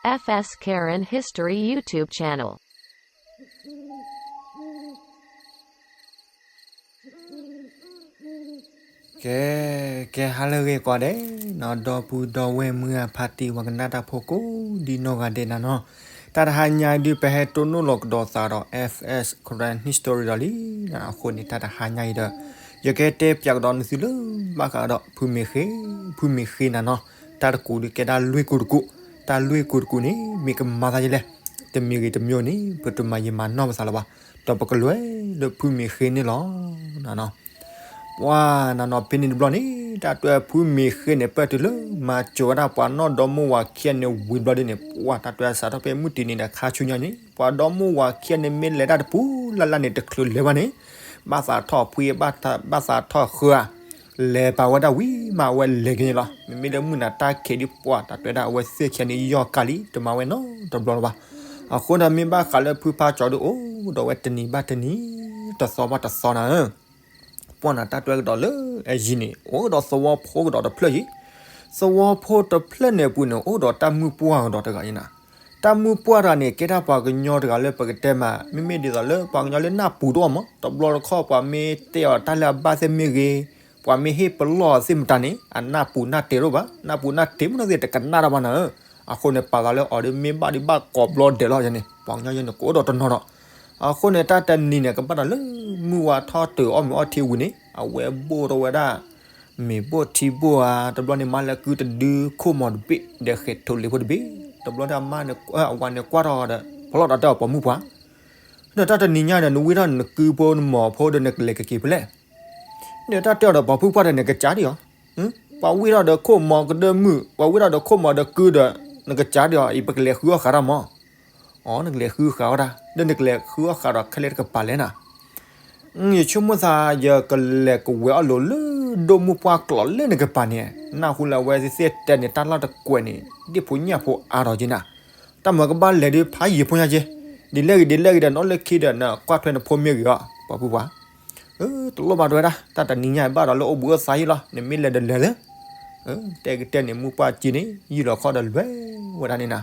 F S Karen History YouTube channel. ကဲ ကဲ ဟါလၢအဂ့ၤကိးဂၤဒဲးနီၤ ဒီပုၢ်ဒီဝဲၢ်မုၢ်အဖါတံၢ် ပှၤကနၣ်တၢ်ဖိကိးဒံနီၢ်ဂၤဒဲးနၤနီၤ, တၢ်တဟါညါအံၤဒုး ပဟဲတိၢ်နီၣ်လီၤကဒီးသးဒီး F S Karen History ဒီးလံ, အဃိန့ၣ် တၢ်တဟါညါအံၤဒီး ယကတဲပၠးကဒီးနသုလၢ ဘၣ်ဃးဒီးဖုမ့ၢ်ဃ့, ဖုမ့ၢ်ဃ့နၤနီၤ, တၢ်တကူးဒုးကဲဒၣ်လွံၢ်ကူးတကူး, တၢ်လွံၢ်ကူးတကူးန့ၣ် မ့ၢ်ကမၤသးဒ်လဲၣ်, တမံၤဂ့ၤတမံၤန့ၣ် ပတမၤယံာ်မၤနီၢ်ပသးလၢၤဘၣ်, ဒီးပကလဲၤလၢဖုမ့ၢ်ဃ့န့ၣ်လီၤ. ပှၤနၤနီၤဖဲန့ၣ်တဘျီန့ၣ် တၢ်တွဲဖုမ့ၢ်ဃ့န့ၣ် ပၢၢ်တုၤလၢ မၤစၢၤဝဲဒၣ်ပှၤနီၢ်ဒီမါဝၤခံဂၤန့ၣ်ဝံၤတဘျီဒ်န့ၣ် ပှၤတၢ်တွဲစးထီၣ်ဖဲမုၢ်တနံၤန့ၣ် ခါဆူညါန့ၣ် ပှၤဒီမါဝၤခံဂၤန့ၣ် မ့ၢ်လဲၤတၢ်တပူၤလၢ်လၢ်န့ၣ် တချုးလဲၤဘၣ်န့ၣ် ဘၣ်သးထီၣ်ဖှံ ဘၣ်သးထီၣ်ဃၢဧါ, လဲၤပာ်ဝဲဒၣ်ဝံၤမး အဝဲလဲၤက့ၤန့ၣ်လီၤ. မ့မ့ၢ်လၢမုၢ်နၤတၢ်ခံးဒ်ပှၤတၢ်တွဲဒၣ် အဝဲသ့ၣ်ခံဂၤန့ၣ်ယီၢ်ကၢ်လံ တမၤဝဲနီတဘျီလၢၤဘၣ်. အဃိန့ၣ် မ့ၢ်ဘၣ်ဃးလၢဖုဖါကၠီဒုး အိၣ်ဒီးဝဲတနံၤဘၣ်တနံၤ တသီဘၣ်တသီနၤဧၢ ပှၤနၤတၢ်တွဲကဒီးလၢအယံၤန့ၣ် အိၣ်ဒီးသဝီဖိကဒီးတဖျၢၣ်ယံၤ, သဝီဖိတဖျၢၣ်န့ၣ်အပူၤန့ၣ် အိၣ်ဒီးတၢ်မုၢ်ပှၢ်ကဒီးတဂၤယံၤနၤ, တၢ်မုၢ်ပှၢ်တဂၤန့ၣ် ကဲဒၣ်ပှၤကညီတဂၤလၢပကတဲမး မ့မ့ၢ်ဒ်သိးလၢပှၤကညီလၢနၢ်ပူၤတအိၣ်မး တဘျီတခီၣ် ပှၤမ့ၢ်တဲအီၤတၢ်လၢအဘၣ်သ့ၣ်မ့ၢ်ဂ့ၤ, ပှၤမ့ၢ်ဟ့ၣ်ပလီၢ်သ့ၣ်မတၤန့ၣ် အနၢ်ပူၤနၢ်တဲာ်တအိၣ်ဘၣ်, နၢ်ပူၤနၢ်တဲာ်မ့ၢ်နီၢ်သ့ၣ်တကနၣ်တၢ်ဘၣ်နၤဧၢ, အဃိန့ၣ် ပာ်သးလၢအီၤဒ်မ့ၢ်ဘၣ်ဒ်ဘၣ်ကိးဘျီဒဲးလီၤယန့ၣ် ပှၤကညီယန့ၣ် ကအိၣ်ဒီးတနီၤဒီး အဃိန့ၣ် တၢ်တနံၤန့ၣ် ကဘၣ်ဒီးလၢမုၢ်ဝါထီၣ်တုၤအီၣ်မ့ၤအီထံဝံၤန့ၣ် အဝဲဘိၣ်ထီၣ်ဝဲဒၣ် မ့ၤဘိၣ်ထံဘိၣ်ဧါ, တဘျီန့ၣ် မါလဲၤကုတဒု ခိၣ်မီၤတဘ့ၣ် ဒီးဃဲၤထိးလ့ၤဖိတဘ့ၣ်, တဘျီန့ၣ် အမါန့ၣ် အဝၤန့ၣ်ကွၢ်ထီၣ်ဒီး ဖီလီၤဒီးတဲအီၤပိာ်မုၣ်ပှၢ်, ဒီးတၢ်တနံၤညါန့ၣ် နဝံၢ်ထီၣ်နကုဖိနမီၤဖိဒီးနကလဲၤကက့ၤဖဲလဲၣ် န့ၣ်တၢ်တဲအီၤဒီးပိာ်မုၣ်ပှၢ်ဒီး နကစးဒံးအီၤ, ပှၤဝံၢ်ထီၣ်ဒီးခိၣ်မီၤကဒၢမုၢ် ပှၤဝံၢ်ထီၣ်ဒီးခိၣ်မီၤဒီးကုဒီး နကစးဒံးအီၤ အံၤပကလဲၤဃုအီၣ်ဃးတၢ်မီၤ, အီၤ နကလဲၤဃုဃးဝဲဒၣ် ဒီးနကလဲၤဃုအီၣ်ဃးဒီးခဲလၢာ်တကပၤလဲၣ်နၤ, ယဆိကမိၣ်သး ယကလဲၤကဝဲၤအီၣ်လိၤလၢ ဒိၣ်မုၢ်ပှၢ်ကျိးလၢနကပၤန့ၣ်, နၢ်ဟူလၢအဝဲသ့ၣ်တဲန့ၣ် တၢ်လီၢ်တကွဲးန့ၣ် ဒ့ၣ်ဖိညၣ်ဖိအါထီၣ်က့နၤ, တၢ်မၤကဘၣ်လဲၤဒုးဖးယံာ်ဖိညါက့, ဒ်လဲၣ်ဂ့ၤဒ်လဲၣ်ဂ့ၤဒီး နအိၣ်လၢခံဒီး နကွၢ်ထွဲနဖိမ့ၢ်ဂ့ၤအီၤ ပိာ်မုၣ်ပှၢ်, တလိၣ်ဘၣ်တဝဲဒၣ် တၢ်တနံၤညါဘၣ်ဒီးလၢအိၣ်ဘှံးအိၣ်သါယံၤလီၤ နမ့ၢ်လဲၤဒီးလဲၤလၢ တဲကတဲန့ၣ် မုၢ်ပှၢ်က့န့ၣ် ယံာ်လီၤခီဒီးလဲၤဝဲဒၣ်န့ၣ်နၤ,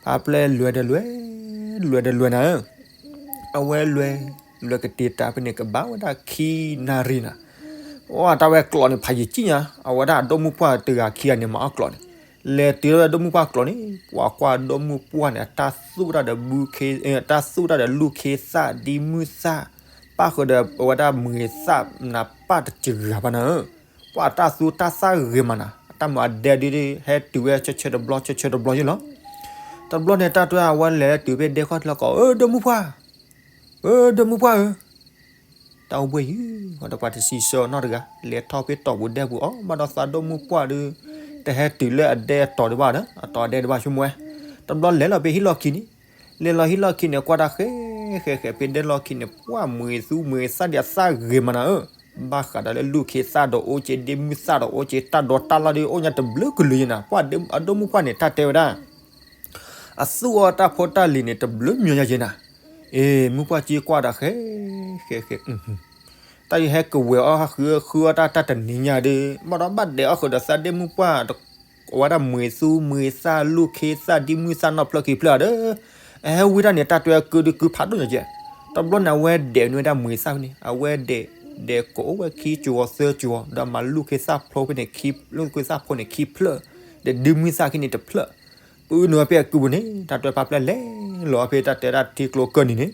ဖါပျဲလဲၤဒီးလဲၤ, လဲၤဒီးလဲၤနၤဧၢ, အဝဲလဲၤ, လဲၤကတ့ၤတၢ်ဖဲန့ၣ် ကဘၣ်ဝဲဒၣ်ခံနၣ်ရံၣ်နၤ, အတၢ်ဝဲကျိးန့ၣ်ဖးယံာ်ကံၣ်ညါ အဝဲဒၣ်အဒိၣ်မုၢ်ပှၢ်တဂၤခံဂၤန့ၣ် မၤအီၣ်ကျိးန့ၣ်, လဲၤတုၤဝဲဒၣ်ဒိၣ်မုၢ်ပှၢ်ကျိးန့ၣ် ပှၤကွၢ်ဒိၣ်မုၢ်ပှၢ်န့ၣ် တၢ်သူၣ်တၢ်ဒီးဘုခ့, တၢ်သူၣ်တၢ်ဒီးလူၢ်ခ့သၣ် ဒ်မုၢ်သၣ်, ပၣ်ဃုာ်ဒီးအဝဲဒၣ်မုၢ်ဂ့ၤသၣ်နၤ ပၣ်တစှၤဘၣ်နၤဧၢ, ပှၤတၢ်သူတၢ်သၣ်ဂ့ၤမးနၤ, အတၢ်မၤအဒဲဒုး ဟဲတုၤဝဲဆၢဆၢတဘျီ ဆၢဆၢတဘျီယ့ၣ်လီၤ. တဘျီန့ၣ် တၢ်တွဲအဝဲလဲၤတုၤဖဲဒဲခီၣ်ထံးလီၢ်ကီး အၢ ဒိၣ်မုၢ်ပှၢ်, အၢ ဒိၣ်မုၢ်ပှၢ်ဧၢ, တၢ်အိၣ်ဘှံးယံၤ ဒီးပှၤတစံးဆၢအီၤနီတဂၤ, လဲၤထီၣ်ဖဲတီၢ်ပူၤဒဲပူၤအီၤ ဘၣ်ဒီးသးဒိၣ်မုၢ်ပှၢ်ဒုး တဟဲတုၤလၢအဒဲအတီၤဒံးဘၣ်ဒီး အတီၤအဒဲဒံးဘၣ်ဆိကမိၣ်ဝဲ, တဘျီလဲၤလီၤဖဲဟံၣ်လီၢ်ခံန့ၣ်, လဲၤလီၤဟံၣ်လီၢ်ခံန့ၣ် ကွၢ်တၢ်ဃဲဃဲဃဲဖဲဒဲလီၢ်ခံန့ၣ် ပှၢ်မုၢ်ဂ့ၤသူမုၢ်ဂ့ၤသၣ်ဒံးအသၣ်ဂ့ၤမးနၤဧၢ, ဘၣ်ဃးဒီးလၢလူၢ်ခ့သၣ်ဒီးအိၣ်က့ ဒ့မုၢ်သၣ်ဒီးအိၣ်က့ တၢ်ဒီးတၢ်လီၢ်ဒုး အိၣ်ညါတဘျုးကလုာ်ယ့ၣ်နၤ, ပှၤအဒိၣ်မုၢ်ပှၢ်န့ၣ် တၢ်တဲဝဲဒၣ် အသူၣ်အီၣ်တၢ်ဖိတၢ်လံၤန့ၣ် တဘျုးမံၤညါယ့ၣ်နၤ, အ့ မုၢ်ပှၢ်က့ကွၢ်တၢ်ဃဲဃဲဃဲ တၢ်ယဟဲကဝဲၤအီၣ်ဃုအီၣ်တၢ်တၢ်တနံၤညါဒီး ဘၣ်ဒီးဘၣ်ဒဲးအီၣ်ဃုာ်ဒီးသးဒ့မုၢ်ပှၢ် အဝဲဒၣ်မုၢ်ဂ့ၤသူမုၢ်ဂ့ၤသၣ် လူၢ်ခ့သၣ် ဒ့မုၢ်သၣ်နီၢ်ဖျၢၣ်ခံဖျၢၣ်ဒီး အဟဲဝံတၢ်န့ၣ် တၢ်တွဲကုဒုးကုဖးဒိၣ်ညါကဲ, တဘျီန့ၣ် အဝဲဒဲးန့ၢ်ဝဲဒၣ်မုၢ်ဂ့ၤသၣ်ဖဲန့ၣ် အဝဲဒဲး ဒဲးကအိၣ်ဝဲခံကၠိသၢကၠိ ဒီးမၤလူၢ်ခ့သၣ်ဖိဖဲန့ၣ် လူၢ်ခ့သၣ်ဖိန့ၣ်ခံဖျၢၣ် ဒီးဒ့မုၢ်သၣ်ခံန့ၣ်တဖျၢၣ် ပအုၣ်နုာ်ဝဲဖဲအကုပူၤန့ၣ် တၢ်တွဲဖါပျဲလဲၤလီၤဖဲတၢ်တဲဒၣ်ထံကျိကၢၢ်နံၤန့ၣ်,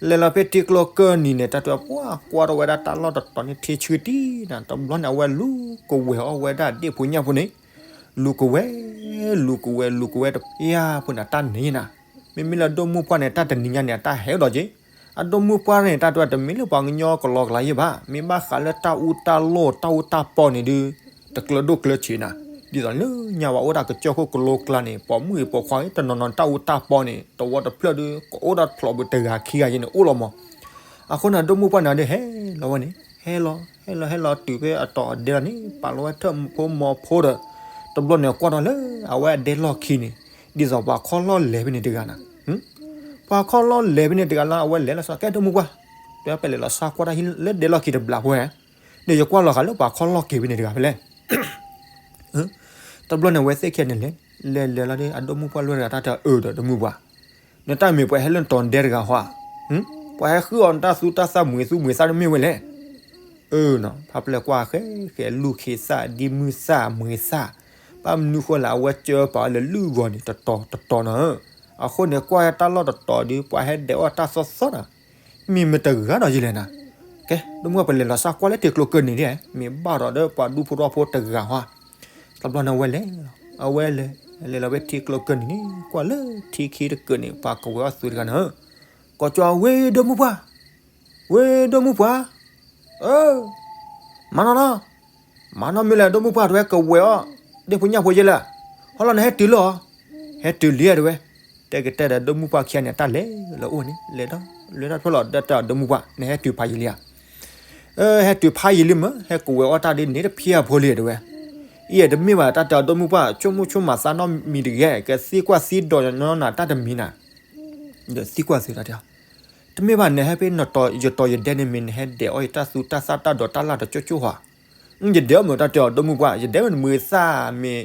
လဲၤလီၤဖဲထံကျိကၢၢ်နံၤန့ၣ် တၢ်တွဲပှၤကွၢ်ထီၣ်ဝဲဒၣ်တၢ်လီၢ်တတီၤန့ၣ်ထံဆှံတံၢ်နၤ, တဘျီန့ၣ်အဝဲလူၤကဝဲၤအီၣ်ဝဲဒၣ်ဒ့ၣ်ဖိညၣ်ဖိန့ၣ်, လူၤကဝဲၤ, လူၤကဝဲၤ လူၤကဝဲၤတပျၢ်ဖိန့ၣ် တၢ်န့ၣ်နၤ, မ့မ့ၢ်လၢဒိၣ်မုၢ်ပှၢ်န့ၣ် တၢ်တနံၤညါန့ၣ် အတၢ်ဟဲဒီးက့ အဒိၣ်မုၢ်ပှၢ်န့ၣ် တၢ်တွဲတမ့ၢ်လၢပှၤကညီကလီကလီယဲၢ်ဘၣ်, မ့ၢ်ဘၣ်ဃးလၢတၢ်အူတၢ်လီၢ် တၢ်အူတၢ်ပီန့ၣ်ဒုး တကျၢၤဒိၣ်ကျၢၤဆံးနၤ, ဒ်သိးလၢညါဝဲအိၣ်တၢ်ကစၢၢ်ခိၣ်ကလိကျါန့ၣ် ပိာ်မုၣ်အံၤပိာ်ခွါအံၤ တနီၤနီၤတၢ်အူတၢ်ပီန့ၣ် တဝီတဖျၢၣ်ဒုး ကအိၣ်ဒီးဖျိးဘုးတဂၤခံဂၤယဲၢ်န့ၣ်အိၣ်လီၤမး, အဃိန့ၣ် ဒိၣ်မုၢ်ပှၢ်န့ၣ်ဒုးဟဲလီၤဝဲန့ၣ် ဟဲလီၤ ဟဲလီၤ ဟဲလီၤတုၤဖဲအတီၤအဒဲလီၤန့ၣ် ပာ်လီၤဝဲထၢၣ်ဖိမီၤဖိဒီး တဘျီန့ၣ်ကွၢ်ထီၣ်လၢ အဝဲအဒဲလီၢ်ခံန့ၣ် ဒ်သိးပှၤခီၣ်လီၢ်လဲၤဖဲန့ၣ်တဂၤနၤ ပှၤခီၣ်လီၢ်လဲၤဖဲန့ၣ်တဂၤလၢအဝဲလဲၤလီၤဆီ ကဲဒိၣ်မုၢ်ပှၢ်, တဲပလဲၤလီၤဆီကွၢ်တၢ်ဟံၣ်လၢဒဲလီၢ်ခံတဘျီဖိဧါ, ဒီးယကွၢ်လီၤဃာ်လၢပှၤခီၣ်လီၢ်က့ၤဖဲန့ၣ်တဂၤဖဲလဲၣ်, တဘျီန့ၣ်အဝဲသ့ၣ်ခံဂၤန့ၣ်လဲၤ လဲၤလဲၤလီၤဒီး အဒိၣ်မုၣ်ပှၢ်လွဲၢ်တဂၤ တၢ်တဲအီၤ အၢၣ်ဒီးဒိၣ်မုၣ်ပှၢ်, နတၢ်မ့ၢ်ပှၤဟဲလၢနတီၤဒဲတဂၤဟီဧါ, ပှၤဟဲဃုအီၤနတၢ်သူတၢ်သၣ်မွဲၤသူမွဲၤသၣ်တမ့ၢ်ဝဲလဲၣ်. အၢၣ်နီၤ ဖါပျဲၢ်ကွၢ်ဃဲဃဲ လူၢ်ခ့သၣ် ဒံမုၢ်သၣ်မွဲၤသၣ်, ဘၣ်မနုၤဃိလဲၣ် အဝဲကၢပာ်လၢလုၢ်ဂီၤန့ၣ် တတီၤတတီၤနီၤဧၢ. အဃိန့ၣ် ကွၢ်တၢ်လီၢ်တတီၤဒီး ပှၤဟဲဒဲးအီၣ်တၢ်သီသီနီၤ မ့ၢ်မတဂၤဒီးယလဲၣ်နၤ. ကဲ ဒိၣ်မုၣ်ပှၢ် ပလဲၤလီၤစၢ်ကွၢ်လၢထံကျိကၢၢ်နံၤဒၣ်, မ့ၢ်ဘၣ်ဒီးဒီးပှၤဒူဖိတဝီဖိတဂၤဟီ. တဘျီန့ၣ်ဝဲလဲၤလီၤ, အဝဲလဲၤ, လဲၤလီၤဝဲထံကျိကၢၢ်နံၤန့ၣ် ကွၢ်လၢထံခံတကၢၢ်န့ၣ် ပှၤကဝဲၤအီၣ်သုးတဂၤန့ၣ်, ကိးကၠီ ဝ့ၢ်ဒိၣ်မုၣ်ပှၢ်, ဝ့ၢ်ဒိၣ်မုၣ်ပှၢ်, အၢ မၤနီၢ်နီၢ်, မၤနီၢ်မ့ၢ်လဲၣ် ဒိၣ်မုၣ်ပှၢ် တဝဲကဝဲၤအီၣ် ဒ့ၣ်ဖိညၣ်ဖိယဲလၢ, ဟီလီၤနဟဲတုၤလီၤ, ဟဲတုၤလံတဝဲ, တဲကတဲဒီးဒိၣ်မုၣ်ပှၢ်ခံဂၤန့ၣ် တၢ်လဲၤလၢအိၣ်န့ၣ် လဲၤဒီး လဲၤတၢ်ဖျၢၣ်လီၤ တၢ်တဲအီၤ ဒိၣ်မုၣ်ပှၢ် နဟဲတုၤဖးယံာ်လံဧါ. အၢ ဟဲတုၤဖးယံာ်လံမ့ၢ် ဟဲကဝဲၤအီၣ်တၢ်ဒ်န့ၣ်တဖျၢၣ်ဖိလံတဝဲ, အံၤတမ့ၢ်ဘၣ် တၢ်တဲအီၤ ဒိၣ်မုၣ်ပှၢ် ဆိကမိၣ်ဆိကမးသးနီတမံၤတဂ့ၤ ကသံကွၢ်သံဒိးနီၢ်နၤတၢ်တမံၤနၤ ဒီးသံကွၢ်သုတၢ်တဲအီၤ, တမ့ၢ်ဘၣ် နဟဲဖဲယတီၤယဒဲန့ၣ်မ့ၢ် နဟဲဒဲးအီၣ်ယတၢ်သူတၢ်သၣ်တၢ်ဒိးတၢ်လၢ်တကၠိကၠိဧါ. ယဒဲးအီၣ်မ့ၢ် တၢ်တဲအီၤ ဒိၣ်မုၣ်ပှၢ် ယဒဲးမ့ၢ်မွဲၤသၣ်မ့ၢ်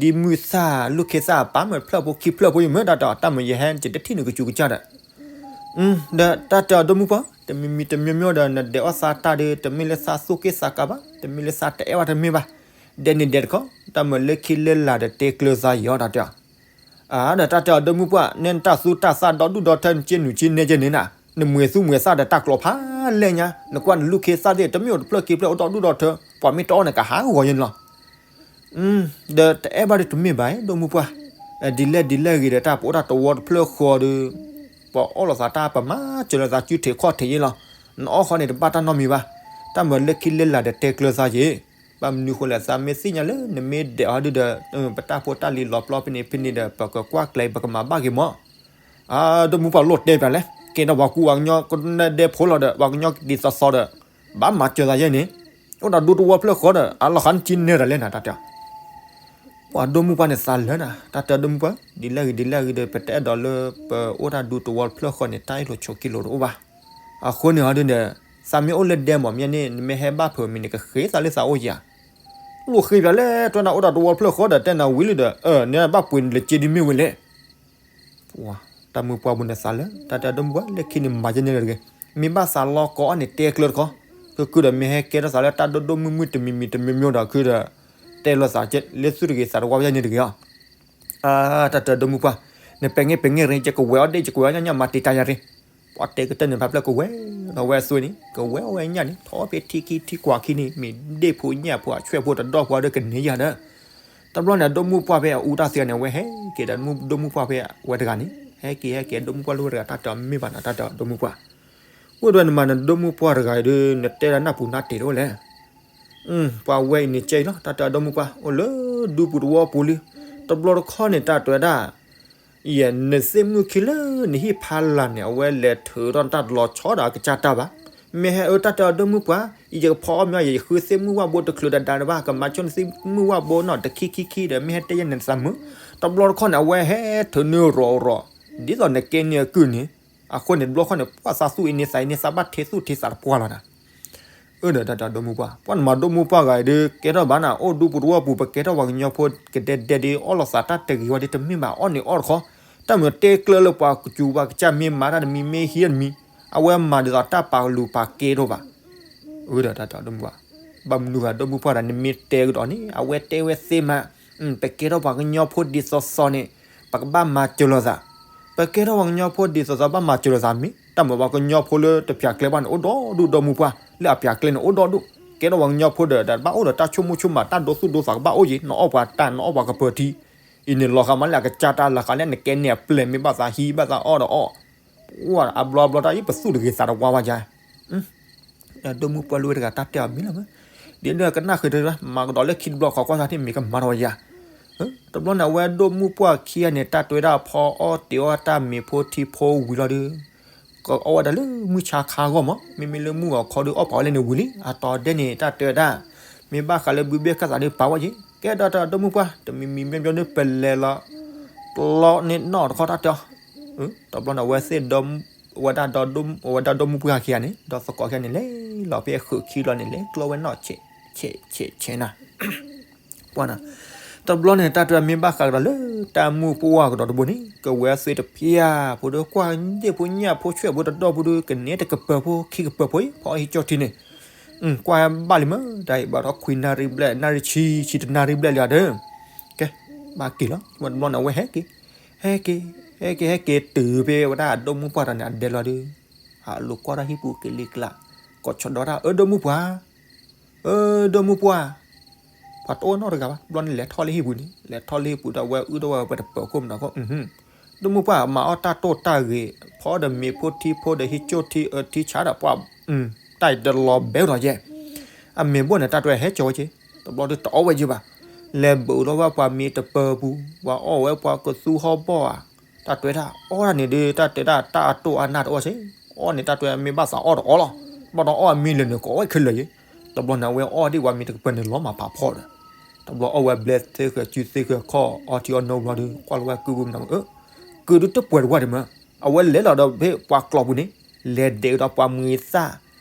ဒံမုၢ်သၣ် လူၢ်ခ့သၣ် ပာ်မ့ၢ်ဖျၢၣ်ဖိခံဖျၢၣ်ဖိယမ့ၢ် တၢ်တဲအီၤ တၢ်မ့ၢ်ယဟဲ ယတထံၣ်နကစူးကစၢ်ဒီး ဒီးတၢ်တဲအီၤ ဒိၣ်မုၣ်ပှၢ် တမံၤမံၤတမံၤမံၤဒီး နဒဲးအီၣ်သးတၢ်ဒီး တမ့ၢ်လၢသးသူၣ်က့ၣ်သးကါဘၣ် တမ့ၢ်လၢသးတအဲၣ်ဘၣ်တမ့ၢ်ဘၣ်, ဒဲးန့ၣ်ဒဲးတခီ တၢ်မ့ၢ်လၢခံလၢလာ်ဒီးတဲကျၢၤသးယီၤ တၢ်တဲအီၤ အၢ ဒီးတၢ်တဲအီၤ ဒိၣ်မုၣ်ပှၢ် နဲနတၢ်သူတၢ်သၣ်ဒီဒူၣ်ဒီထၢ နက့နုာ်က့နဲက့န့ၣ်နၤ နမွဲၤသူမွဲၤသၣ်ဒီးတၢ်ကျိးဖးလဲၢ်ညါ နကွၢ်နလူၢ်ခ့သၣ်သ့ၣ် တမ့ၢ်အိၣ်တဖျၢၣ်ခံဖျၢၣ်အိၣ်ဒီဒူၣ်ဒီထၢ ပှၤမ့ၢ်တအီၣ်န့ၣ် ကဟးဂီၤယဲန့ၣ်လီၤ. ဒီးတအဲၣ်ဘၣ်ဒီးတမ့ၢ်ဘၣ် ဒိၣ်မုၣ်ပှၢ်, ဒ်လဲၣ်ဒ်လဲၣ်ဂ့ၤဒီး တၢ်ပအိၣ်တၢ်တဝီတဖျၢၣ်ဃီဒီး ပအီၣ်လိာ်သးတၢ် ပမၤစၢၤလိာ်သးစုထံးခီၣ်ထံးယဲလီၤ. နအီၣ်ဃီန့ၣ် တဘၣ်တၢ်နီတမံၤဘၣ်, တၢ်မ့ၢ်လၢခံလၢလာ်ဒီးတဲကျၢၤသးယဲ, ဘၣ်မနုၤဃိလဲၣ် သးမ့ၢ်သ့ၣ်ညါလၢနမ့ၢ်ဒဲးအီၤဒုဒီး ပတၢ်ဖိတၢ်လံၤလီၤပျီဖဲန့ၣ်ဖဲန့ၣ်ဒီး ပကကွၢ်ကျဲ ပကမၤဘၣ်က့ၤမး. အၢ ဒိၣ်မုၣ်ပှၢ်လိၣ်တဲပၠးလဲၣ် ကဲထီၣ်ပှၤကူပှၤကညီကဒဲဖိလီၤဒီး ပှၤကညီဒ်သိးသိးဒီး ဘၣ်မၤစၢၤသးယဲန့ၣ်, အိၣ်ဒီးဒူတဝီဖျၢၣ်ဃီဒီး အလီၤဃးနက့နဲတၢ်လဲၣ်နၤ တၢ်တဲအီၤ ပှၤဒိၣ်မုၣ်ပှၢ်န့ၣ်သးလၢနၤ တၢ်တဲဒိၣ်မုၣ်ပှၢ် ဒ်လဲၣ်ဂ့ၤဒ်လဲၣ်ဂ့ၤဒီး ပတအဲၣ်ဒိးလၢပအိၣ်တၢ်ဒူတဝီဖျၢၣ်ဃီန့ၣ် တၢ်အ့ၣ်လိာ်ဆိးက့လိာ်တအိၣ်ဘၣ်. အဃိန့ၣ်ဟီဒုန့ၣ် သးမ့ၢ်အိၣ်လၢဒဲမးမ့ၢ်န့ၣ် နမ့ၢ်ဟဲဘၣ်ဖုးမံၤန့ၣ် ကဃ့သးလၢသးအိၣ်ယၤ, လိၣ်ဃ့ပၠးလဲၣ် တဲနၤအိၣ်ဒီးတဝီဖျၢၣ်ဃီဒီး တဲနၤဝံၤလံဒီး နဘၣ်ပှ့ၤနလဲၤက့ဒ်မ့ၢ်ဝဲလဲၣ် တၢ်မုၣ်ပှၢ်ပူၤန့ၣ်သးလၢ တၢ်တဲဒိၣ်မုၣ်ပှၢ် လၢခံန့ၣ်မၤယဲန့ၣ်လီၤတဂ့ၤ, မ့ၢ်ဘၣ်သးလီၤကိးအီၤန့ၣ် တဲကျၢၤတခီ, ကကုဒီးမ့ၢ်ဟဲကဲထီၣ်သးလၢတၢ်ဒိၣ်ဒိၣ်မုၢ်မုၢ်တမံၤမံၤတမံၤမံၤဒီး ခုဒီး တဲလိာ်သးလၢသူၣ်တဂ့ၤသးတဝါယဲန့ၣ်တဂ့ၤအီၤ. တၢ်တဲဒိၣ်မုၣ်ပှၢ်, နပဲာ်ငဲၢ်ပဲာ်ငဲၢ်ရ့ ယကဝဲၤအီၣ်ဒ့ၣ် ယကဝဲၤအီၣ်ညၣ်ညၣ် မၤတံာ်တာ်ယၤရ့, ပှၤတဲကတၢၢ်န့ၣ် ဖါပျဲၢ်ကဝဲၤလီၤဝဲအသွဲန့ၣ် ကဝဲၤအီၣ်ဝဲညၣ်န့ၣ် ထီၣ်ဖဲထံခံထံကွၢ်ခံန့ၣ် မ့ၢ်ဒ့ၣ်ဖိညၣ်ဖိအဆွဲၣ်ဖိတဒီၣ်ဖိဒီးကန့ၢ်ယၤဒီး တဘျီန့ၣ် ဒိၣ်မုၣ်ပှၢ်ဖဲအအူတၢ်သ့န့ၣ် အဝဲဟဲက့ၤဒီး ဒိၣ်မုၣ်ပှၢ်ဖဲအဝဲတဂၤန့ၣ် ဟဲက့ၤဟဲက့ၤ ဒိၣ်မုၣ်ပှၢ်လိၣ်ဝဲတဂၤ တၢ်တဲအီၤမ့ၢ်ဘၣ်နၤ တၢ်တဲအီၤဒိၣ်မုၣ်ပှၢ်, အိၣ်ဒီးနမၤနဒိၣ်မုၣ်ပှၢ်တဂၤအံၤဒီး နတဲဒၣ်နၢ်ပူၤနၢ်တ့ၢ်တအိၣ်လဲၣ်, ပှၤဝဲအံၤန့ၣ်ကဲအံၤလီၤ တၢ်တဲအီၤဒိၣ်မုၣ်ပှၢ် အိၣ်လၢဒူပူၤတဝီပူၤလံ, တဘျီတခီၣ်န့ၣ် တၢ်တဲဝဲဒၣ် ယဲ နသ့ၣ်မုၣ်ခံလၢနဟံၣ်ဖးလာ်န့ၣ် အဝဲလဲၤထုးထီၣ်တၢ်တလီၤဆီဒီးအကစၢ်တၢ်ဘၣ်. မ့ၢ်ဟဲအၢတၢ်တဲအီၤဒိၣ်မုၣ်ပှၢ်, ယကဖီအီၣ်မ့ၤအီၤ ယဃုသ့ၣ်မုၣ်ဝၣ်ဘိတချုးဒီးဒါတဘၣ်, ကမၤဆိနသ့ၣ်မုၣ်ဝၣ်ဘိနီၤ တခံခံခံဒီးမ့ၢ်ဟဲတဲယဲန့ၣ်သးမုာ်. တဘျီတခီၣ်န့ၣ် အဝဲဟဲထုးန့ၢ်ရီၤရီၤ, ဒ်သိးနကဲန့ၢ်အကုၢ်န့ၣ်, အဃိန့ၣ် တဘျီတခီၣ်န့ၣ် ပှၤသးသူၣ်အံၤန့ၣ်သးအံၤန့ၣ် သးဘၣ်ထဲသူၣ်ထဲသးတပှၢ်လီၤနၤ အၢဒီးတၢ်တဲဒိၣ်မုၣ်ပှၢ်, ပှၤနမၤဒိၣ်မုၣ်ပှၢ်ဂၤအံၤဒီး ကဲထီၣ်ဘၣ်နၤ အိၣ်ဒူပူၤတဝီပူၤ ပကဲထီၣ်ပှၤကညီဖိကဒဲဒဲဒီး အီၣ်လိာ်သးတၢ်တဂ့ၤဝဲဒီး တမ့ၢ်ဘၣ်အီၣ်န့ၣ်အီၣ်တခီ, တၢ်မ့ၢ်တဲကျၢၤလၢပှၤကစူၤပှၤကစၢ် မ့ၢ်မၤတၢ်တမံၤ မ့ၢ်ဟံးတမံၤ, အဝဲမၤဒ်သိးတၢ်ပာ်ကလုၢ်ပာ်ကဲထီၣ်ဘၣ် အၢဒီးတၢ်တဲဒိၣ်မုၣ်ပှၢ်, ဘၣ်မနုၤဂၤဒိၣ်မုၣ်ပှၢ်ဒီး နမ့ၢ်တဲကဒီးန့ၣ် အဝဲတဲဝဲသ့မး, ပကဲထီၣ်ပှၤကညီဖိဒ်သိးသိးန့ၣ် ပကဘၣ်မၤစၢၤလိာ်သး, ပကဲထီၣ်ပှၤကညီဖိဒ်သိးသိးဘၣ်မၤစၢၤလိာ်သးမ့ၢ်, တၢ်မ့ၢ်ပှၤကညီဖိလၢတပၠးကျဲဘၣ်န့ၣ် အိၣ်ဒီဒူၣ်ဒိၣ်မုၣ်ပှၢ်, လၢအပၠးကျဲန့ၣ် အိၣ်ဒီဒူၣ်, ကဲထီၣ်ပှၤကညီဖိဒီး ဒီးဘၣ်အိၣ်ဒီးတၢ်ဆိကမိၣ်ဆိကမး တၢ်ဒိသူၣ်ဒိသးကဘၣ်အိၣ်က့ၤ, နအီၣ်ပှၤတၢ် နအီၣ်ပှၤကပၢၤထံ, အံၤန့ၣ်လီၤဃာ်မးလၢအကစၢ်တၢ်လီၤဃာ်လၢနကဲန့ၢ်အပျဲၢ် မ့ၢ်ဘၣ်သးဟံးဘၣ်သးအီၣ်ဒီးအီၣ် အဘျီဘျီတၢ်အံၤ ပသူၣ်တဂ့ၤသးတဝါဝဲယါ, ဒိၣ်မုၣ်ပှၢ်လၢဝဲတဂၤတၢ်တဲအီၤမ့ၢ်လီၤမး, ဒ်န့ၣ်ကနၣ်ဃုာ်တရၢ် မၤကဒီးလၢခံတဘျီ ခီကွၢ်သးထံၣ်မ့ၢ်ကမၤထီၣ်ဝဲယါ, တဘျီန့ၣ် အဝဲဒိၣ်မုၣ်ပှၢ်ခံဂၤန့ၣ် တၢ်တဲဝဲဒၣ်ဖီအီၣ်တ့ၤအီၣ်တၢ်မ့ၤဖိထံဖိဝံၤလီၤဒီး ကအီၣ်ဝဲဒၣ်လၢမုၢ်ဆါခါဂီၢ်မး, မ့မ့ၢ်လၢမုၢ်ဂီၤခီဒီး အီၣ်ပာ်ဝဲလၢန့ၣ်ဝံၤလံ, အတီၤဒဲန့ၣ် တၢ်တဲဝဲဒၣ် မ့ၢ်ဘၣ်ဃးလၢဘုဘ့ၣ်ခၢၣ်သးဒီးပာ်ဝဲက့ၤ, ကဲဒီးတၢ်ဒိၣ်မုၣ်ပှၢ် တမံၤမံၤမ့ၢ်ဘျီဒီး ပလဲၤလီၤ ပျီန့ၣ်နီၢ်တခီတၢ်တဲအီၤ, တဘျီန့ၣ် အဝဲသ့ၣ် အဝဲဒၣ်ဒီး အဝဲဒၣ်ဒိၣ်မုၣ်ပှၢ်ခံဂၤန့ၣ် ဒီးသကိးခံဂၤန့ၣ် လဲၤလီၤဖဲဃုာ်ခံလီၤန့ၣ် လဲၤကျီဝဲနီၢ်ဆဲးဆဲးဆဲးဆဲးနၤ ပှၢ်နၤ, တဘျီန့ၣ် တၢ်တဲမ့ၢ်ဘၣ်ဃးကဒီးလၢတၢ်မုၢ်ပှၢ်ကဒီးတဘိန့ၣ် ကဝဲသ့ၣ်တဖၠၣ်ဖိဒီး ကွၢ်ဒ့ၣ်ဖိညၣ်ဖိဆွဲၣ်ဖိတဒီဖိဒီး ကနဲတကပၤဖိခံကပၤဖိအံၤ ဖီအီၣ်ဟံၣ်ကၠီၣ်ထံန့ၣ် ကွၢ်ဘၣ်လံမး တၢ်အံၤဘၣ်ဒီးခွံနၣ်ရံၣ်ဘျဲၣ် နၣ်ရံၣ်ဆံ ဆံတနၣ်ရံၣ်ဘျဲၣ်လံဧါဒီး ကဲ ဘၣ်က့ၤလီၤ တဘျီန့ၣ် အဝဲဟဲက့ၤ ဟဲက့ၤ ဟဲက့ၤ ဟဲက့ၤတုၤဖဲဝဲဒၣ်အဒိၣ်မုၢ်ပှၢ်တဂၤန့ၣ် အဒဲလီၤဒီး ဟးလိာ်ကွၢ်တၢ်ဟံၣ်ပူၤက့ၤလံကျါ ကိးဆီဒီတၢ် အၢ ဒိၣ်မုၢ်ပှၢ် အၢ ဒိၣ်မုၢ်ပှၢ် ပှၤတအိၣ်နီတဂၤဘၣ် တဘျီန့ၣ် လဲၤထီၣ်လၢဟံၣ်ပူၤန့ၣ် လဲၤထီၣ်လၢဟံၣ်ပူၤဒီး အဝဲအုၣ်ထီၣ်ဝဲပတပၢၤခိၣ်မနုၤခိၣ် ဒိၣ်မုၢ်ပှၢ် မၤအီၣ်တၢ်တိၢ်တၢ်ဂ့ၤ ဖီဒီးမ့ၤဖိထံဖိဒီးဟံၣ်ကၠိၣ်ထံအၢထံဆါဒီးပှၢ် တၢ်အံၤတလီၤဘဲကဒီးယဲၢ် အမ့ၤဘိၣ်န့ၣ် တၢ်တဲဟဲကၠီဝဲက့ၤ တဘျီဒီးတအီၣ်ဝဲယဲၢ်ဘၣ် လဲၤဘုးလီၤဝဲပှၤမ့ၤတပၢၤပူၤ ပှၤအီၣ်ဝဲပှၤကသူဟီၣ်ဘီၣ်ဧါ တၢ်တဲတၢ်အီၣ်တၢ်န့ၣ်ဒီး တၢ်တဲဒၣ်တၢ်အတိၢ်အနၢ်တအိၣ်စ့ၢ် အီၣ်န့ၣ် တၢ်တဲမ့ၢ်ဘၣ်သးအီၣ်တအီၣ်လီၤ ဘၣ်ဒီးအီၣ်အမ့ၤလၢာ်န့ၣ် ကအီၣ်ဝဲခဲလၢာ်ယဲၢ် တဘျီန့ၣ် အဝဲအီၣ်ဒံးပှၤမ့ၤတကပၤန့ၣ် လီၤမၤဖးဖီဒီး တဘျီအီၣ်ဝဲဘျဲသ့ဃၢၤစုသ့ဃၢၤခီၣ် အီထံအီနိဘျီဒီး ကွၢ်လီၤဝဲကုပူၤမနုၤ ကုဒုတပှဲၤတဝၢ်ဒံးမး အဝဲလဲၤလီၤဒီးဖဲပှၤကျီပူၤန့ၣ် လဲၤဒဲးကဒီးပှၤမုၤသၣ်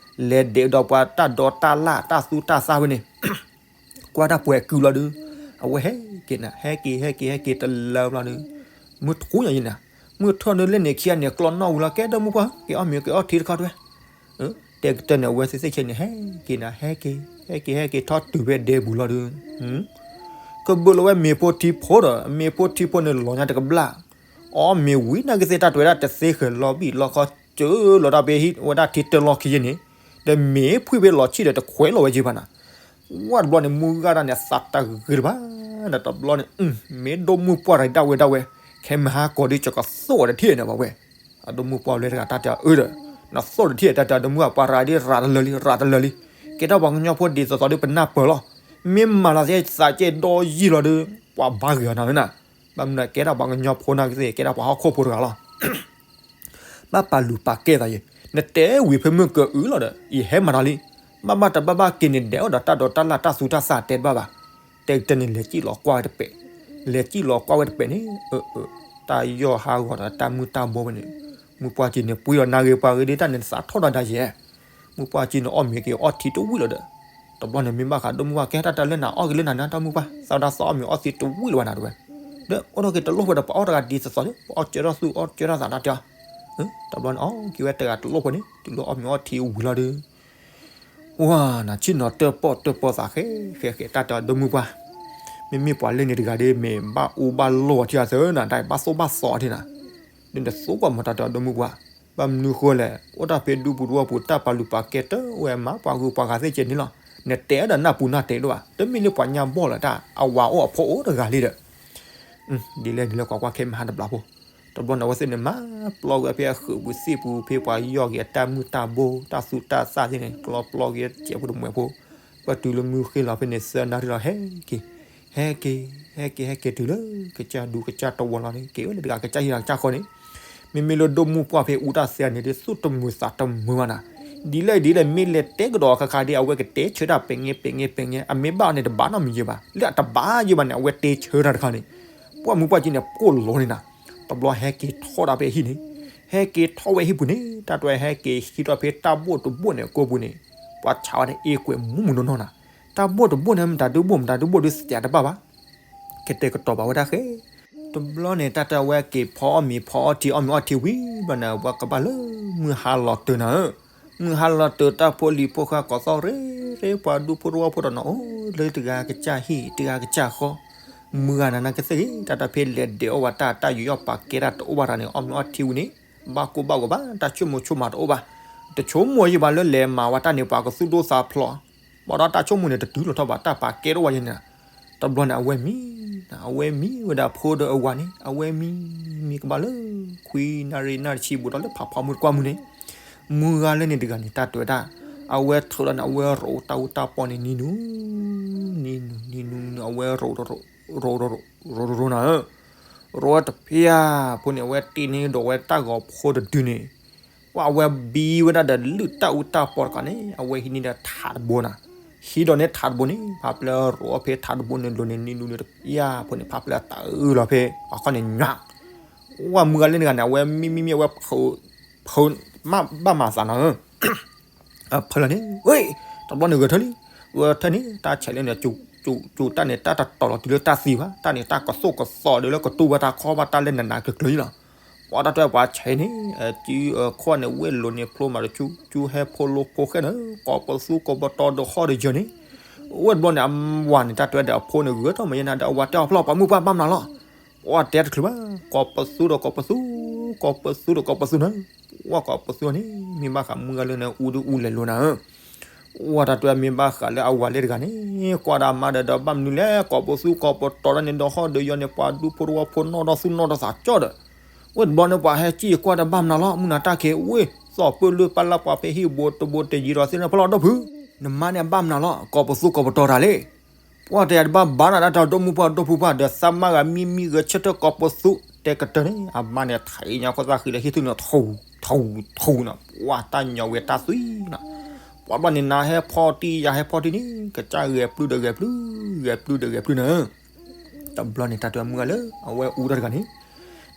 လဲၤဒဲးကဒီးပှၤတၢ်ဒိးတၢ်လၣ်တၢ်သူတၢ်သၣ်ဖဲန့ၣ် ကွၢ်တၢ်ပှဲၤကုလီၤဒီး အဝဲဟဲက့ၤနၤ ဟဲက့ၤ ဟဲက့ၤ ဟဲက့ၤတလၢဘျီဒီး မုၢ်ထူညါယဲၢ်နၤ မုၢ်ထူန့ၣ်လၢန့ၣ်ခံဂၤန့ၣ် ကျီနီၣ်ဝံၤလီၤ ကဲဒိၣ်မုၢ်ပှၢ် က့ၤအီၣ်မ့ၤက့ၤအီထံတခီတဲဝဲ တဲကတၢၢ်န့ၣ် အဝဲသ့ၣ်သ့ၣ်ခဲန့ၣ် ဟဲက့ၤနၤ ဟဲက့ၤ ဟဲက့ၤ ဟဲက့ၤ ထီၣ်တုၤဖဲဒဲပူၤလီၤဒီး ကဘုးလီၤဝဲမ့ၤဖိထံဖိဒီး မ့ၤဖိထံဖိန့ၣ်လီၤညါတကဘျၣ် အီၣ်မ့ၤဝံၤနာ်က့သ့ၣ်တၢ်တဲဝဲဒၣ်တသ့ဃၢၤလီၤဘံၣ်လီၤခီ စၢလီၤတၢ်ဖဲဟံၣ်ဝဲဒၣ်ထံတၢလီၢ်ခံယဲၢ်န့ၣ် ဒီးမ့ၤဖှံဖဲလီၤဆံၣ်ဒီးတခွဲးလီၤဝဲယဲၢ်ဘၣ်နၤ ဝဲတဘျီန့ၣ် မုၢ်ဂၤဒၣ်န့ၣ် သးတဂ့ၤတဘၣ် ဒီးတဘျီန့ၣ် မ့ၢ်ဒိၣ်မုၢ်ပှၢ်တဂၤဒၣ်ဝဲဒၣ်ဝဲ ခဲမုၢ်ဟါကီးဒီး ကကသိၣ်အီၤတထံၣ်န့ၣ်ဘၣ်ဝဲ အဒိၣ်မုၢ်ပှၢ်လၢတဂၤတၢ်တဲအၢဒီး နသိၣ်တထံၣ်တၢ်တဲအဒိၣ်မုၢ်အပှၤရၤဒ်ရၤတလၢာ်လံ ရၤတလၢာ်လံ ကဲထီၣ်ပှၤကညီဖိဒ်သိးသိးဒီးပနၢ်ပၢၢ်လီၤ မ့ၢ်မၤလီၤသ့ၣ်သးကဲဒီယံာ်လီၤဒီး ပှၤဘါဂ့ၤအီၤနၤဝဲနၤ ဘၣ်မနုၤကဲထီၣ်ပှၤကညီဖိနာ်က့သ့ၣ် ကဲထီၣ်ပှၤဟီၣ်ခိၣ်ဖိတဂၤလီၤ ဘၣ်ပာ်လုၢ်ပာ်ကဲသးယဲၢ် နတဲဝံၤဖဲမုၢ်ကအုလီၤဒီး ယဟဲမၤတၢ်လံ ဘၣ်ဘၣ်တဘၣ်ဘၣ်က့ၤန့ၣ် ဒဲးအိၣ်ဒီးတၢ်ဒိးတၢ်လၣ်တၢ်သူတၢ်သၣ်တဲတဘၣ်ဘၣ် တဲကတၢၢ်န့ၣ် လဲၤစံၣ်လီၤကွၢ်ဝဲတပဲာ် လဲၤစံၣ်လီၤကွၢ်ဝဲတပဲာ်န့ၣ် အၢ အၢ တၢ်ယီၢ်ဟးဂီၤဒီးတၢ်မုၢ်တၢ်ဘိဖဲန့ၣ် မုၢ်ပှၢ်ကံန့ၣ် ပှ့ၤလီၤနၢ်ဂ့ၤပှၤဂ့ၤဒ်တၢ်န့ၣ် သးထီၣ်ဒီးဒၣ်ယဲၢ် မုၢ်ပှၢ်ကံန့ၣ် အီၣ်မ့ၤက့ၤအီထံတဝံၣ်လီၤဒီး တဘျီန့ၣ် မ့ၢ်ဘၣ်ဃးဒိၣ်မုၢ်ပှၢ် ကဲတၢ်တၢ်လၢနၤအီၣ်က့ၤလၢနၤန့ၣ် ဒိၣ်မုၢ်ပှၢ် သးဝဲဒၣ်သးအီၣ်မ့ၤအီထံတဝံၣ်လၢၤဘၣ်နၤတဲဝဲ ဒီးအိၣ်ထီၣ်က့ၤတလိၣ်ဖိဒီး ပှၤအီၣ်တဂၤဒ်သိးသိးလံ ပှၤအီၣ်ကၢထီၣ်သူၣ်အီၣ်ကၢထီၣ်သးတၢ်တဲအီၤ တဘျီန့ၣ် အီၣ်က့ၤဝဲတဂၤတလိၣ်ဖိန့ၣ် တုၤလၢအီၣ်မ့ၤအီထံဝံၤလီၤဒီး ဝါ နဆ့ၣ်နီၤတၢၣ်ပီၣ်တၢၣ်ပီသးဃဲ ဃဲဃဲ တၢ်တဲအီၤဒိၣ်မုၢ်ပှၢ် မ့မ့ၢ်ပှၤလၢန့ၣ်တဂၤဒီး မ့ၢ်ဘၣ်အူဘၣ်လီၢ်အီၤထံအသၢနၤ တၢ်ဘၣ်သိၣ်ဘၣ်သီအီၤထံနၤ ဒ်နသိၣ်ကွၢ်မၤတၢ်တဲအီၤဒိၣ်မုၢ်ပှၢ် ဘၣ်မနုၤဃိလဲၣ် အိၣ်တၢ်ဖဲဒူပူၤတဝီပူၤ တၢ်ပာ်လုၢ်ပာ်ကဲတအိၣ်ဝဲမး ပှၤဂုၤပှၤဂၤသ့ၣ်ကဲန့ၣ်လီၤ နတဲဒီးနၢ်ပူၤနၢ်တဲတအိၣ်ဘၣ် တမ့ၢ်လၢပှၤညါဘီၣ်လၢၤတၢ် အဝၤအိၣ်အဖိအိၣ်တဂၤလံဒီး ဒ်လဲၣ်ဒ်လဲၣ် ကွၢ်ကွၢ်ခဲမုၢ်ဟါတဘျီဖိ တဘျီန့ၣ် အဝဲသ့ၣ်န့ၣ် မၤပျီက့ၤဖဲအဃုာ်ပူၤသ့ၣ်ပူၤ ဖဲပှၤယီၢ်က့ၤအတၢ်မုၢ်တၢ်ဘိ တၢ်သူတၢ်သၣ်သ့ၣ်န့ၣ် ကျီပျီက့ၤစဲးဖိတမှဲးဖိ ပတုၤလၢမုၢ်ဃ့ၢ်လီၤဖဲန့ၣ် သၢနၣ်ရံၣ်လီၤ ဟဲက့ၤ ဟဲက့ၤ ဟဲက့ၤ ဟဲက့ၤတုၤလၢ ကစၢ်ဒူကစၢ်တဝီလီၤန့ၣ် က့ၤဝဲလၢတဂၤကစၢ်ဟံၣ်တဂၤကစၢ်ဃီန့ၣ် မ့မ့ၢ်လၢဒိၣ်မုၢ်ပှၢ်ဖဲအူတၢ်သ့န့ၣ် ဒ်သူၣ်တမုာ်သးတမုာ်ဘၣ်နၤ ဒ်လဲၣ်ဒ်လဲၣ် မ့ၢ်လဲၤတဲကဒီးအခါခါဒ် အဝဲကတဲဆၢတၢ်ပဲာ်ငဲပဲာ်ငဲပဲာ်ငဲ အမ့ၢ်ဘၣ်အီၤန့ၣ် တဘၣ်နီတမံၤယဲၢ်ဘၣ် လၢအတဘၣ်ယဲၢ်ဘၣ်န့ၣ် အဝဲတဲဆၢတၢ်တခါန့ၣ် ပှၢ်မုၢ်ပှၢ်ကံန့ၣ် ကိၣ်လီၤန့ၣ်နၤ တဘျီဟဲက့ၤထီၣ်ဒၣ်ဖဲဟံၣ်န့ၣ် ဟဲက့ၤထီၣ်ဝဲဟံၣ်ပူၤန့ၣ် တၢ်တဲဟဲက့ၤဟံးထီၣ်ဖဲတၢ်ဘိၣ်တဘိၣ်န့ၣ် အကိာ်ပူၤန့ၣ် ပှၤဆးဝဲန့ၣ် အ့ကွဲးမူးမူးနီၢ်နီၢ်နၤ တၢ်ဘိၣ်တဘိၣ်န့ၣ် မတၤဒုဘိၣ် မတၤဒုဘိၣ်ဒုစတးတဘၣ်ဘၣ် ကတဲာ်ကတီၤဘၣ်ဝဲဒၣ်ဃဲ တဘျီန့ၣ် တၢ်တဲဝဲက့ၤဖီအီၣ်မ့ၤဖီအီၣ်ထံ အီၣ်မ့ၤအီၣ်ထံဝံၤဘျီန့ၣ် ပှၤကဘၣ်လၢမုၢ်ဟါလီၤတၢၤနၤဧၢ မုၢ်ဟါလီၤတၢၤ တၢ်ဖိလံၤဖိဃါကိးသီၣ်ရ့ရ့ ပှၤဒူဖိတဝီဖိတနီၤ အိၣ်လၢတဂၤကစၢ်ဟံၣ် တဂၤကစၢ်ဃီ မုၢ်ဂၤနၤနာ်က့သ့ၣ်ဂ့ၤ တၢ်တၢ်ဖဲလဲၤဒဲးအီၣ်ဝဲတၢ် တၢ်ယူးယီၣ်ပာ်ကဲတၢ်တအိၣ်ဘၣ်တၢ်န့ၣ် အီၣ်မ့ၤအီၣ်ထံဝံၤန့ၣ် ဘၣ်ကိၢ်ဘၣ်ဂီၤဘၣ် တၢ်ဆိကမိၣ်ဆိကမးတအိၣ်ဘၣ် တဆိကမိၣ်ယံၤဘၣ်လၢလဲၤမၤဝဲတၢ်န့ၣ် ပှၤကသူၣ်ဒိၣ်သးဖျိး ဘၣ်ဒီးတၢ်ဆိကမိၣ်န့ၣ် တတုၤလီၤထီၣ်ဘၣ် တၢ်ပာ်ကဲတအိၣ်ဘၣ်ယဲၢ်န့ၣ် တဘျီန့ၣ် အဝဲမံ အဝဲမံဝဲဒၣ်ဖိဒီးအဝၤန့ၣ် အဝဲမံ မံကဘၣ်လၢ ခွံနၣ်ရံၣ်နၣ်ရံၣ်ဆံဘူးဒီးလၢဖးဖီမုၢ်တကွၢ်မုၢ်န့ၣ် မုၢ်ဂၤလၢန့ၣ်တဂၤန့ၣ် တၢ်တဲဝဲဒၣ် အဝဲထုးလီၤန့ၣ် အဝဲရိးတၢ်အူတၢ်ပီၢ်န့ၣ် နံၤနူၤ နံၤနူၤ နံၤနူၤ နံၤနူၤ အဝဲရိး ရိး ရိး ရိး ရိးနၤဧၢ ရိးဝဲတဖျၢၣ်ဖိန့ၣ် အဝဲတ့န့ၢ်ဒီးဝဲတၢ်ဂီၤဖိတဒုန့ၣ် ပှၤအဝဲဘံဝဲဒၣ်ဒီးလုၢ်တၢ်အူတၢ်ပီၢ်တခီန့ၣ် အဝဲဟံးန့ၢ်ဒီးထးတဘိနၤ ဟံးဒီးန့ၢ်ထးတဘိန့ၣ် ဖးဖျၢၣ်ရိးဖဲထးတဘိန့ၣ်လိၤန့ၣ် နံၤနူၤန့ၣ်တဖျၢၣ်ဖိန့ၣ် ဖးဖျၢၣ်တအုလီၤဖဲ ပှၤခီန့ၣ်ညါ ဝဲမုၢ်ဂၤလၢန့ၣ်တဂၤန့ၣ် အဝဲမံမံမံ အဝဲဖုး ဖုး မ့ၢ်ဘၣ်မၤသးနၤဧၢ ဖုးလီၤန့ၣ် ဝဲ တဘျီန့ၣ်ဂဲၤထၢၣ်လံ ဂဲၤထၢၣ်န့ၣ် တၢ်ဆဲးလၢန့ၣ် ကၠူၤတၢ်န့ၣ် တၢ်တတီၤလီၤတုၤလၢတၢ်သံဘၣ်, တၢ်န့ၣ်တၢ်ကသိၣ်ကသီဒုးလၢကတူၢ်ဘၣ်တၢ်ခီဘၣ်တၢ်လၢနးနးကျၢၤကျၢၤလီၤ. ပှၤတၢ်တဲပှၤဆဲးန့ၣ် စုခိၣ်န့ၣ်ဝ့ၢ်လိၤန့ၣ်ဖျိမးတဆူ စုဟဲဖိလိဖိဃဲၢ်န့ၣ် ကိးပသူကိးပတီၤဒီးဃီဒီးယၢၤန့ၣ်, ဝဲတဘျီန့ၣ် အဝၤန့ၣ် တၢ်တဲဒီးအဖိန့ၣ် ဂုာ်ထီၣ်မးယဲနၤဒီးအဝၤတဲအီၤဖျီၣ် ပှၤမုၢ်ပှၢ်ဘၣ်မနုၤလီၤ. ပှၤတဲတချုးဘၣ် ကိးပသူဒီးကိးပသူ, ကိးပသူဒီးကိးပသူန့ၣ်, ဝဲကိးပသူန့ၣ် မ့ၢ်ဘၣ်ဃးမုၢ်ဂၤလၢန့ၣ် အူဒုးအူလဲၤလိၤနၤဧၢ ဝဲတၢ်တဲမ့ၢ်ဘၣ်ဃးလၢအဝၤလၢတဂၤန့ၣ် ကွၢ်ဒီးအမါဒီး ဒီးဘၣ်မနုၤလဲၣ် ကိးပသူကိးပတီၤတၢ်န့ၣ် ဒီးဃီဒီးယၢၤန့ၣ် ပှၤဒူဖိတဝီဖိနီၢ်ဒီးသူၣ်နီၢ်ဒီးသးကၠီဒီး, ဝဲတဘျီန့ၣ် ပှၤဟဲစံၣ်ကွၢ်ဒီးဘၣ်မနုၤလီၤ မုၢ်နၤတၢ်ခံးဝ့ၢ် သီၣ်ပၢၢ်လၢပၢ်လၢပှၤဖဲဟံၣ်ဘိတဘိတယံၤဒီးသ့ၣ်န့ၣ် ဖျီၣ်ဒီးဖု, နမါန့ၣ်အဘၣ်မနုၤလီၤ ကိးပသူကိးပတီၤတၢ်လဲၣ် ပှၤတဲယၤတဘၣ်ဘၣ်နၤ တၢ်တဲအီၤဒိၣ်မုၢ်ပှၢ်ဒိၣ်ဖုပှၢ်ဒီး သးမါဂၤမံမံဂဲၤဆၢထၢၣ်ကိးပသူ တဲကတၢၢ်န့ၣ် အမါန့ၣ် ထံၣ်ညါခိၣ်သၣ်ဃံလၢဟံၣ်ထူၣ်န့ၣ် ထူၣ်ထူၣ်ထူၣ်နီၤ ပှၤတၢ်ညီဝဲတၢ်သွံနီၤ, ပှၤဘျီန့ၣ် နၤဟဲဖီၣ်တံၢ် ယၤဟဲဖီၣ်တံၢ်န့ၣ် ကစၢ်ဂဲၤပျုၢ်ဒီးဂဲၤပျုၢ် ဂဲၤပျုၢ်ဒီးဂဲၤပျုၢ်န့ၣ် တဘျီန့ၣ် တၢ်တဲမုၢ်ဂၤလၢ အဝဲအူတၢ်တဂၤန့ၣ်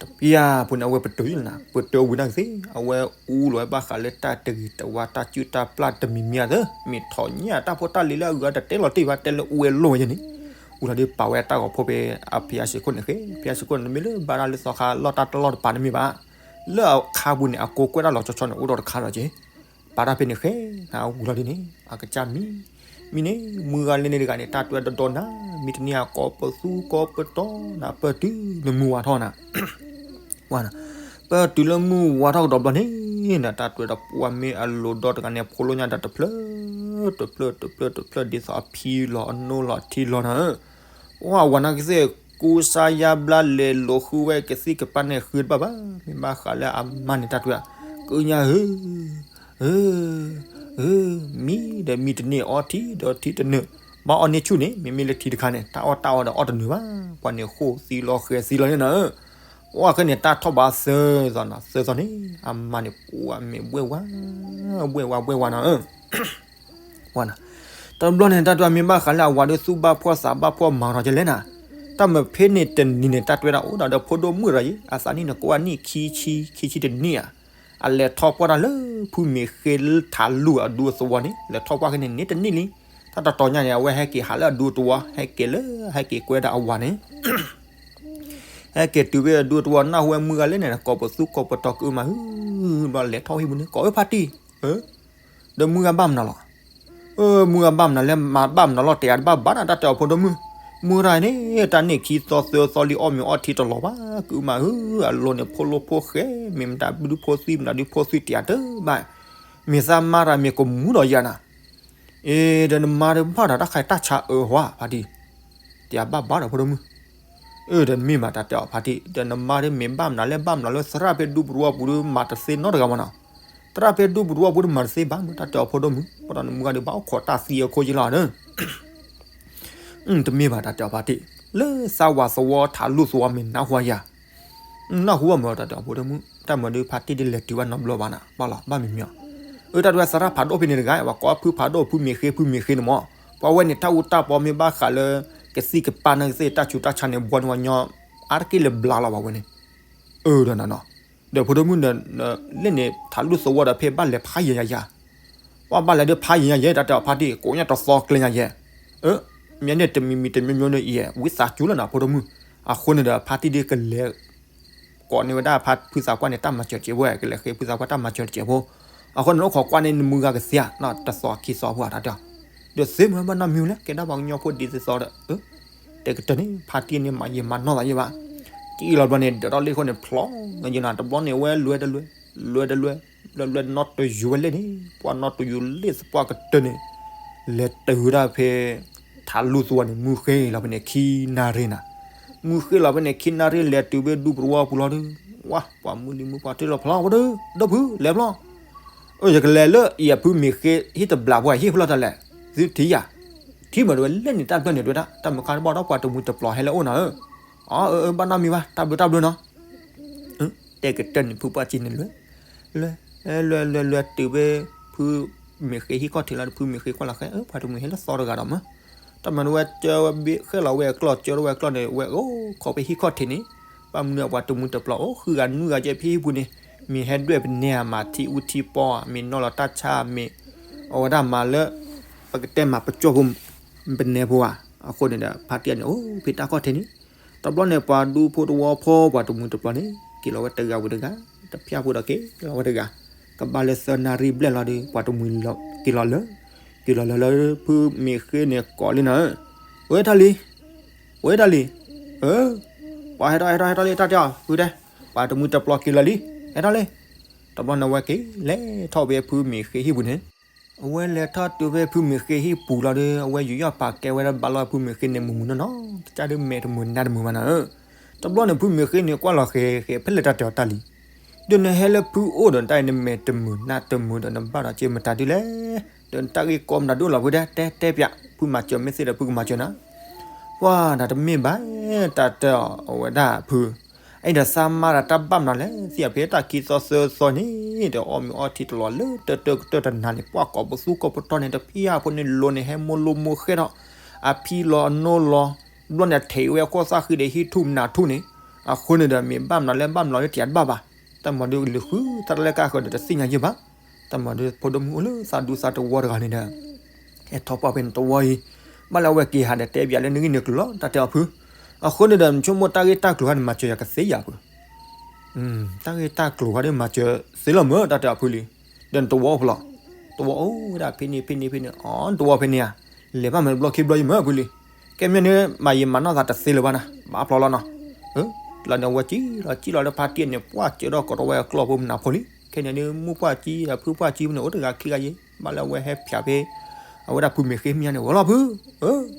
တပျၢ်ဖိန့ၣ် အဝဲပတုာ်လီၤနၤ ပတုာ်ဝံၤနၢ်ကသ့ၣ် အဝဲအူလီၤဝဲဘၣ်ဃးလၢတၢ်တဂ့ၤတဝါ တၢ်စုၣ်တၢ်ပျၢ်တမံၤမံၤအသၢ မ့ၢ်ထီၣ်ညၣ်တၢ်ဖိတၢ်လံၤလၢအဂုၤအတတဲလီၤတ့ၢ်ဘၣ် တဲလၢအူဝဲလိၣ်ဝဲယဲန့ၣ်, ဝံၤလီၤဒုးပာ်ဝဲတၢ်ဂီၤဖိဖဲအဖံအစ့ခိၣ်န့ၣ်ဃ့ ဖံအစ့ခိၣ်န့ၣ် တမ့ၢ်လၢဘၣ်တၢ်လၢသီခါလီၢ်တၢ်တလီၢ်တပၤန့ၣ်မ့ၢ်ဘၣ်, လၢအခါပူၤန့ၣ် အကိးကွဲးတၢ်လီၤဆီဆီန့ၣ် အိၣ်ဒီးတခါလီၤက့ၤ ပာ်တၢ်ဖဲန့ၣ်ဃဲ နဝံၤလီၤဒ်န့ၣ် အကစၢ်မံ မံန့ၣ် မုၢ်ဂၤလၢန့ၣ်တဂၤန့ၣ် တၢ်တွဲဒီဒီနၤ မံတနံၤအကိးပသူကိးပတီၤနၤ ပတုၤလၢမုၢ်ဝါထီၣ်နၤ ဝါနၤ ပတုၤလၢမုၢ်ဝါထီၣ်ကဒီးဘျီန့ၣ် နတၢ်တွဲဒီးပှၤမ့ၢ်အလိၤဒီတဂၤန့ၣ် ဖိလိညါဒီးတဖျၢၣ် တဖျၢၣ် တဖျၢၣ် တဖျၢၣ် ဒ်သိးအဖံလီၤအနိလီၤအထံလီၤနၤဧၢ ပှၤဝၤနၤကသ့ၣ် ကူစါယါဘျါလဲၤလိာ်ဃုဝဲ ကသံၣ်ကပၤန့ၣ်ဃုတဘၣ်ဘၣ် မ့ၢ်ဘၣ်ဃးလၢအမါန့ၣ်တၢ်တွဲ ကုညါဧၢ ဧၢ ဧၢ မံဒီးမံတန့ၢ် အီထံဒီးထံတနုာ် ဘၣ်အီန့ၢ်ဆူၣ်န့ၣ် မ့မ့ၢ်လၢထံတခါန့ၣ် တၢ်အီၣ်တၢ်အီဒီးအီၣ်တနုာ်ဘၣ် ပှၤန့ၣ်ဃိၣ်သံလီၤဃဲၤသံလီၤန့ၣ်နၤဧၢ ပှၤဃဲန့ၣ် တၢ်ထီၣ်ဘးသၢသီနၤ သၢသီန့ၣ် အမါန့ၣ် ပှၤမ့ၢ်ဘှဲၣ်ဝါ ဘှဲၣ်ဝါဘှဲၣ်ဝါနၤဧၢ ဝါနၤ တဘျီန့ၣ် တၢ်တွဲမ့ၢ်ဘၣ်ဃးလၢအဝၤဒီးသူၣ်ဘၣ်ဖှီၣ်သးဘၣ်ဖှီၣ်မၤထီၣ်ကလဲၣ်နၤ တၢ်မ့ၢ်ဖဲန့ၣ်တနံၤန့ၣ် တၢ်တွဲဒၣ်အိၣ်ဒၣ်ဒီးဖိဒိၣ်မုၣ်တဂၤအံၤ အသးနံၣ်န့ၣ် ကိးဝဲနံၣ်ခံဆံ ခံဆံတနံၣ်ဧါ အလဲၤထီၣ်ပှၢ်တၢ်လၢဖုမ့ၢ်ဃ့လၢထးလူၢ်အဒူအသဝီန့ၣ် လဲၤထီၣ်ပှၢ်ဃဲန့ၣ် န့ၣ်တနံၣ်လံ တၢ်တတီၤညါန့ၣ် အဝဲဟဲက့ၤဟးလၢအဒူအသဝီ ဟဲက့ၤလၢ ဟဲက့ၤကွဲဒၣ်အဝၤန့ၣ် ဟဲက့ၤတုၤဖဲအဒူအသဝီ နၢ်ဟူဝဲမုၢ်ဂၤလဲၣ်န့ၣ် ကိးပသူကိးပတီၤကုမၤဟု ဘျီလဲၤထီၣ်ဟံၣ်ပူၤန့ၣ် ကိးဝဲဖါတံၢ် ဧၢ ဒီးမုၢ်ဂၤဘၣ်မနုၤလီၤ အၢ မုၢ်ဂၤဘၣ်မနုၤလဲၣ် မၤဘၣ်မနုၤလီၤ တဲယၤတဘၣ်ဘၣ်နၤ တၢ်တဲအီၤဖိဒိၣ်မုၣ် မုၢ်ဂၤန့ၣ် တၢ်န့ၣ်ခံသီသၢသီလံ အီၣ်မ့ၤအီထံတလီၤဘၣ် ကုမၤဟု အလိၤန့ၣ်ဖိလိဖိဃဲ မ့ၢ်မတၤဒုဖိသွံၣ် မတၤဒုဖိသွံၣ်တဲယၤတဘၣ် မ့ၢ်သးမါတၢ်မ့ၢ်ကမူဒီးယၤနၤ အ့ ဒီးနမါဒီးဘၣ်ဒီးတၢ်ခါတၢ်ဆါအၢဟီဧါ ဖါတံၢ် တဲယၤဘၣ်ဘၣ်ဒီးဖိဒိၣ်မုၣ် အၢ ဒီးမ့ၢ်မးတၢ်တဲအီၤဖါတံၢ် ဒီးနမါဒီးမ့ၢ်ဘၣ်မနုၤလဲၣ် ဘၣ်မနုၤလၢသရၣ်ဖဲဒူပရူအပူၤဒီးမၤတသ့နီတဂၤမးနီၤ သရၣ်ဖဲဒူပရူအပူၤဒီးမၤတသ့ဘၣ်မး တၢ်တဲအီၤဖိဒိၣ်မုၣ် ဘၣ်ဒီးနမုၢ်ဂၤဒီးဘၣ်အိၣ်ခိးတၢ်သံအခိၣ်ယ့လီၤဒီး တမ့ၢ်ဘၣ်တၢ်တဲအီၤဖါတံၢ် လၢသးဝၤသဝီထးလူၢ်သဝီမ့ၢ်နၢ်ဟူယၤ နၢ်ဟူဘၣ်မးတၢ်တဲအီၤဖိဒိၣ်မုၣ် တၢ်မၤဒုးဖါတံၢ်ဒ်လဲၤတုၤဘၣ်နီတဘျီဘၣ်နၤ ဘၣ်လီၤ ဘၣ်မ့ၢ်မ့ၢ်အီၤ အၢ တၢ်တဲဝဲသရၣ်ဖးဒိၣ်ဖဲန့ၣ်တဂၤ ပှၤကိးဖုဖးဒိၣ်ဖုမ့ၢ်ဃ့ဖုမ့ၢ်ဃ့န့ၣ်မး ပှၤဝဲန့ၣ် တၢ်အူတၢ်ပီမ့ၢ်ဘၣ်ဃးလၢ ကသံၣ်ကပၤန့ၣ်ကသ့ၣ် တၢ်ဆူးတၢ်ဆါန့ၣ် ဘှီန့ၢ်ဝဲညီ အါတက့ၢ်လၢဘျါလီၤဘၣ်ဝဲန့ၣ် အၢ ဒီးနၤနီၤ ဒီးဖိဒိၣ်မုၣ်ဒီး လၢန့ၣ် ထးလူၢ်သဝီဒီးဖဲဘၣ်လဲၤဖးယံာ်ညါယဲ ပှၤဘၣ်လဲၤဒီးဖးယံာ်ညါယဲ တၢ်တဲအီၤဖါတံၢ် ကိးညါတသီကျဲညါယဲ အၢ မ့ၢ်န့ၣ်တမံၤမံၤတမံၤမံၤန့ၣ်အံၤ ဝံသးစူၤလီၤနၤ ဖိဒိၣ်မုၣ် အဃိန့ၣ်ဒီး ဖါတံၢ်ဒ်ကလဲၤ ကိးန့ၢ်ဝဲဒၣ်ဖုသးပှၢ်န့ၣ် တၢ်မၤစၢၤတစဲးဖိ ကလဲၤဃ့ဖုသးပှၢ်တၢ်မၤစၢၤတစဲးဖိ အဃိန့ၣ် အိၣ်ခိးကွၢ်န့ၢ်နမုၢ်ဂၤကသ့ဧါ တသီခံသီဖိအတၢ်တဲအီၤ ဒီးသ့မ့ၢ်ဘၣ်နီတမံၤလဲၣ် ကဲဒၣ်ပှၤကညီဖိဒ်သိးသိးဒီး တဲကတၢၢ်န့ၣ် ဖါတံၢ်န့ၣ် မၤယံာ်မၤနီၢ်သးယံာ်ဘၣ် တအံၤလီၤဘျီန့ၣ် ဒၢးထီၣ်လ့ၣ်ခိၣ်န့ၣ် ဖျိးယံာ်နၤ တဘျီန့ၣ် ဝဲလွဲတလွဲ လွဲတလွဲ လွဲလွဲနီၣ်တယူၤဝဲလဲၣ်န့ၣ် ပှၤနီၣ်တယူၤလ့ၣ်သပှၢ်ကတၢၢ်န့ၣ် လဲၤတုၤဝဲဒၣ်ဖဲ ထးလူၢ်သဝီန့ၣ် မုၢ်ဃ့လီၤဖဲန့ၣ် ခံနၣ်ရံၣ်နၤ မုၢ်ဃ့လီၤဖဲန့ၣ် ခံနၣ်ရံၣ် လဲၤတုၤဖဲဒူပရူအပူၤလီၤဒီး ဝါ ပှၤမုၢ်လံမုၢ်ပှၢ်ထံၣ်လီၤဖျီဝဲဒီး ဒီပုၢ် လဲၤဖျီ အၢ ယကလဲၤလၢအံၤအဖုမ့ၢ်ဃ့ ဟံၣ်တဘျးဖိ ဟံၣ်ဖျီတၢ်လဲၣ် သုထံၣ်ယၤ ထံၣ်မးတဝဲ လၢန့ၣ်တၢ်ဘျၢန့ၣ်တဝဲဒၣ် တၢ်မုၢ်ခါတဘၣ်ဒီးပှၤတမှံၤတပျီၤဟဲလၢအအိၣ်နၤဧၢ အၢ အၢ ဘၣ်နီတမံၤဘၣ် တၢ်ဘျုးတၢ်ဘျုးနီၤ တဲကတၢၢ်န့ၣ် ဖုပှၢ်စံးန့ၣ်လွဲ လွဲ လွဲ လွဲ လွဲ တုၤဖဲ ဖုမ့ၢ်ဃ့ဟံၣ်ခီၣ်ထံးလီၤ ဖုမ့ၢ်ဃ့ကွၢ်လီၤဃဲ အၢ ပှၤတမှံၤဟဲလၢသီတဂၤဒီးမး တၢ်မၤတဝဲ ကၢဝဲဘ့ၣ်ဃဲလီၤဝဲအကျီၢ် ကၢထီၣ်ဝဲအကျီၢ်န့ၣ် ဝဲအိၣ်ခိးဖဲဟံၣ်ခီၣ်ထံးန့ၣ် ဘၣ်မနုၤပှၤတမှံၤတပျီၤ အိၣ်ဃုဂၤနွံဂၤကဲဖဲဟံၣ်ပူၤန့ၣ် မ့ၢ်ဟဲဒွဲၣ်ပနဲအမၤထံအူထံပီဧါ မ့ၢ်နီၢ်လီၤတၢ်ဆါ မ့ၢ် အဝဲဒၣ်မၤလၢ ပကတဲမၤပကၠီၣ်ဖိ ပနဲဖိဧါ အဃိန့ၣ်ဒီး ဖါတံၢ်န့ၣ် အိၣ်ဖဲတၢ်ခီၣ်ထံးန့ၣ်, တဘျီန့ၣ် ပှၤဒူဖိတဝီဖိ ပှၤတမှံၤတပျီၤန့ၣ် က့ၤလီၤဝဲတဂၤဝံၤတဂၤ, တဖၣ်ဖိဒီးက့ၤလီၤဝဲတဂၤ, ကဘၣ်လၢသၢနၣ်ရံၣ်ဘျဲၣ်လီၤဒီး ပှၤတမှံၤက့ၤလီၤလၢ, က့ၤလီၤလၢလၢဖုမ့ၢ်ဃ့န့ၣ်ကိးလံနၤ, ဝဲတၢ်လံၤ, ဝဲတၢ်လံၤ, အၢ, ပှၤဟဲထီၣ်ဟဲထီၣ်ဟဲထီၣ်လံ တၢ်တဲအီၤ ဖုတဲ, ပှၤတမှံၤတပျီၤက့ၤလီၤလံ, ဟဲထီၣ်လံ. တဘျီန့ၣ် အဝဲက့ၤလဲၤထီၣ်ဖဲဖုမ့ၢ်ဃ့ဟံၣ်ပူၤန့ၣ်, အဝဲလဲၤထီၣ်တုၤဖဲဖုမ့ၢ်ဃ့ဟံၣ်ပူၤလီၤဒီး အဝဲယူးယီၣ်ပာ်ကဲဝဲဒၣ်ဘၣ်လီၤဖုမ့ၢ်ဃ့န့ၣ် မုာ်မုာ်နီၢ်နီၢ်, တကးဒုးမဲာ်တမုာ်နါတမုာ်ဘၣ်နၤဧၢ. တဘျီန့ၣ် ဖုမ့ၢ်ဃ့န့ၣ် ကွၢ်လီၤဃဲၤဃဲၤ ဖဲလဲၣ်တၢ်တဲအီၤတၢ်လံၤ, ဒ်နဟဲလၢဖုအိၣ်ဒီးတၢ်အံၤ နမဲာ်တမုာ်နါတမုာ်ဒီးနဘၣ်ဒီးက့ၤမတၤဒုလဲၣ်, ဒီးနတၢ်ဂ့ၢ်ကီမတၤဒုလီၤဖုတဲ, တဲတဲပျး, ဖုမၤစၢၤမ့ၢ်သ့ဒီးဖုကမၤစၢၤနၤ. ပှၤဒၣ်တမ့ၢ်ဘၣ်, တၢ်တဲအီၤအဝဲဒၣ်ဖု အအံၤဒီးသးမါဒီးတၢ်ဘၣ်မနုၤလဲၣ်, သ့ၣ်အဖဲတၢ်ခံသီသၢသီန့ၣ် ဒီးအီၣ်မ့ၤအီထံတလီၤလၢတၢတၢကတၢၢ်တနၤန့ၣ် ပှၤကိးပသူကိးပတီၢ်န့ၣ် တဖၣ်ဖိန့ၣ်လိၤန့ၣ် ဟဲမိၢ်လိမိၢ်ဃဲထီၣ်, အဖံလီၤအနိလီၤ, ဘျီန့ၣ် အထံးဝဲအခိၣ်သၣ်ဃံဒီးဟံၣ်ထူၣ်နၤထူၣ်န့ၣ်, အဃိန့ၣ်ဒီး မ့ၢ်ဘၣ်မနုၤလဲၣ် ဘၣ်မနုၤလဲၣ် တယၤတဘၣ်ဘၣ်, တၢ်မၤဒုးလုာ်ဃုသၣ်တလၢကၢ်ဃၢၤဒီးတသ့ၣ်ညါယဲၢ်ဘၣ်, တၢ်မၤဒုးဖိဒိၣ်မုၣ်အိၣ်လၢသးဒူသးတဝီတဂၤန့ၣ်ဒီး ဟဲထီၣ်ပှၢ်ဖဲန့ၣ်တဝီအံၤ, ဘၣ်လၢအဝဲက့ၤဟးဒီးတဲပျးလၢနဂ့ၢ်နကျိၤလီၤ တၢ်တဲအီၤဖု, အဃိန့ၣ်ဒီး နဆိကမိၣ်တၢ်ဂ့ၢ်တၢ်ကျိၤခါန့ၣ်မၤစၢၤယၤကသ့ယၤဖု, တၢ်ဂ့ၢ်တၢ်ကျိၤခါဒီးမၤစၢၤသ့လီၤမၢ တၢ်တဲအီၤဖုလံ, ဒီးနတဝီအိၣ်ဖဲလီၤ, တဝီအိၣ်ဝဲဒၣ်ဖဲန့ၣ်ဖဲန့ၣ်ဖဲန့ၣ်, အီ နတဝီဖဲန့ၣ်ဧါ, လဲၤဘၣ်မ့ၢ်တဘျီခံဘျီယမၢဖုလံ, ကဲမ့ၢ်န့ၣ် မၤယံာ်မၤနီၢ်သးတသ့လၢၤဘၣ်နၤ, ဘၣ်ဖျီလီၤနီၤ, လီၤန့ၣ် အဝဲစံၣ်လီၤစံၣ်လီၤလၢဖါတံၢ်န့ၣ် ပှၢ်စၢၤထီၣ်ကိးထီၣ်ဝဲအကျီၢ်ဖိမနုၤဖိလံ, ခဲန့ၣ်ဒုး မုၢ်ပှၢ်စံၣ်ဒီးဖုပှၢ်စံၣ်ဖဲန့ၣ် အိၣ်တဂၤခံဂၤယဲၢ်, ဘၣ်လၢအဝဲဟဲဖျါဖဲ အဝဲဒၣ်ဖုမ့ၢ်ဃ့မ့ၢ်ညါန့ၣ် ဝဲလီၤဖု,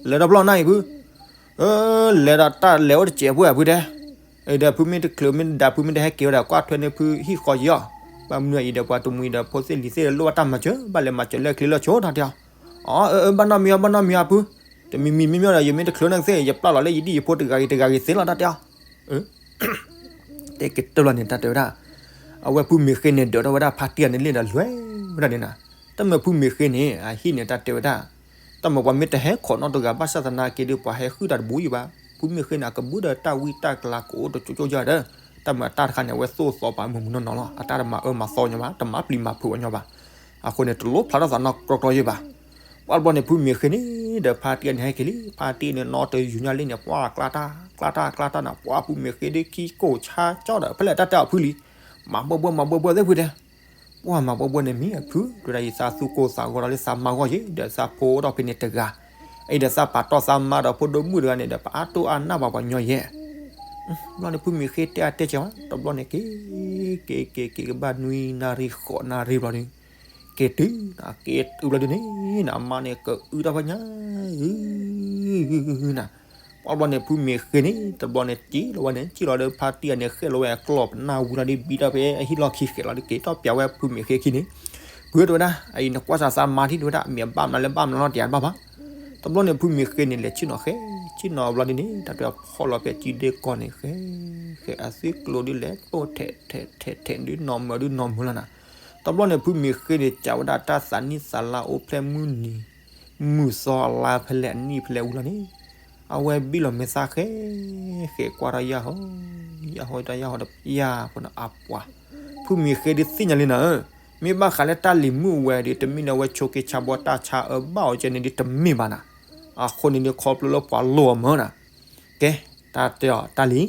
လဲၤဒီးပျီၢ်နၢ်အံၤဖု, လဲၤဒီးတၢ်လဲၤအိၣ်တစဲးဖိဧါဖုတဲ, ဒီးဖုမ့ၢ်တချုးမ့ၢ်တဒါဖုမ့ၢ်တဟဲက့ၤဝဲဒီး ကွၢ်ထွဲန့ၢ်ဖုဟံၣ်ဃီယံၤအီၤ, ဘၣ်မနုၤအံၤဒီးပှၤတမှံၤဒီးဖိသ့ၣ်လံၤသ့ၣ်ဒီးလိၣ်ဘၣ်တၢ်မၤစၢၤ ဘၣ်လဲၤမၤစၢၤလၢအချ့လၢဆိ တၢ်တဲအီၤ, အၢ အၢ ဘၣ်နီတမံၤအီၤ ဘၣ်နီတမံၤအီၤဖု, တမံၤမံၤမ့မ့ၢ်ဒီး ယမ့ၢ်တချုးန့ၣ်သ့ၣ် ယပျၢ်လီၤလၢယဒံၣ်ယဖိတဂၤဂ့ၤတဂၤဂ့ၤသ့လီၤ တၢ်တဲအီၤ တဲက့ၤတၢၢ်လီၤန့ၣ် တၢ်တဲဝဲဒၣ်, အဝဲဖုမ့ၢ်ဃ့န့ၣ် ဒၢးထီၣ်ဝဲဒၣ်ဖါတံၢ်အန့ၣ်လ့ၣ်ဒီးလွဲၢ်ဝဲဒၣ်န့ၣ်နၤ, တၢ်မၤဖုမ့ၢ်ဃ့န့ၣ် အဟံၣ်န့ၣ် တၢ်တဲဝဲဒၣ်, တၢ်မၤပှၤမ့ၢ်တဟဲခိးနီတဂၤဘၣ်ဆၣ်သနာ်က့ဒီး ပှၤဟဲဟုၣ်တၢ်တဘူးယံၤဘၣ်, ဖုမ့ၢ်ဃ့န့ၣ် အကဘူးဒီးတၢ်ဝံတၢ်ကလၤကအိၣ်တကၠိကၠိယၤဒီး, တၢ်မၤတၢ်တခါန့ၣ် အဝဲသိၣ်သီပာ်မုာ်မုာ်နီၢ်နီၢ်လီၤ, အတၢ်တမၤအၢမၤသီညီဘၣ်, တမၤပျံၤမၤဖုးအီၤညီဘၣ်, အဃိန့ၣ် တလိၣ်ဖျါထီၣ်သးနီတကျီကျီယံၤဘၣ် ပှၢ်တဘျီန့ၣ် ဖုမ့ၢ်ဃ့န့ၣ် ဒီးဖါတံၢ်န့ၣ် ဟဲက့ၤလံ, ဖါတံၢ်န့ၣ် နီတယူၤညါလံန့ၣ် ပှၢ်ကျါတၢ် ကျါတၢ် ကျါတၢ်န့ၣ် ပှၢ်ဖုမ့ၢ်ဃ့ဒ်ခံကိၢ်ဆါကၠီဒီး ဖဲလဲၣ်တၢ်တဲအီၤဖုလံ, မၤဘၢဘၢ မၤဘၢဘၢသ့ၣ်ဖုတဲ, ပှၢ်မၤဘၢဘၢန့ၣ်မ့ၢ်အဖု, ဒီးယသးသူၣ်ကိၢ်သးဂီၤဒီးလၢသးမါဂီၢ်ယဲၢ် ဒီးသးဖိအိၣ်ထီၣ်ဖဲန့ၣ်တဂၤ, အံၤဒီးသးပာ်တီၢ်သးမါဒီးဖိဒိၣ်မုၣ်တဂၤန့ၣ်ဒီး ပအါတိၢ်အါနၢ်ဘၣ်ပှၤညီယဲၢ် ဘျီန့ၣ် ဖုမ့ၢ်ဃ့တဲအါတဲကဲဝဲ တဘျီန့ၣ်က့ၤ, က့ၤက့ၤက့ၤကဘၣ်နွံနၣ်ရံၣ်ဃိးနၣ်ရံၣ်ဘျီန့ၣ်, က့ၤတုၤ, က့ၤတုၤဘျီဒုန့ၣ် အမါန့ၣ်ကအုတၢ်ဖဲညါ, နၤ, ပှၢ်ဘျီန့ၣ် ဖုမ့ၢ်ဃ့န့ၣ် တဘျီန့ၣ် စံၣ်လီၤဝဲန့ၣ် စံၣ်လီၤဒီးဖါတံၢ်အန့ၣ် ဃဲၣ်လီၤဝဲအကျီၢ်ပနၢ်ဝံၤလီၤဒီး ဘံထီၣ်ဖဲအဟံၣ်လီၢ်ခံဃဲးလီၤဒီး က့ၤထီၣ်ပျးဝဲဖုမ့ၢ်ဃ့ခံန့ၣ်, ဖုတဲဝဲဒၣ် အအံၤနကွၢ်စၢ်သးမါထံၣ်တဲဝဲဒၣ် မ့ၢ်အဘၣ်မနုၤလၢဘၣ်မနုၤလီၤ တယၤတဘၣ်ဘၣ် တဘျီန့ၣ် ဖုမ့ၢ်ဃ့န့ၣ် လဲၤဆ့ၣ်နီၤဃဲ, ဆ့ၣ်နီၤဘျီဒ်န့ၣ် တၢ်တဲဖီၣ်လီၤဖဲစုဒ့ကီၢ်န့ၣ် ဃဲ, ဃဲအသုကျိၤဒ်လဲၣ် ပိၢ်ထဲးထဲးထဲးထဲးဒ်နီၢ်မၢဒ်နီၢ်မၢလီၤနၤ, တဘျီန့ၣ် ဖုမ့ၢ်ဃ့န့ၣ် စံးဝဲဒၣ်တၢ်သးနံၣ်သးလါအိၣ်ဖျဲၣ်မုၢ်နံၤ, မုၢ်သီအလါဖဲလဲၣ်အနံၣ်ဖဲလဲၣ်ဝံၤလီၤန့ၣ်, အဝဲဘံၣ်လီၤမဲာ်သၣ်ဃဲ, ဃဲကွၢ်ထီၣ်ယၢ်ဟီ, ယၢ်ဟီတၢ်ယၢ်ဟီဒီးယၢ်ဖိန့ၣ်အပှၤ, ဖုမ့ၢ်ဃ့ဒ်သ့ၣ်ညါလံနၤဧၢ, မ့ၢ်ဘၣ်ဃးလၢတၢ်လံၤမုၣ်ဝဲဒီး တမ့ၢ်လၢအဝဲဆိးက့ဆါဘီတၢ်ဆါအၢဘၣ်အီၤကဲန့ၣ်ဒီးတမ့ၢ်ဘၣ်နၤ, အဃိန့ၣ်ဒီးခီဖျိလၢပှၤလိၣ်အီၤမၢနၤ, ကဲ, တၢ်တဲအီၤတၢ်လံၤ,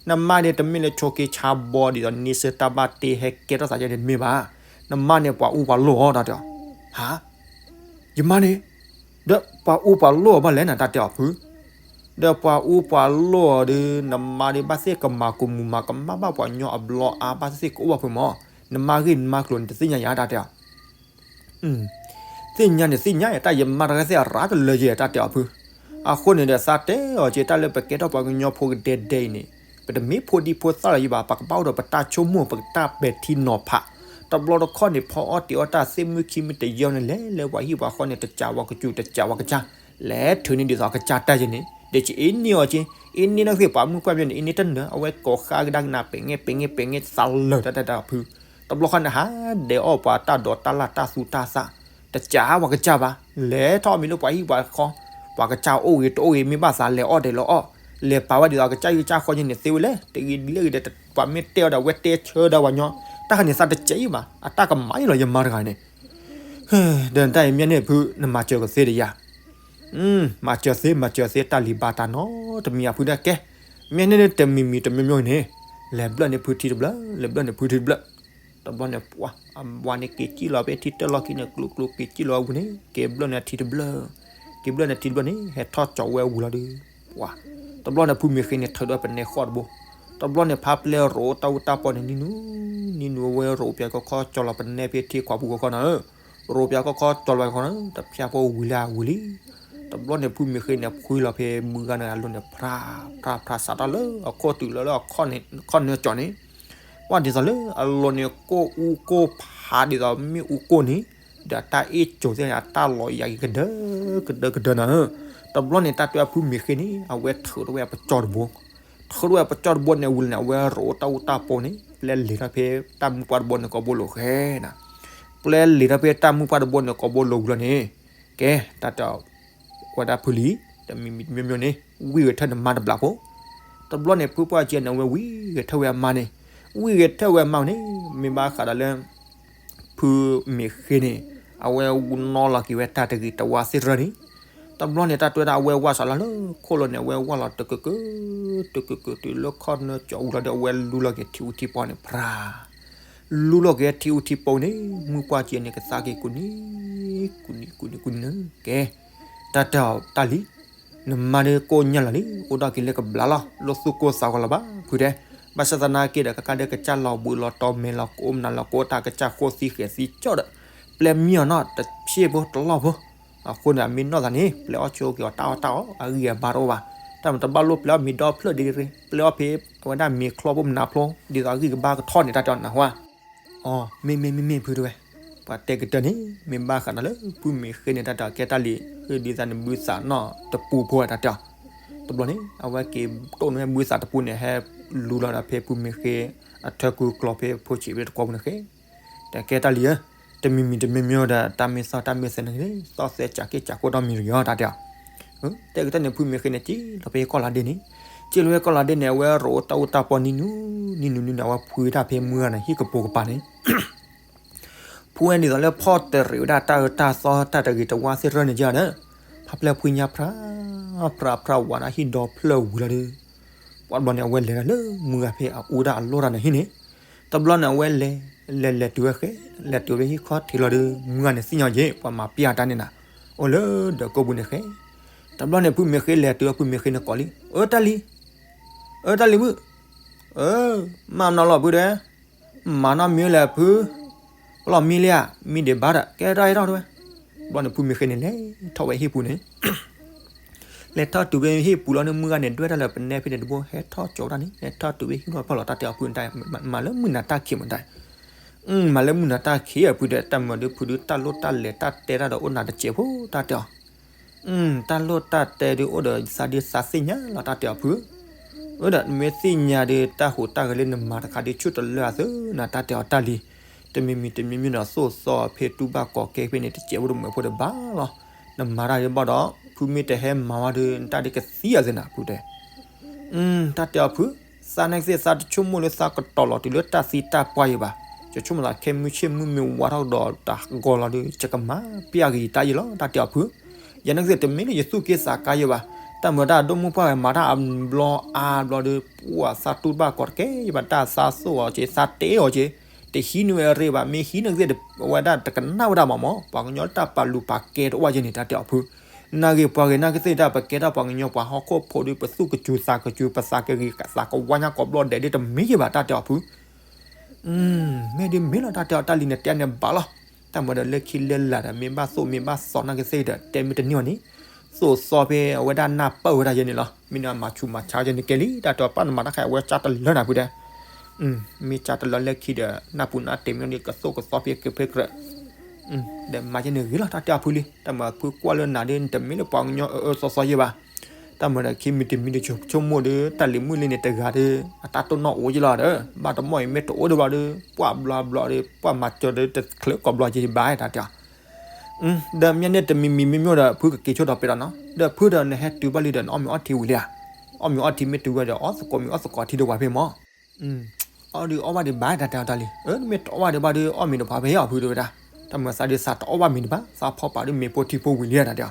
နမါန့ၣ်တမ့ၢ်လၢဆိးက့ဆါဘီဒ်သိးန့ဆၢၣ်တၢ်ဘၣ်တ့ဟဲကဲထီၣ်သးယဲန့ၣ်တမ့ၢ်ဘၣ်, နမါန့ၣ်ပှၤအူပှၤလိၣ်အီၤ တၢ်တဲအီၤ, ဟါ, ယမါန့ၣ်, ဒီးပှၤအူပှၤလိၣ်အီၤဘၣ်လဲၣ်နၤ တၢ်တဲအီၤဖု ဒီးပှၤအူပှၤလိၣ်အီၤဒီး နမါဒ်ဘၣ်သ့ၣ်ကမၤကိၢ်မူၤမၤကမၣ်ဘၣ်ပှၤညီအဘျီအါဘၣ်သ့ၣ်သ့ၣ်ကအိၣ်ဘၣ်ဖုမၢ, နမါဂ့ၢ်နမါကျိၤန့ၣ် တသ့ၣ်ညါယၤ တၢ်တဲအီၤ, သ့ၣ်ညါန့ၣ်သ့ၣ်ညါ တၢ်ယမါတဂၤသ့ၣ်အရၣ်တလၢယဲ တၢ်တဲအီၤဖု, အဃိန့ၣ်ဒီးသးတဲအီၤက့ၤတၢ်လၢပကဲထီၣ်ပှၤကညီဖိကဒဲဒဲအံၤန့ၣ်, ပတမ့ၢ်ဖိဒံဖိသၣ်လၢၤယဘၣ် ပကဘၣ်အိၣ်ဒီးပတၢ်ဆိကမိၣ် ပတၢ်ပဲာ်ထံနီၤဖး, တဘျီတခီၣ်န့ၣ် ဖီအီၣ်တ့ၤအီၣ်တၢ်သ့ၣ်မုၢ်ခံမုၢ်တယဲၢ်န့ၣ် လဲၤလၢပှၤဟံၣ်ပှၤဃီန့ၣ် တစးဝဲကစူၤ တစးဝဲကစၢ်, လဲၤထုးန့ၢ်ဒ်သိးအကစၢ်တၢ်ယဲန့ၣ် ဒီးကအ့န့ၢ်အီၤက့, အ့န့ၢ်နီၢ်သ့ၣ်ပှၤမုၣ်ကွၢ်မ့ၢ်န့ၣ် အ့န့ၢ်တနၢၤ အဝဲကိးဃါကဒါကနၣ် ပဲာ်ငဲၢ်ပဲာ်ငဲၢ်ပဲာ်ငဲၢ်သးလၢာ် တၢ်တဲတၢ်ဖု, တဘျီခီန့ၣ် ဟးဒဲးအီၣ်ပှၤတၢ်ဒိးတၢ်လၢ်တၢ်သူတၢ်သၣ်, တစးဝဲကစၢ်ဘၣ်, လဲၤထီၣ်မံၤလၢပှၤဟံၣ်ပှၤဃီ, ပှၤကစၢ်အိၣ်ဂ့ၤတအိၣ်ဂ့ၤ မ့ၢ်ဘၣ်သးလဲၤအီၣ်ဒဲးလၢအီၣ်, လဲၤပာ်ဝဲဒ်သိးအကစၢ်ဂံၢ်ကစၢ်ဃီန့ၣ် သ့ဝဲလဲၣ် တဂ့ၤဒ်လဲၣ်ဂ့ၤဒီး ပှၤမ့ၢ်တဲအီၤဒီး အဝဲတဲဆၢဒီးပှၤညီ, တၢ်ခါန့ၣ်သးတစဲးအံၤဘၣ် အတၢ်ကမၤအံၤလီၤ ယမါတဂၤန့ၣ် ဒီးနတၢ်အံၤမ့ၢ်န့ၣ်ဖု နမၤစၢၤကသ့ဒီးယၤ, မၤစၢၤသ့ မၤစၢၤသ့ တၢ်လံၤဘၣ်တၢ်နီတမံၤအဖုဒၣ်ကဲ, မ့ၢ်န့ၣ်တမံၤမံၤတမံၤမံၤန့ၣ်, လဲၤဘျၢၣ်န့ၢ်ဖုထံတဘျၢ, လဲၤဘျၢၣ်န့ၢ်ဖုထံတဘျၢ, တဘျီန့ၣ် ပှၤ အဝၤန့ၣ်က့ၤစံၣ်လီၤဖဲထံတၢၢ်လီၢ်ခံန့ၣ် ကျိၤကျိၤက့ၤစံၣ်လီၤဝံၤန့ၣ် က့ၤဘျၢၣ်န့ၢ်ထံတဘျၢ, က့ၤဘျၢၣ်န့ၢ်ထံတဘျၢန့ၣ် ဟဲထီၣ်ကၠီဝဲဝံၤလီၤဒီး, ပှၤ တဘျီန့ၣ်ဖုမ့ၢ်ဃ့န့ၣ် ထုးဒီးပနဲဃီၣ်တဘိ, တဘျီန့ၣ်ဖးပျဲရိးတၢ်အူတၢ်ပီန့ၣ် နံၤနူၤ, နံၤနူၤအဝဲရိးပၠးကီခီကၠီလီၤပနဲဖဲထံခွးပူၤကီခီနၤဧၢ, ရိးပၠးကီခီကၠီလီၤပှၤကီခီနၤ တဖၠၣ်ဖိဝံၤလၢအဝံၤလံ. တဘျီန့ၣ်ဖုမ့ၢ်ဃ့န့ၣ် ဖှံလီၤဖဲမုၢ်ဂၤန့ၣ်အလိၤန့ၣ် ဖြါ ဖြါ ဖြါ စးထီၣ်လၢအခီၣ်တုၤလၢလၢအခီၣ်နၢကၠီန့ၣ်, ပှၤဒ်သိးလၢအလိၤန့ၣ် ကိၢ်အူကိၢ်ဖးဒ်သိးမ့ၣ်အူကိၢ်န့ၣ်, ဒီးတၢ်အ့ၣ်ကၠိၤသ့ၣ်န့ၣ် အတၢ်လီၤယၤက့ၤကဒၢ ကဒၢကဒၢနၤဧၢ, တဘျီန့ၣ် တၢ်တဲဖုမ့ၢ်ဃ့န့ၣ် အဝဲထုးထီၣ်ဝဲအပကၠီတဘိ ထုးထီၣ်ဝဲပကၠီတဘိန့ၣ်ဝံၤလီၤန့ၣ် အဝဲရိးတၢ်အူတၢ်ပီန့ၣ် ပျဲလဲၤထီၣ်ဖဲတၢ်မုၢ်ပှၢ်တဘိန့ၣ်ကိးဘိလိာ်ဃဲနၤ, ပျဲလဲၤထီၣ်ဖဲတၢ်မုၢ်ပှၢ်တဘိန့ၣ်ကိးဘိလိာ်ဝံၤလီၤန့ၣ်, ကဲ တၢ်တဲအီၤဝဲဒၣ်ဖုလံၤ, တမံၤမံၤတမံၤမံၤန့ၣ် ဝံၢ်ဂဲၤထၢၣ်နမါတဘျီဖိ, တဘျီန့ၣ် ဖုပှၢ်ကၠီန့ၣ် အဝဲဝံၢ်ဂဲၤထၢၣ်ဝဲအမါန့ၣ်, ဝံၢ်ဂဲၤထၢၣ်ဝဲအမါန့ၣ် မ့ၢ်ဘၣ်ဃးဒီးလၢ ဖုမ့ၢ်ဃ့န့ၣ် အဝဲနီၣ်လီၤက့ၤဝဲတၢ်တဂ့ၤတဝါသ့ၣ်တဖၣ်န့ၣ်, တဘျီန့ၣ် တၢ်တဲဝဲဒၣ်အဝဲဝၢ်စးလီၤလၢခိၣ်လီၤန့ၣ် အဝဲဝၢ်လီၤတကကၢ, တကကၢတုၤလၢခီၣ်နၢကၠီဝံၤလီၤဒီး အဝဲလူလီၤက့ၤထံအူထံပီန့ၣ် ဖြါ လူလီၤက့ၤထံအူထံပီန့ၣ် မုၢ်ပှၢ်ကၠီန့ၣ် ကသါက့ၤကူနံၤ ကူနံၤ ကူနံၤ ကူနံၤ ကဲ, တၢ်တဲအီၤတၢ်လံၤ, နမါဒ်ကိးညါလီၤလံ အိၣ်ဒၣ်က့ၤလၢကဘျါလီၤ လိၣ်သူၣ်ကိၢ်သးဂီၤလၢၤဘၣ် ဖုတဲ, ဘၣ်ဆၣ်သနာ်က့ဒီး ကကါဒဲးကစၢ်လီၤဘှံးလီၤတီၤမဲာ်လီၤကိးမနုၤလီၤကိး တၢ်ကစၢ်ဃိသံဃဲၤသံကၠီၣ်ဒီး ပျဲမံအီၤနီၣ်တဆံးဖိတလီၢ်ဖိ, အဃိန့ၣ် အမ့ၢ်နီၢ်သးန့ၣ် ပျဲအီၣ်ဆိက့ၤအီၤတၢ်အီၣ်တၢ်အီ အဂံၢ်အဘါတအိၣ်ဘၣ်, တၢ်မ့ၢ်တဘၣ်လိၣ်ပျဲအီၣ်မ့ၤဒီဖျၢၣ်ဒ်ရ့ ပျဲအီၣ်ဖဲအဝဲဒၣ်မ့ၤချီဖိမနုၤဖိ ဒ်သိးအဂံၢ်ကဘါကထီၣ်န့ၣ် တၢ်တဲအီၤနၢ်ဟူဧါ အီ မ့ၢ်မ့ၢ်မ့ၢ်မ့ၢ်ဖုတဲဝဲ, ပှၤတဲကတၢၢ်န့ၣ် မ့ၢ်ဘၣ်ဃးဒီးလၢ ဖုမ့ၢ်ဃ့န့ၣ် တၢ်တဲအီၤကဲတၢ်လံၤ ဃ့ဒ်သိးန့ၣ် ဘုသးနီၢ်တပူဖိ တၢ်တဲအီၤ, တဘျီန့ၣ် အဝဲက့ၤတိၢ်န့ၢ်ဘုသးတပူန့ၣ် ဟဲလူလီၤဒီးဖဲဖုမ့ၢ်ဃ့ အထၢကုကျီဖဲဖိဆံးဖဲတကွီပူၤန့ၣ်ဃဲ, တၢ်ကဲတၢ်လံၤဧၢ, တမံၤမံၤတမံၤမံၤဒီး တၢ်မ့ၢ်သီၣ်တၢ်မ့ၢ်သဲန့ၣ် သီၣ်သဲစးက့ၢ်စးကိၢ်ဒီမံၤတဂ့ၤအီၤ တၢ်တဲအီၤ တဲကတၢၢ်န့ၣ် ဖုမ့ၢ်ဃ့န့ၣ် စံၣ်လီၤဖဲကီၢ်လၤဒ့န့ၣ်, စံၣ်လီၤဖဲကီၢ်လၤဒ့န့ၣ် အဝဲရိးတၢ်အူတၢ်ပီနံၤနူၤ, နံၤနူၤနံၤနူၤ အဝဲဖှံဝဲဒၣ်ဖဲမုၢ်ဂၤန့ၣ် ဟံၣ်ကပိာ်ကပၤန့ၣ်, ဖှံဝဲဒ်သိးလၢဖီၣ်တရံးဝဲဒၣ်တၢ်အၢတၢ်သီတၢ်တဂ့ၤတဝါသ့ၣ်တဖၣ်န့ၣ်ကဒီး, ဖးပျဲၢ်ဖှံညါဖြါ, ဖြါဖြါဝးဒၣ်ဟံၣ်ဒီဖျၢၣ်ဝံၤလီၤဒီး, ပှၤတဘျီန့ၣ် အဝဲလဲၤဒၣ်လၢမုၢ်ဂၤဖဲအအူဒၣ်အလီၢ်တၢ်န့ၣ်ဟံၣ်န့ၣ်, တဘျီန့ၣ် အဝဲလဲၤ, လဲၤလဲၤတုၤဝဲဃဲ, လဲၤတုၤဝဲဟံၣ်ခီၣ်ထံးလီၤဒီး မုၢ်ဂၤန့ၣ်သ့ၣ်ညါယဲၢ် ပှၤမၤပျဲၢ်တၢ်န့ၣ်နၤ, အိၣ်လၢဒၢးကိးပူၤန့ၣ်ဃဲ, တဘျီန့ၣ် ဖုမ့ၢ်ဃ့လဲၤတုၤဖုမ့ၢ်ဃ့န့ၣ်ကိးလံ, အၢတၢ်လံၤ, အၢတၢ်လံၤမုၣ်, အၢ, မၤမနီၤလီၤဖုတဲ, မၤနီၣ်မံၤလဲၣ်ဖု, လီၤမံလံဧါ, မံဒံးဘၣ်ဒီး ကဲထီၣ်ဟဲထီၣ်တဲဝဲ, တဘျီန့ၣ် ဖုမ့ၢ်ဃ့န့ၣ် လဲၤထီၣ်ဝဲဟံၣ်ပူၤန့ၣ် လဲၤထီၣ်တုၤဖဲဟံၣ်ပူၤလီၤန့ၣ် မုၢ်ဂၤန့ၣ် ဒွဲၣ်တၢ်လၢပနဲဖဲန့ၣ်တဘိ ဟဲထီၣ်ကၠီတၢ်န့ၣ် ဟဲထီၣ်တုၤဖဲဟံၣ်လီၤဖီၣ်လီၤ တၢ်တဲအီၤဖုန့ၣ် မၤလၢမုၢ်နၤတၢ်ခံးမတၤ, မၤလၢမုၢ်နၤတၢ်ခံးအဖုဒီး တၢ်မၤဒုးဖုဒုး တၢ်လိၣ်တၢ်လဲၤတၢ်တဲတၢ်ဒီးအိၣ်နၤတစဲးဖိ တၢ်တဲအီၤ, တၢ်လိၣ်တၢ်တဲဒုးအိၣ်ဒီးသးဒုးသးသ့ၣ်ညါလီၤ တၢ်တဲအီၤဖု, အၢဒီးမ့ၢ်သ့ၣ်ညါဒုး တၢ်ဟူးတၢ်ဂဲၤလၢနမၤတခါဒုး ဆူၣ်တလၢအသၢနၤ တၢ်တဲအီၤတၢ်လံၤ, တမံၤမံၤတမံၤမံၤဒီး သိၣ်သီဖဲတူၢ်ဘၣ်ကီးကဲဖဲန့ၣ် တစဲးဖိတမှဲးဖိတဘၣ်လီၤ, နမၤတၢ်ဒုးဘၣ်ဒီး ဖုမ့ၢ်တဟဲမၤဝဲဒုး နတၢ်ဒုးကသံအသးနၤ ဖုတဲ တၢ်တဲအီၤဖု, သးနာ်က့သ့ၣ် သးတဆိကမိၣ်လၢသးကတီၤလီၤတုၤလၢတၢ်သံတၢ်ပှၢ်ယံၤဘၣ်, ယဆိကမိၣ်သးခဲမုၢ်ဆ့ၣ်မုၢ်မ့ၢ်ဝါထီၣ်ကဒီးတၢ်ဂီၤလီၤဒီး ယကမၤပျဲၢ်ဂ့ၤတၢ်ယံၤလီၤ တၢ်တဲအီၤဖု, ယနာ်က့သ့ၣ် တမ့ၢ်လၢယသူၣ်က့သးကါယံၤဘၣ်, တၢ်မၤတၢ်အဒိၣ်မိၢ်ပှၢ်ဝဲမၤတၢ်အဘျီအါဘျီဒီး ပှၤသးတူၢ်ဘၣ်ကီးတကဲယံၤဘၣ် တၢ်သးသိၣ်အီၤက့ၤ သးတဲအီၤက့ၤ, တဟံးန့ၢ်ဝဲအရ့ဘၣ် မ့ၢ်ဟံးနာ်က့သ့ၣ် အဝဲဒၣ်တကနၣ်ဝဲဒၣ်မးမး ပှၤကညီတၢ်ပာ်လုၢ်ပာ်ကဲတအိၣ်ဝဲယဲန့ၣ် တၢ်တဲအီၤဖု နာ်ဂ့ၤပှၤဂ့ၤနာ်က့သ့ၣ်တၢ် ပကဲထီၣ်ပှၤကညီပှၤဟီၣ်ခိၣ်ဖိဒီး ပသူၣ်ကစူၤသးကစူၤ ပသးကဂ့ၤသးကဝါညါကိးဘျီဒဲးဒီး တမ့ၢ်ယံၤဘၣ် တၢ်တဲအီၤဖု, မ့ၢ်ဒ်မ့ၢ်လီၤ တၢ်တဲအီၤတၢ်လံၤန့ၣ် တဲန့ၣ်ဘၣ်လီၤ, တၢ်မၤဒီးလၢခံလၢလာ်ဒီး မ့ၢ်ဘၣ်သိၣ်မ့ၢ်ဘၣ်သီနာ်က့သ့ၣ်ဒီး တဲမ့ၢ်တန့ၢ်အီၤန့ၣ်, သိၣ်သီဖဲအဝဲဒၣ်နၢ်ပၢၢ်ဝဲဒၣ်ယဲန့ၣ်လီၤ, မ့ၢ်နမၤဆူးမၤဆါယဲန့ၣ်ကဲလံ တၢ်တဲအီၤ ပၢ်နမၤတၢ်ခါအဝဲကၢ်တလၢနၤဖုတဲ မ့ၢ်ကၢ်တလၢလၢခံဒီး နၢ်ပူၤနၢ်တ့ၢ်မ့ၢ်ဒီး ကသိၣ်ကသီဖဲကဖဲကြၢး, ဒီးမၤယဲန့ၣ်ဂ့ၤလီၤ တၢ်တဲအီၤဖုလံ, တၢ်မၤဖုကွၢ်လၢနၤဒီး နတမ့ၢ်လၢပှၤကညီအၢအၢသီသီယဲဘၣ်, တၢ်မၤဒီးခံမံၤတမံၤဒီး ဆိကမိၣ်ဒီး တၢ်လံၤမုၣ်လံန့ၣ် တဂၤဒီး အတၢ်တိၢ်နီၣ်အိၣ်ယဲလီၤဒီး ဘၣ်တမီၢ်အံၤမ့ၢ်တအိၣ်ဒီးဘၣ်ဒီး ပှၢ်ဘျီဘျီဒီး ပှၢ်မၤစၢၤဒီး တချုးကိးဘျီယဲဘၣ် တၢ်တဲအီၤ ဒီးမ့ၢ်န့ၣ်တမံၤမံၤမ့ၢ်မ့ၢ်ဒီး ဖုကက့ၤဆိဒီးပဲဒီးနီၤ, ဒီးဖုဒီးနဟဲတုၤဘၣ်လံဒီး နအီၣ်မ့ၤအီထံဝံၤလံဧါ, အီၣ်မ့ၤအီထံမ့ၢ်တုၤဝဲဒီး အီၣ်သကိးမ့ၤအီၣ်သကိးထံဒီးပှၤဖဲမး, အီၣ်ဒုးအီၣ်ဘၣ်ဒံးဘၣ် တၢ်တဲအီၤတၢ်လံၤ, နမ့ၢ်တအီၣ်ဘၣ်ဒံးဘၣ်ဒီး အီၣ်မ့ၤဒီးပှၤဖဲအီၤဖုတဲဝဲဒၣ်, တၢ်မၤသးဒုးသးတအီၣ်ဘၣ်မ့ၤဒံးဘၣ် သးဖီၣ်ပာ်ဒုးမ့ၤဖိထံဖိဝံၤလံဧါ တၢ်တဲအီၤ,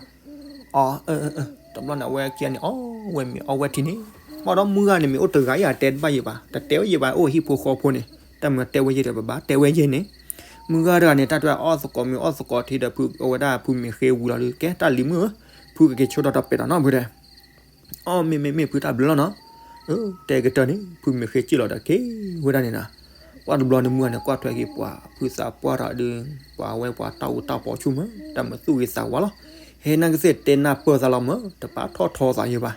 အီၣ်, တဘျီန့ၣ် အဝဲခံဂၤန့ၣ် အီၣ်ဝဲမ့ၤအီၣ်ဝဲထံန့ၣ်, ဘၣ်ဒီးမုၢ်ဂၤန့ၣ် မ့ၢ်အိၣ်တဂၤအံၤ တဲတဘၣ်ယဲၢ်ဘၣ်, တတဲဝဲယဲၢ်ဘၣ်, အိၣ်ဟံၣ်ဖိဃီဖိန့ၣ်, တၢ်မၤတဲဝဲယဲၢ်ဒီး ပဘၣ်တဲဝဲယဲၢ်န့ၣ်, မုၢ်ဂၤတဂၤန့ၣ် တၢ်တဲအီၣ်သကိးမ့ၤအီၣ်သကိးထံဒီး ဖုအဝဲဒၣ်ဖုမ့ၢ်ဃ့ဝံၤလီၤဒီး ကဲတၢ်လံၤမုၣ်ဧၢ, ဖုကက့ၤဆိထီၣ်ဒီးပဲာ်ဒီးနီၢ်ဖုတဲ အီၣ်မ့ၢ်မ့ၢ်မ့ၢ်ဖုတၢ်ဘျုးလီၤနီၤ, တဲကတၢၢ်န့ၣ် ဖုမ့ၢ်ဃ့စံၣ်လီၤဒီးက့ၤဝဲဒၣ်န့ၣ်နီၤ, ပှၢ်တဘျီန့ၣ်မုၢ်ဂၤန့ၣ် ကွၢ်ထွဲက့ၤပှၤဖုသးပှၢ်တဂၤဒီး ပှၤဝဲပှၤတၢ်အူတၢ်ပီးဆူၣ်မး တၢ်မၤသူၣ်ဂ့ၤသးဝါလီၤ, ဟဲနာ်က့ၤသ့ၣ်တဲနၢ်ပၢၢ်သးလီၤမး တပာ်ထီၣ်ထီသးယဲၢ်ဘၣ်,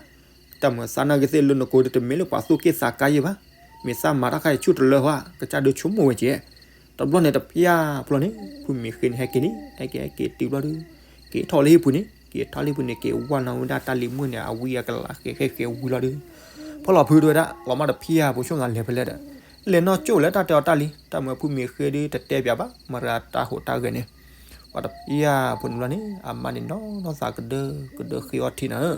တၢ်မၤသးနာ်က့ၤသ့ၣ်လၢနကိးဒီးတမ့ၢ်လၢပှၤသူၣ်က့ၣ်သးကါယဲၢ်ဘၣ်, မ့ၢ်သးမၤတၢ်ခါအံၤဆူၣ်တလၢဟီ ကစၢ်ဒုးဆိကမိၣ်ဝဲက့ၤ တဘျီန့ၣ်တပျၢ်ဖျီန့ၣ် ဖုမ့ၢ်ဃ့န့ၣ် ဟဲက့ၤန့ၣ် ဟဲက့ၤဟဲက့ၤတုၤဘျီဒီး က့ၤထီၣ်လၢဟံၣ်ပူၤန့ၣ် က့ၤထီၣ်လၢဟံၣ်ပူၤန့ၣ် က့ၤဝဲနီၢ်ဝဲဒၣ်တၢ်လံၤမုၣ်န့ၣ် အဝံအကလးဃဲဃဲဃဲဝံၤလီၤဒီး ဖီလီၤဖုတဝဲဒၣ် လီၤမၢ်တဖၠၣ်ဖိဆိကမိၣ်သးလဲၤဖဲလဲၣ်ဒီး လဲၤနီၢ်ကၠိၣ်လဲၤတၢ်တဲအီၤတၢ်လံ တၢ်မၤဖုမ့ၢ်ဃ့ဒီးတတဲပၠးဘၣ် မၤရၤတၢ်ဟူးတၢ်ဂဲၤန့ၣ် ပှၤတပျၢ်ဖိန့ၣ်ဘျီန့ၣ် အမါန့ၣ်နီၢ်နီၢ်သးကဒၢကဒၢဃ့အီထံန့ၣ်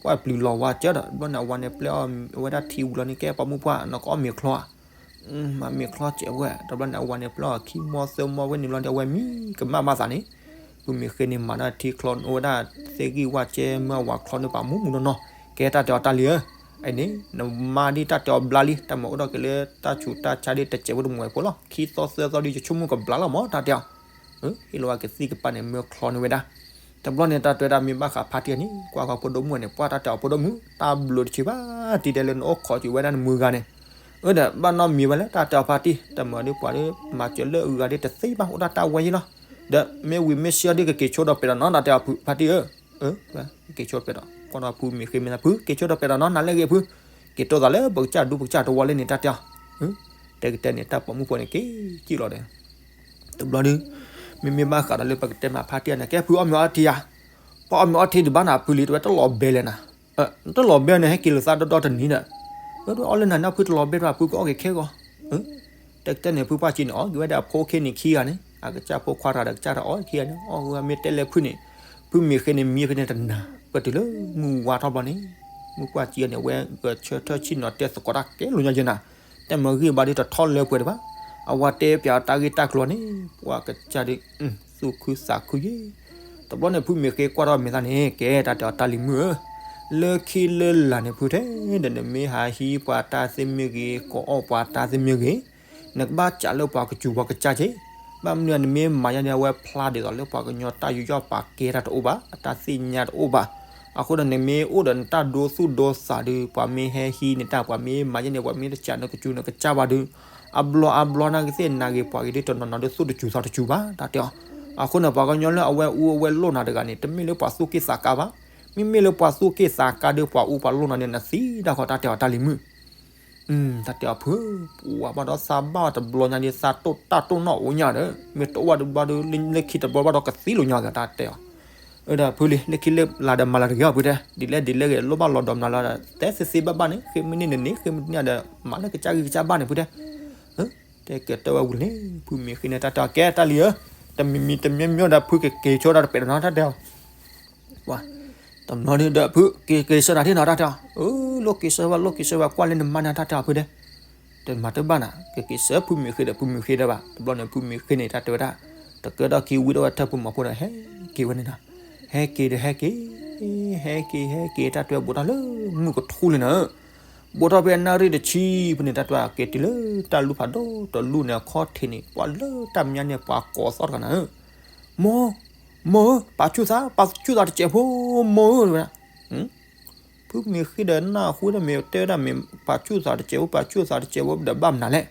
ပှၢ်ပျုၤလီၤဝါကၢဒီး တဘျီန့ၣ် အဝၤန့ၣ်ပျဲအီၤဝဲဒၣ်ထံဝံၤလီၤန့ၣ် ကဲပှၤမုၣ်ပှၢ် နကအီၣ်မ့ၤချီဧါ မၤမ့ၤချီစဲးဝဲ တဘျီန့ၣ် အဝၤန့ၣ်ပျဲအီၤခံမီသၢမီဝဲန့ၣ်ဘျီန့ၣ် အဝဲမံကမၣ်ဘၣ်သးန့ၣ် ဖုမ့ၢ်ဃ့န့ၣ် မၤဒၣ်ထံချီအိၣ်ဝဲဒၣ်သ့ၣ်ဂံၢ်ဝၣ်ကဲမၢအဝၤချီန့ၣ် ပှၤမူမူနီၢ်နီၢ် ကဲတၢ်တဲအီၤတၢ်လံဧၢ အန့ၣ် နမါဒ်တၢ်တဲအီၤဘျါလံ တၢ်မၤအိၣ်ဒီးက့ၤလၢတၢ်ဆူးတၢ်ဆါဒ်တစဲးဖိတမူၤဖိလီၤ ခံသီသၢသီဒ်ယဆိကမိၣ်ကဘျါလီၤမး တၢ်တဲအီၤ ဟ့ၣ်လီၤဝဲကသံၣ်ကပၤန့ၣ် မၢချီန့ၢ်ဝဲဒၣ် တဘျီန့ၣ် တၢ်တဲဝဲဒၣ်မ့ၢ်ဘၣ်ဃးဖါတံၢ်န့ၣ် ကွၢ်ဃီဖိဒိၣ်မုၣ်န့ၣ် ပှၢ်တၢ်တဲအီၤဖိဒိၣ်မုၣ် တၢ်ဘျုးတဆံးဘၣ် တံၤဒဲးလၢနအိၣ်ခိးကွံာ်ဝဲဒၣ်နမုၢ်ဂၤန့ၣ် အၢဒီးဘၣ်နီတမံၤဝဲလၢတၢ်တဲအီၤဖါတံၢ် တမၤဒ်ပှၤဒ် မၤစၢၤလၢအဂၤဒ်တသ့ဘၣ် အိၣ်ဒၣ်တၢ်ဝဲယဲၢ်လီၤ ဒီးမ့ၢ်ဝံၤမ့ၢ်ဆှၢဒ်ကက့ၤဆိဒီးပဲာ်ဒီးနီၤ တၢ်တဲအီၤဖါတံၢ်ဧၢ က့ၤဆိဒီးပဲာ်ဒီး ကွၢ်ဒီးဖုမ့ၢ်ဃ့မ့ၢ်သးဖု က့ၤဆိဒီးပဲာ်ဒီးနီၤ နၤလၢအဂ့ၤဖု က့ၤတိၢ်သးလၢပကစၢ်ဒူပကစၢ်တဝီလၢန့ၣ် တၢ်တဲအီၤ တဲကတဲန့ၣ် တၢ်ပိာ်မုၣ်ဖိန့ၣ် က့ၤကံၣ်လီၤဒီး တဘျီဒီး မ့မ့ၢ်ဘၣ်ဃးဒီးလၢပကတဲမးဖါတံၢ်န့ၣ် ကဲဖုအီၣ်မ့ၤအီထံဧါ, ပှၤအီၣ်မ့ၤအီထံဒံးဘၣ်နၤဖုလံ တဝဲတလီၤဘဲလဲၣ်နၤ, တလီၤဘဲန့ၣ် ဟဲက့ၤလိာ်သးဒီဒီတနံၤဒီး, အၢ အီၣ်လၢနၤန့ၣ်ဖုတလီၤဘဲတဝဲဖုကအီၣ်က့ၤခဲဂီၤ, တဲကတဲန့ၣ် ဖုပှၢ်ကံန့ၣ် အီၣ်က့ၤဝဲဒၣ်အဖိခ့န့ၣ်ခံဂၤန့ၣ် အကစၢ်ဖိခွါတဂၤဒီးကစၢ်တအီၣ်ခံဂၤန့ၣ် အီၣ်ဝဲမ့ၢ်တဲလဲၤဖုန့ၣ်, ဖုမ့ၢ်ဃ့န့ၣ် မံဖဲန့ၣ်တနၤ ပတုၤလၢမုၢ်ဝါထီၣ်ဘျီန့ၣ်, မုၢ်ပှၢ်ကံန့ၣ် အဝဲဂဲၤဆၢထၢၣ်ဆ့ၣ်နီၤတဲသကိးတၢ်ကဲလိာ်ညီယဲၢ်နၤ, တၢ်မၤဂံၢ်ဘါဒ်တထီၣ်လၢပှဲၤတဘၣ်, အဝၤတဲပၠးတၢ်ဂ့ၢ်တၢ်ကျိၤန့ၣ် ပှၤကစၢ်ဒ် သူၣ်ခုသးခုယဲၢ်, တဘျီန့ၣ် ဖုမ့ၢ်ဃ့ကွၢ်ထီၣ်မဲာ်သးန့ၣ် ကဲတၢ်တဲအီၤတၢ်လံၤမုၣ်ဧၢ, လၢခံလၢလာ်န့ၣ်ဖုထဲဒီး နမ့ၢ်ဟးဟံးပှၤတၢ်သ့ၣ်မ့ၢ်ဂ့ၤ ကအီၣ်ပှၤတၢ်သ့ၣ်မ့ၢ်ဂ့ၤ, နကဘၣ်စးလၢပှၤကစူၤပှၤကစၢ်က့ၤ, ဘၣ်မနုၤနမ့ၢ်မၤယါန့ၣ် အဝဲဖျါဒ်သိးလၢပှၤကညီတၢ်ယူးယီၣ်ပာ်ကဲတၢ်တအိၣ်ဘၣ်, အတၢ်သ့ၣ်ညါတအိၣ်ဘၣ်, အဃိဒီးနမ့ၢ်အိၣ်ဒီးနတၢ်ဒိသူၣ်ဒိသးဒီး ပှၤမ့ၢ်ဟဲဟံးန့ၢ်တၢ် ပှၤမ့ၢ်မၤယါန့ၣ် ပှၤမ့ၢ်တစးနကစူၤနကစၢ်ဘၣ်ဒီး အဘျီအဘျီနာ်က့သ့ၣ်နာ်ဂ့ၤပှၤဂ့ၤဒ်တနီၤနီၤဒ်သိၣ်တစူၤသီတစူၤဘၣ် တၢ်တဲအီၤ, အဃိန့ၣ် ပှၤကညီလၢအဝဲအူအဝဲလိၣ်နၤတဂၤန့ၣ် တမ့ၢ်လၢပှၤသူၣ်က့ၣ်သးကါဘၣ်, မ့မ့ၢ်လၢပှၤသူၣ်က့ၣ်သးကါဒီးပှၤအူပှၤလိၣ်နၤန့ၣ် နသံဒၣ်ဃီတၢ်တဲအီၤတၢ်လံၤမုၣ် တၢ်တဲအီၤဖု, ပှၤဘၣ်ဒီးသးဘၣ်တဘျီညါဒ်သးတိၢ်တၢ်တိၢ်နီၣ်အိၣ်ညါဒီး မ့ၢ်တအိၣ်ဘၣ်တဘျီဒီး လၢခံတဘျီဘၣ်ဒီးကသံလိာ်ညါဂ့ၤတၢ်တဲအီၤ, အၢဒီးဖုလံ လၢခံလၢလာ်ဒီးမၤလၤတဂ့ၤအီၤဖုတဲ, ဒ်လဲၣ်ဒ်လဲၣ်ဂ့ၤ လိၣ်ဘၣ်လီၤဒီးမၤလၤဒီး တဲသ့သ့ဘၣ်ဘၣ်န့ၣ် ဃ့မနုၤန့ၣ်န့ၣ် ဃ့မနုၤဒီး မၤလၢကစၢ်ဂံၢ်ကစၢ်ဘါန့ၣ်ဖုတဲ, တဲကတၢၢ်ဝဲဝံၤန့ၣ် ဖုမ့ၢ်ဃ့န့ၣ် တၢ်တဲအီၤ ကဲတၢ်လံၤဧၢ, တမံၤမံၤတမံၤမံၤဒီး ဖုကက့ၤဆိဒီးတပဲာ်ဒီးနီၤ တၢ်တဲအီၤ တဘျီန့ၣ်ဒီး ဖုက့ၤက့ၤဆၢနၤထံၣ်နီၤ တၢ်တဲအီၤ, အၢ လိၣ်က့ၤဆၢဘၣ် လိၣ်က့ၤဆၢဘၣ် ကွၢ်လၢနမါန့ၣ် တၢ်တဲအီၤဖုတဲ, တမၤတဘၣ်နၤ ကက့ၤဆၢဖုမ့ၢ်ဃ့ဒီး ဖုမ့ၢ်ဃ့ဒီးဘၣ် တဘျီန့ၣ် ဖုမ့ၢ်ဃ့န့ၣ် တၢ်တဲဝဲဒၣ်, တကၢၢ်ဒီးက့ၤဝံၤဒီးဝဲထၢဖုမီၤဖိဒီး ဟဲက့ၤဝဲန့ၣ်နီၤ, ဟဲက့ၤဒီးဟဲက့ၤ, ဟဲက့ၤဟဲက့ၤ တၢ်တဲဝဲဘူးထီၣ်လၢမုၢ်ကထူလံနီၤ ဘူးထီၣ်ဖဲအနၣ်ရံၣ်တဆံဖဲန့ၣ် တၢ်တဲဝဲက့ၤတုၤလၢတၢ်လူၢ်ဖးဒိၣ်တလူၢ်န့ၣ် အခီၣ်ထံးန့ၣ် ပှၤလၢတၢ်မဲာ်ညါန့ၣ် ပှၤကိးသီၣ်တဂၤနၤဧၢ, မိၢ်, မိၢ်ဧၢ, ပာ်ဆူၣ်သး, ပာ်ဆူၣ်သးတစဲးဖိ, မိၢ်ဧၢ, ဝဲဒၣ်, ဖုမ့ၢ်ဃ့ဒီးနၢ်ဟူဒီးမ့ၢ်တဲဝဲဒၣ်မ့ၢ် ပာ်ဆူၣ်သးတစဲးဖိ, ပာ်ဆူၣ်သးတစဲးဖိဒီးဘၣ်မနုၤလဲၣ်,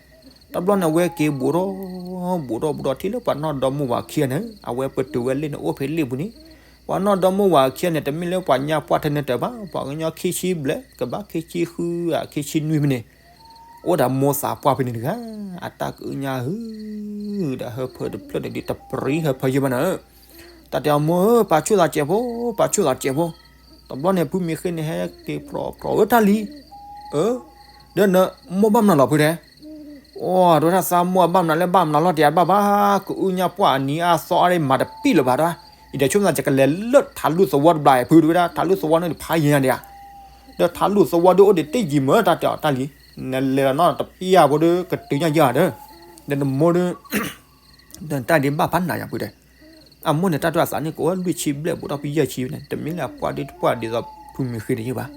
တဘျီန့ၣ် အဝဲက့ၤဘူးထီၣ်, ဘူးထီၣ်ဘူးထီၣ်ထံၣ်လၢပှၤနီၢ်ဒီမါဝၤခံဂၤန့ၣ် အဝဲပတုာ်ဝဲလ့ၣ်န့ၣ်အိၣ်ဖဲလ့ၣ်ပူၤန့ၣ်, ပှၤနီၢ်ဒီမါဝၤခံဂၤန့ၣ် တမ့ၢ်လၢပှၤညါပှၢ်ထဲန့ၣ်တၢၤဘၣ်, ပှၤကညီခံဆံဘျဲၣ် ကဘၣ်ခံဆံဃုဧါ ခံဆံနွံဖဲန့ၣ် အိၣ်ဒီးမိၢ်သးပှၢ်ဖဲန့ၣ်တဂၤ, အတၢ်ကအုၣ်ညါဟု, ဒီးဟၢဖၢတဖျၢၣ်န့ၣ်ဒ်တပရံဟၢဖၢယဲၢ်ဘၣ်နၤဧၢ, တၢ်တဲအီၤမိၢ်ဧၢ, ပာ်ဆူၣ်သးတစဲးဖိ, ပာ်ဆူၣ်သးတစဲးဖိ, တဘျီန့ၣ် ဖုမ့ၢ်ဃ့န့ၣ် ဟဲက့ၤပြီပြီဧၢတၢ်လံၤ, အၢ, ဒီးနမိၢ်ဘၣ်မနုၤလီၤဖုတဲ, အိၣ် တဝဲဒၣ်သးမိၢ်ဘၣ်မနုၤလၢဘၣ်မနုၤလီၤတယၤဘၣ်ဘၣ်, ကအုၣ်ညါပှၢ်အနံၤအါသီအါဒ်မၤတပံၣ်လၢၤဘၣ်တၢ်, ယတဲဆိကမိၣ်သးယကလဲၤလၢထးလူၢ်သဝီတဘျီဖုတဝဲဒၣ် ထးလူၢ်သဝီန့ၣ်ဖးယံၤညါဒံးဧါ ဒီးထးလူၢ်သဝီဒ်အိၣ်ဒံးတယံၤမၢ တၢ်တဲအီၤတၢ်လံၤ, နလဲၤလီၤနီတပျၢ်ဖိဒီးကတုၤညါယၤဒီး, ဒီးနမိၢ်ဒီး, ဒီးတၢ်ဒ်ဘၣ်ဖးနးယၤဖုတဲ, အမိၢ်န့ၣ် တၢ်တၢ်သးန့ၣ် ကအိၣ်လွံၢ်ဆံဘျဲၣ်ဘူးဒီးပယဲၢ်ဆံန့ၣ် တမ့ၢ်လၢအပှၢ်ဒ်တပှၢ်ဒ်သိးဖုမ့ၢ်ဃ့န့ၣ်ယဲဘၣ်.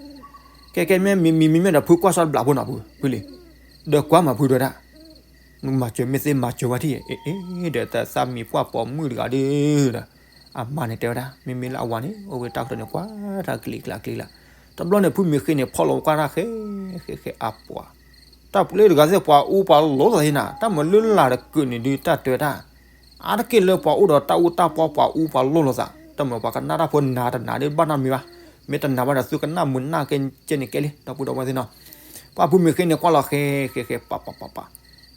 ကဲကဲမ့မ့မ့မ့ၢ်ဒီးဖုကွၢ်ဆီတဘျီဖိနီၤဖု ဖုလံ, ဒီးကွၢ်မၤဖုဒီးဒၣ် မၤစၢၤမ့ၢ်သ့မၤစၢၤဝဲထံၣ် အ့ ဒီးသးမံၤပှၢ်ပိာ်မုၣ်တဂၤဒီး အမါန့ၣ်တဲဝဲဒၣ် မ့မ့ၢ်လၢအဝၤန့ၣ် အိၣ်ဝဲတၢ်ကတိၤန့ၣ် ကွၢ်တၢ်ကလံၤကျါကျံၤကျါ, တဘျီန့ၣ် ဖုမ့ၢ်ဃ့န့ၣ် ဖီၣ်လီၤကွၢ်တၢ်ဃဲ ဃဲဃဲအပှၤ တၢ်ပျ့တဂၤသ့ၣ်ပှၤအူပှၤလိၢ်သးသ့ၣ်နၤ တၢ်မၤလၢလၢ်တကုးန့ၣ်ဒုး တၢ်တဲဝဲဒၣ် အါတက့ၢ်လၢပှၤအိၣ်ဒီးတၢ်အူတၢ်ပီပှၤအူပှၤလိၢ်လိာ်သး တၢ်မၤပှၤကနၣ်တၢ်ဖိနၤတနၤဒ်ဘၣ်နီတမံၤဘၣ်, မ့ၢ်တနၤဘၣ်ဒီးသုကနၣ်မုာ်နၢ်ကဲကဲန့ၣ်ကဲလံ ဒီပုၢ်ဒီဝဲၢ်သ့ၣ်နီၤ, ပှၤဖုမ့ၢ်ဃ့န့ၣ်ကွၢ်လီၤဃဲဃဲဃဲပၤပၤပၤပၤ,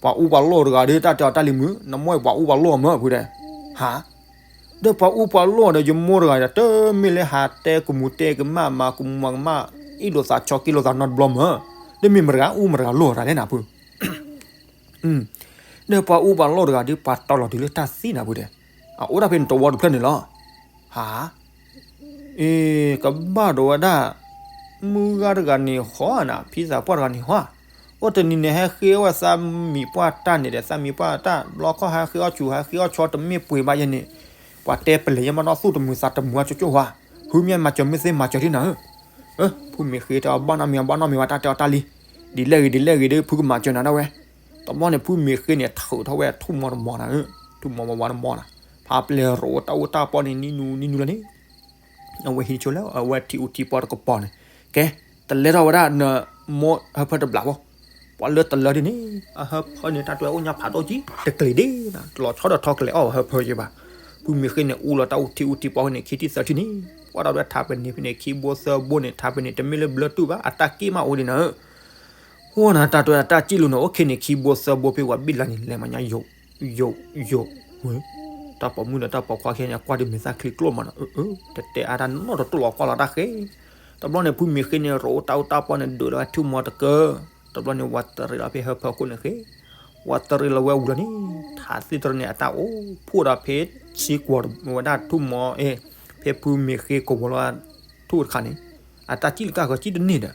ပှၤအူပှၤလိၢ်တဂၤဒီး တၢ်တဲအီၤတၢ်လံၤမုာ် နမိၢ်ပှၤအူပှၤလိၢ်မၢဖုဒီး, ဟါ ဒီးပှၤအူပှၤလိၢ်ဒီးယမိၢ်တဂၤဒီး တမ့ၢ်လၢဟးတဲကမူၤတဲကမၣ် မၤကမူၤမၤကမၣ် အ့ၣ်လိာ်သးဆီက့လိာ်သးနီတဘျီမၢ, ဒီးမ့ၢ်မတဂၤအူမတဂၤလိၢ်တၢ်လဲၣ်နၤဖု ဒီးပှၤအူပှၤလိၢ်တဂၤဒီး ပှၤတီလီၤတုၤလၢတၢ်သံနၤဖုဒီး, အအိၣ်ဒၣ်ဖဲန့ၣ်တဝီတဖျၢၣ်န့ၣ်လီၤ, ဟါ အ့ ကဘၣ်ဒီးဝဲဒၣ်, မုၢ်ဂၤတဂၤန့ၣ်ဟီနၤ ဖံသးပှၢ်တဂၤန့ၣ်ဟီ, အိၣ်တနံၤန့ၣ် ဟဲဃ့အီၣ်ဝဲသးမံၤပှၢ်တၢ်န့ၣ်ဒီး သးမံၤပှၢ်တၢ် ဘျီခီဟဲဃ့အီၣ်ဆူၣ် ဟဲဃ့အီၣ်ဆီတမ့ၢ်ပှ့ၤဘၣ်ယဲန့ၣ်, ပှၤတဲပလဲၤယဲမးနီၢ်သူၣ်တမုာ်သးတမုာ်အကၠိကၠိဟါ, ဖုမ့ၢ်မၤစၢၤမ့ၢ်သ့မၤစၢၤဒ်နၤဧၢ, ဖုမ့ၢ်ဃ့တဲအီၤဘၣ်နီတမံၤဘၣ်နီတမံၤဘၣ် တၢ်တဲအီၤတၢ်လံ, ဒ်လဲၣ်ဂ့ၤဒ်လဲၣ်ဂ့ၤဒီး ဖုကမၤစၢၤနၤဒၣ်ဝဲ, တဘျီန့ၣ် ဖုမ့ၢ်ဃ့န့ၣ် ထုးထီၣ်ဝဲထူၣ်မီတမီနၤဧၢ, ထူၣ်မီဝါဝါတမီနၤ, ဖးပျဲၢ်ရိးတၢ်အူတၢ်ပီန့ၣ် နံၤနူၤနံၤနူၤလၢန့ၣ် အဝဲဟံးဆိလၢအဝဲထံအူထံပီတကပီၤန့ၣ်, ကဲ, တလဲထီၣ်ဝဲဒၣ်နမိၢ်ဟၢဖၢတဘျီဖိ, ပှၤလၢတလၢဒ်န့ၣ်, အဟၢဖၢန့ၣ် တၢ်တဲအိၣ်ညါဖးဒိၣ်ကံ တကျ့ၤဒ့နၤ, တလီၤဆီဒီးထီကလဲၤအီၣ်ဟၢဖၢယဲဘၣ်, ဖုမ့ၢ်ဃ့န့ၣ် အူလီၤတၢ်အူထံအူထံပီန့ၣ် ခံထံၣ်သၢထံၣ်န့ၣ်, ကွၢ်ဒီးဝဲထးပန့ၣ်ဖဲန့ၣ်ခံဘိသၢဘိန့ၣ် ထးပန့ၣ် တမ့ၢ်လၢဘျၢတူၢ်ဘၣ် အတၢ်က့ၢ်မးအိၣ်ဒ်နၤဧၢ ဟိနၤ တၢ်တဲအတၢ်စံၣ်လိၤန့ၣ် အိၣ်ခ့န့ၣ် ခံဘိသၢဘိဖဲဝဲဘံၣ်လါန့ၣ် လဲၤမၤညါယိာ်, ယိာ်, ယိာ်, ဝဲ, တၢ်ပိာ်မုၣ်ဒီးတၢ်ပိာ်ခွါခဲန့ၣ် ကွၢ်ဒ်မဲာ်သၣ်ချံကျိၣ်မးနီၤ, တတဲအါတၢ်နီတတိၢ်လီၤကွၢ်လီၤတၢ်ဃဲ, တဘျီန့ၣ် ဖုမ့ၢ်ဃ့န့ၣ် ရိးတၢ်အူတၢ်ပီန့ၣ် ဒုးလီၤဝဲထူၣ်မီတကၢ, တဘျီန့ၣ် ဝးတရံးလီၤဖဲဟၢဖၢခိၣ်န့ၣ်ဃဲ, ဝးတရံးလီၤဝဲဝံၤလီၤန့ၣ်, ထးသ့ၣ်တရၢန့ၣ် အတၢ်အိၣ်ဖှိၣ်ဒီးဖဲဆံကွီၤဝဲဒၣ်ထူၣ်မီ, အ့, ဖဲဖုမ့ၢ်ဃ့ကဝီၤလီၤ ထူၣ်တခါန့ၣ်, အတၢ်စံၣ်လီၤကၢ်ဃီၤစံၣ်တန့ၢ်ဒီး,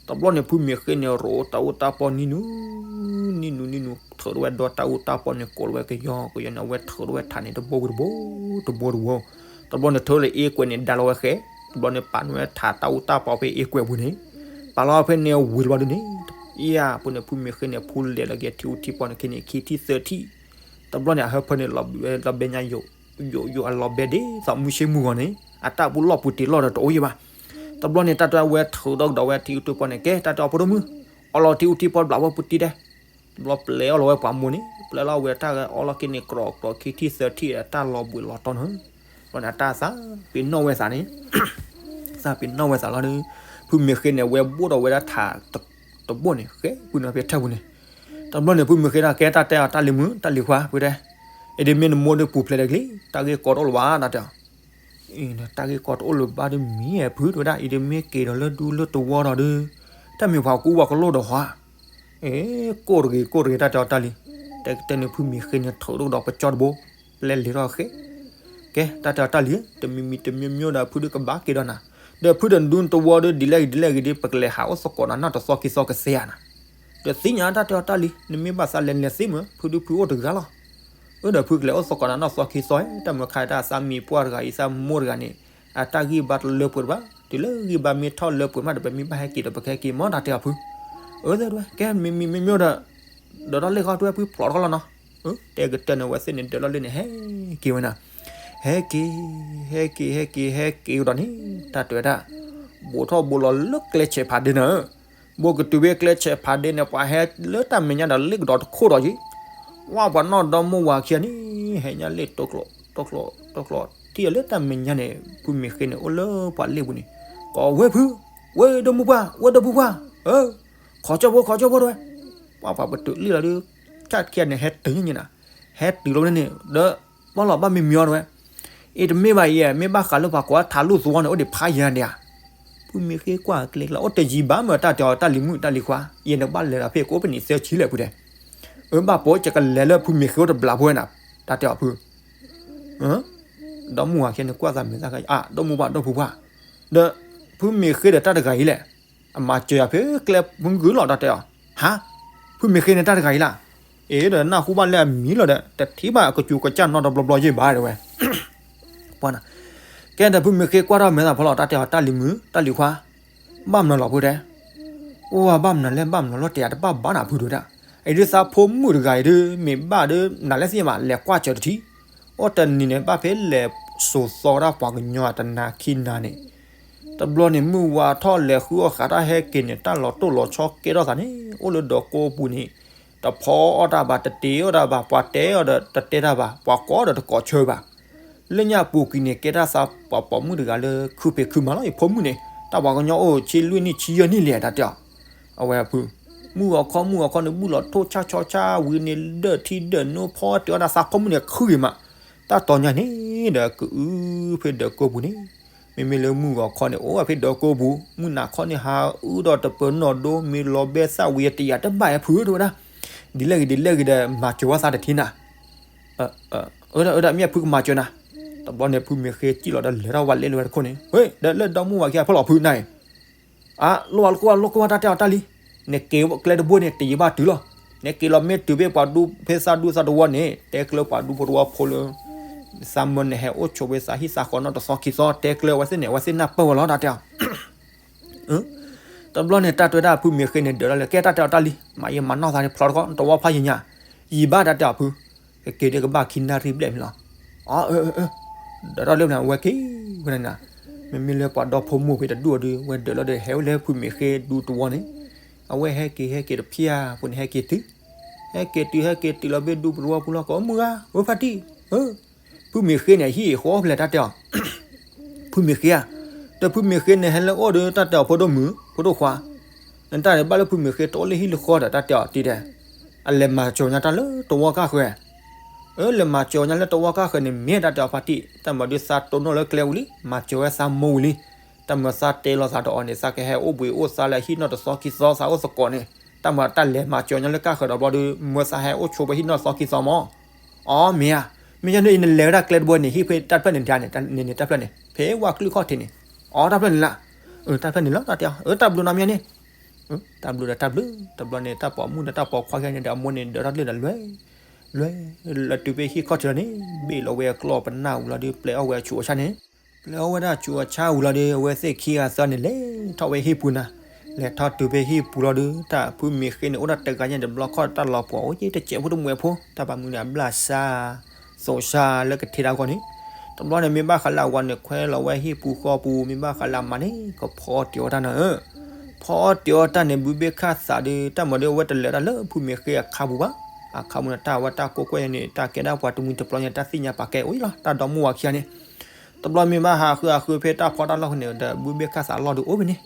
တဘျီန့ၣ် ဖုမ့ၢ်ဃ့န့ၣ် ရိးတၢ်အူတၢ်ပီနံၤနူၤ, နံၤနူၤနံၤနူၤ ထုးထီၣ်ဝဲဒီးတၢ်အူတၢ်ပီန့ၣ် ကိးလီၤဝဲကယီကယီန့ၣ် အဝဲထုးထီၣ်ဝဲထးန့ၣ် တဘိဝံၤတဘိ, တဘိတဘိ, တဘျီန့ၣ် ထုးလၢအ့ကွဲးန့ၣ် ဒါလီၤဝဲဃဲ, တဘျီန့ၣ် ပာ်န့ၢ်ဝဲထးတၢ်အူတၢ်ပီဖဲအ့ကွဲးပူၤန့ၣ်, ပာ်လီၤဖဲန့ၣ်ဝံၤတဘျီဒုန့ၣ်, အ့ အပူၤန့ၣ် ဖုမ့ၢ်ဃ့န့ၣ် ဖူလဲၤလီၤက့ၤထံအူထံပီန့ၣ် ခဲန့ၣ် ခံထံၣ်သၢထံၣ်, တဘျီန့ၣ် အဟၢဖၢန့ၣ် လီၤဘဲညါယိာ် ယိာ်ယိာ်အလီၤဘဲဒ်သိးမုၢ်ဆ့မုၢ်ဂီၤန့ၣ် အတၢ်ပူၤလီၢ်ပူၤတ့ၢ်လီၢ်ဒီးတအိၣ်ယဲဘၣ်. တဘျီန့ၣ် တၢ်တဲအဝဲထုးထီၣ်ကဒီးဝဲထံအူထံပီန့ၣ် ကဲ တၢ်တဲအီၤဖိဒိၣ်မုၣ်, အီလီၤထံအူထံပီတဘျီဖိပူၤတံၢ်ဒဲး. တဘျီပျဲအီၣ်လီၤဝဲပှၤမိၢ်န့ၣ် ပျဲလီၤဝဲတၢ်ဂဲၤအီလီၤက့ၤန့ၣ် ကြီကြီခံထံၣ်သၢထံၣ် တၢ်လီၤဘှံးလီၤတီၤန့ၣ်, တဘျီန့ၣ် အတၢ်သးပ့ၤနီၣ်ဝဲသးန့ၣ် သးပ့ၤနီၣ်ဝဲသးလီၤဒီး ဖုမ့ၢ်ဃ့န့ၣ် အဝဲဘိၣ်ဒီးဝဲဒၣ်ထးတဘိန့ၣ် ဃဲပုၢ်န့ၣ်ဖဲထၢၣ်ပူၤန့ၣ်. တဘျီန့ၣ် ဖုမ့ၢ်ဃ့ဒၣ်ကဲ တၢ်တဲအီၤတၢ်လံၤမုာ် တၢ်လံၤခွါ ဖုတဲ, အံၤဒ်မ့ၢ်နမိၢ်ဒီးပူၤဖျဲးဒီးကလံၤ တၢ်ဂ့ၢ်ကီတအိၣ်လၢၤဘၣ် တၢ်တဲအီၤ. အံၤ တၢ်ဂ့ၢ်ကီတအိၣ်လၢၤဘၣ်ဒီးမ့ၢ်ဖုတဲဝဲဒၣ် အံၤဒ်မ့ၢ်က့ၤဒီးလၢဒူလၢတဝီဒီးဒုး တၢ်မ့ၢ်ပှၤကူပှၤကလိၢ်ဒီးဟီဧါ. အ့ ကိၢ်တဂ့ၤ ကိၢ်တဂ့ၤ တၢ်တဲအီၤတၢ်လံၤ, တဲကတၢၢ်န့ၣ် ဖုမ့ၢ်ဃ့န့ၣ် ထုးထီၣ်ကဒီးပကၠီတဘိ ပျဲလဲၤထီၣ်ဃဲ. ကဲ တၢ်တဲအီၤတၢ်လံၤ, တမံၤမံၤတမံၤမံၤဒီး ဖုဒုးကဘၣ်က့ၤဒီးနၤ, ဒီးဖုဒီးနဒူနတဝီဒီး ဒ်လဲၣ်ဂ့ၤဒ်လဲၣ်ဂ့ၤဒီး ပကလဲၤဟးအိၣ်သကိးနၤနီၢ်တသီခံသီကသ့ဧါနၤ. ဒီးသ့ၣ်ညါတၢ်တဲအီၤတၢ်လံၤ, နမ့ၢ်ဘၣ်သးလဲၤလဲၤသ့မ့ၢ် ဖုဒုးဖုအိၣ်တဂၤလီၤ. အၢ ဒီးဖုကလဲၤအိၣ်သကိးနၤနီၢ်သီခံသီ, တၢ်မုၢ်ခါတၢ်သးမံၤပှၢ်တဂၤအံၤ သးမိၢ်တဂၤန့ၣ် အတၢ်ဂံၢ်ဘါတလၢပှဲၤတဘၣ်, တုၤလၢဂံၢ်ဘါမ့ၢ်ထီၣ်လၢပှဲၤမးဒီး ပမ့ၢ်ဘၣ်ဟဲက့ၤဒီး ပကဟဲက့ၤမ့ၢ်တၢ်တဲအီၤဖု. အၢ သ့ၣ်ဒွဲ ကဲ မံၤမံၤမံၤမံၤဒီး ဒၢးထီၣ်လ့ၣ်ခီတွဲဖုဖျိးထီၣ်လီၤနီၤ. တဲကတၢၢ်န့ၣ် အဝဲသ့ၣ်န့ၣ် ဒၢးထီၣ်လ့ၣ်န့ၣ် ဟဲက့ၤဝဲနၤ, ဟဲက့ၤ ဟဲက့ၤ ဟဲက့ၤ ဟဲက့ၤဝဲဒီးန့ၣ် တၢ်တဲဝဲဒၣ် ဘိးထီၣ်ဘိးလီၤလၢကျဲဆဲးဖးဒ့နၤဧၢ, ဘိးကတုၤဖဲကျဲဆဲးဖးဒ့န့ၣ် ပှၤဟဲလၢတၢ်မဲာ်ညါဒီး လ့ၣ်ကဒီးတခိၣ်ဒီးက့ၤ, ဝဲပှၤနီၢ်ဒီမိၢ်ဝၤခံဂၤန့ၣ် ဟဲညါလ့ၣ် တိကျိး တိကျိး ထံၣ်အီၤလၢတၢ်မဲာ်ညါန့ၣ် ဖုမ့ၢ်ဃ့န့ၣ် အိၣ်လၢပှၤလ့ၣ်ပူၤန့ၣ်, ကိးဝဲဖု, ဝဲဒီမုၢ်ပှၢ် ဝဲဒီဖုပှၢ်, ခိးကၠီၢ်ဖိ ခိးကၠီၢ်ဖိတဲဝဲ, ပှၤပှၤပတုာ်လံလီၤဒီး တၢ်ခံဂၤန့ၣ် ဟဲတုၤညါန့ၣ်နၤ, ဟဲတုၤလီၤန့ၣ် ဒီး ဘၣ်လီၤဘၣ်မံမံအီၤတဲဝဲ, အံၤတမ့ၢ်ဘၣ်အံၤ မ့ၢ်ဘၣ်ဃးလၢပှၤကိးထးလူၢ်သဝီန့ၣ် အိၣ်ဒံးဖးယံၤဒံးဧါ. ဖုမ့ၢ်ဃ့ကွၢ်ကျဲကျါ အိၣ်တယံၤဘၣ်မ့ၢ်တၢ်တဲအီၤတၢ်လံၤမုၣ်တၢ်လံၤခွါ, ယဲန့ၣ်ဘၣ်လဲၤဒီးဖဲကိးပနံာ်သၢဆံလဲၣ်ဖုတဲ, အၢ ဘၣ်ပိာ်ကကလဲၤလၢဖုမ့ၢ်ဃ့အိၣ်တဘျီဖိနၤ, တၢ်တဲအီၤဖု ဒီမုၢ်ဝၤခံဂၤန့ၣ် ကွၢ်သးမဲာ်သၣ်ခါ အါ ဒီမုၢ်ပှၢ်ဒီဖုပှၢ်, ဒီး ဖုမ့ၢ်ဃ့ဒီးတၢ်တဂၤအံၤလဲၣ်, အမၤစၢၤယၤဖဲကျဲမုၢ်ဂုၢ်လီၤ တၢ်တဲအီၤ, ဟါ, ဖုမ့ၢ်ဃ့န့ၣ်တၢ်တဂၤအံၤလၢ, အ့ ဒီးနၢ်ဟူဘၣ်လၢအမံၤလီၤဒီး တထံၣ်ဘၣ်အကစူးကစၢ်နီတဘျီဘျီယဲၢ်ဘၣ်တဲဝဲ, ပှၤနၤ, ကဲဒီးဖုမ့ၢ်ဃ့ကွၢ်ထီၣ်မဲာ်သးဖီလီၤ တၢ်တဲအီၤ တၢ်လံၤမုၣ် တၢ်လံၤခွါ, ဘၣ်မနုၤလီၤဖုတဲ, အိၣ်ဘၣ်မနုၤလဲၣ် ဘၣ်မနုၤလီၤ တဲယၤတဘၣ်ဘၣ်နၤဖုဒိၣ်ဒၣ်, အံၤဒုးသးဖိမုၣ်တဂၤအံၤဒုး မ့ၢ်ဘၣ်ဒုး နၤလဲၣ်သ့ၣ်မး လဲၤကွၢ်စၢၤတထံ, အိၣ်တနံၤန့ၣ် ဘၣ်ဖဲလဲၤစိာ်သီဝဲဒၣ်ပှၤကညီတနၤခံနၤန့ၣ်, တဘျီန့ၣ် မုၢ်ဝါထီၣ်လဲၤဃုအီၣ်ဃးတၢ်ဟဲက့ၤန့ၣ် တၢ်လီၤတိၢ်လီၤဆီကဲထီၣ်သးန့ၣ် အိၣ်လၢဒီးကိးပူၤန့ၣ်, တဖီအီၣ်တၢ်ဘၣ် တတ့အီၣ်တၢ်ဘၣ် ပှၤတဲအီၤဒီးတတဲတၢ်ဘၣ် ပှၤကိးဒီးတကိးဆၢဘၣ် လၢညါပူၤကွံာ်န့ၣ် ကဲတၢ်သးပှၤပိာ်မုၣ်တဂၤလၢခုဖံးခုမၤလီၤ ယဖိမုၣ်န့ၣ် တၢ်ပှၤကညီအိၣ်ဆံလွံၢ်နံၣ်ဆံယဲၢ်နံၣ်လဲၣ် တၢ်တဲအီၤ, အဝဲဖု, မုၢ်ဂီၤခီမုၢ်ဂီၤခီန့ၣ် ဘူၣ်လီၤထိၣ်ဆါဆီဆါဝံၤန့ၣ် ဒၢၣ်ထံဒၢၣ်နိဖီတ့ၢ်အီၣ်တၢ်သးဖိမုၣ်န့ၣ်ခုဂ့ၤမး, တၢ်တီညါန့ၣ်ဒီးကအုဖဲဒီးကိးပူၤန့ၣ်, မ့မ့ၢ်လၢမုၢ်ဂီၤခီန့ၣ် အိၣ်ဝဲဖဲဒီးကိးပူၤ မုၢ်နၤခီန့ၣ် ဟးအုဒီးတပၢၤနီၣ်ဒိ မ့ၢ်လီၤဘဲသၣ်ဝံၤတယာ်တဘၣ်အဲၣ်ဖုတဝဲဒၣ်, ဒ်လဲၣ်ဂ့ၤဒ်လဲၣ်ဂ့ၤဒီး မၤစၢၤဝဲသးတထံနၤ အၢ ဒၣ်မ့ၢ်ဖုကမၤစၢၤနၤ, တဘျီန့ၣ် ဖုမ့ၢ်ဃ့စံၣ်လီၤဒီးလဲၤထီၣ်ဝဲလဲၤလၢဝဲတခိၣ်န့ၣ် ဝဲဒီးလၢဒီမုၢ်ဝၤခံဂၤဖီလီၤဖုနၤအံၤ, အၢ လိၣ်ဝဲလိၣ်ကွၢ်ဝဲလိၣ်ကွၢ်ဝဲတၢ်တဲအီၤတၢ်လံ, နက့ၤကျဲတဘိန့ၣ် တယံာ်ဘၣ်တုၤလီၤ, နက့ၤလီၤမ့ၢ်တုၤဖဲပှၤဒူဖဲသးဒူသးတဝီန့ၣ် တဲကျၢပှၤဒူဖိတဝီဖိလၢ သးမၢနဟဲအိၣ်ဆိးဝဲသးဟံၣ်သးဃီနီၣ်တသီခံသီ တဲကျၢဝဲသ့ၣ်န့ၣ် အဝဲသ့ၣ်နၢ်ပၢၢ်ဝဲလီၤ တၢ်တဲအီၤ တဘျီန့ၣ် တၢ်တဲဝဲဒၣ်ဖုမ့ၢ်ဃ့န့ၣ် ဒၢးထီၣ်လၢ ကဲတၢ်တဲအီၤတၢ်လံ, မၤယဲမၤနီၢ်သးန့ၣ် ဖျီတခီ တဝီဖးယံာ်ညါ, ယံာ်ဘၣ်တၢ်တဲအီၤဖု, ကက့ၤဒ်ကဘၣ်ခံနၣ်ရံၣ်ဘျဲၣ်မ့ၢ်လီၤ, အၢ ဒၢးထီၣ်လၢနဝဲက့ၤဝဲန့ၣ်, မ့မ့ၢ်လၢပှၤဒီဖိမိၢ်ဖဲတဒူၣ်အီၤဒုး ဝဲဒၢးလီၤဒီးဟဲဝဲလၢဖုမ့ၢ်ဃ့ဒူတဝီန့ၣ်, အဝဲဟဲက့ၤဟဲက့ၤတဖျၢၣ်ဖိန့ၣ် ဟဲက့ၤတုၤ, ဟဲက့ၤတုၤ ဟဲက့ၤတုၤလီၤဘ့ၣ်ဒူပတဝီပူၤလီၤ ကိးမုၢ်ဂၤ ဝဲဖါတံၢ် ဖုမ့ၢ်ဃ့န့ၣ် အဟံၣ်အဃီဖျဲၣ်တၢ်တဲအီၤ, ဖုမ့ၢ်ဃ့ဧါ, ဒီးဖုမ့ၢ်ဃ့န့ၣ် ဟဲလၢအီၣ်ဒီးတၢ်တဲအီၤ ဖိဒိၣ်မုၣ် ဖိဒိၣ်ခွါ, နတၢ်န့ၣ်ဘၣ်လၢဖုမ့ၢ်ဃ့တအိၣ်လၢဟံၣ်လၢဃီဒီး တၢ်တဲအီၤတံၤဒဲး, အလဲၤမၤစၢၤညါတၢ်လၢတဝီကါဃၢၤ, အၢ လဲၤမၤစၢၤညါလၢတဝီကါဃၢၤန့ၣ် မ့ၢ်တၢ်တဲအီၤဖါတံၢ် တၢ်မၤဒုးသးတိၢ်နီၣ်လၢကျဲဝံၤလံ မၤစၢၤဝဲသးမိၢ်ဝံၤလံ, တၢ်မၤသးတဲလီၤသးဒီးအီၤန့ၣ် သးကဟဲအိၣ်ဘှံးအိၣ်သါလၢဟံၣ်နီၣ်တသီခံသီသးအိၣ်သကိးန့ၣ်, တၢ်မၤတၢ်လဲၤမၤစၢၤညါလၢကါဃၢၤဒီးဘျီဒီး မၢသးဟဲအိၣ်ဆိးဝဲဟံၣ်နီၣ်သီခံသီမး, အီ မ့ၢ်ဧါ, မ့ၢ်ယန့ၣ် နလဲၤဝဲဒၣ်ကျဲတဘိန့ၣ် ဟံၣ်ဖဲတၢ်တဖျၢၣ်န့ၣ်ဒၣ်န့ၣ် န့ၣ်တၢ်ဖျၢၣ်န့ၣ် ဖဲဝဲကျုခီၣ်ထံးန့ၣ်, အီ တၢ်ဖျၢၣ်န့ၣ်လၢ, တၢ်ဖျၢၣ်န့ၣ်လီၤ တၢ်တဲအီၤ တၢ်ဘျုးနီၤမ့ၢ်ယန့ၣ်, တၢ်ဘျုးဒီးတၢ်ဘျုး တဘျီန့ၣ် တၢ်ပိာ်မုၣ်ဒီးတၢ်ပိာ်ခွါခဲန့ၣ်ဒီး အမိၢ်န့ၣ်ဒၢးထီၣ်တလ့ၣ်ဒီးလွဲ, လွဲ, လၢတုၤဖဲဟံၣ်ခီၣ်ထံးလီၤန့ၣ် ဘ့ၣ်လီၤဝဲအကျီၢ်ပနၢ်ဝံၤလီၤဒီး ပျဲအီၣ်ဝဲအဆူးအဆါန့ၣ်, ပျဲအီၣ်ဝဲဒၣ်အဆူးအဆါဝံၤလီၤဒီး အဝဲသ့ၣ်ခံဂၤသၢန့ၣ် လဲၤထီၣ်ဝဲဟံၣ်ပူၤနၤ, လဲၤထီၣ်တုၤဖဲဟံၣ်ပူၤလီၤဒီး တၢ်ဖုမ့ၢ်ဃ့န့ၣ် အိၣ်ဒၣ်တဂၤညါန့ၣ် တဘျီခီၣ်တၢ်လီၤပှီၤအိၣ်က့တစဲးဖိတမှဲးဖိ တၢ်ဘၣ်မနုၤန့ၣ် အဘျၣ်စၢ် သိးစၢ်လၢကထ့တၢ်ဂီၢ်န့ၣ်, တဘျီန့ၣ် မ့ၢ်ဘၣ်ဃးလၢအဝၤန့ၣ် ခွဲလီၤဝဲဟံၣ်ပူၤဃီပူၤ မ့ၢ်ဘၣ်ဃးလၢအမါန့ၣ် ကဖီအီၣ်တ့ၢ်အီၣ်တၢ်နၤဧၢ, ဖီအီၣ်တ့ၢ်အီၣ်တၢ်န့ၣ် ဘုဘ့ၣ်ခၣ်သးဒီး တၢ်မၤဒီးအဝဲတလဲၤတၢ်လၢဖုမ့ၢ်ဃ့အခါပူၤဘၣ်, အခါပူၤန့ၣ် တၢ်ဝဲတၢ်ကိးကွဲၢ်န့ၣ် တၢ်ကဲဒၣ်ပှၤတမှံၤတပျီညါ တၢ်သ့ၣ်ညါပာ်ကဲအိၣ်လီၤ တၢ်ဒီမါဝၤခံဂၤန့ၣ်, တဘျီမ့ၢ်ဘၣ်ဟးဃုအဃုဖဲတၢ်ဖီတၢ်လီၢ်န့ၣ်ဒီး ဘုဘ့ၣ်ခၣ်သးလီၢ်ဒီးအိၣ်ဖဲန့ၣ်,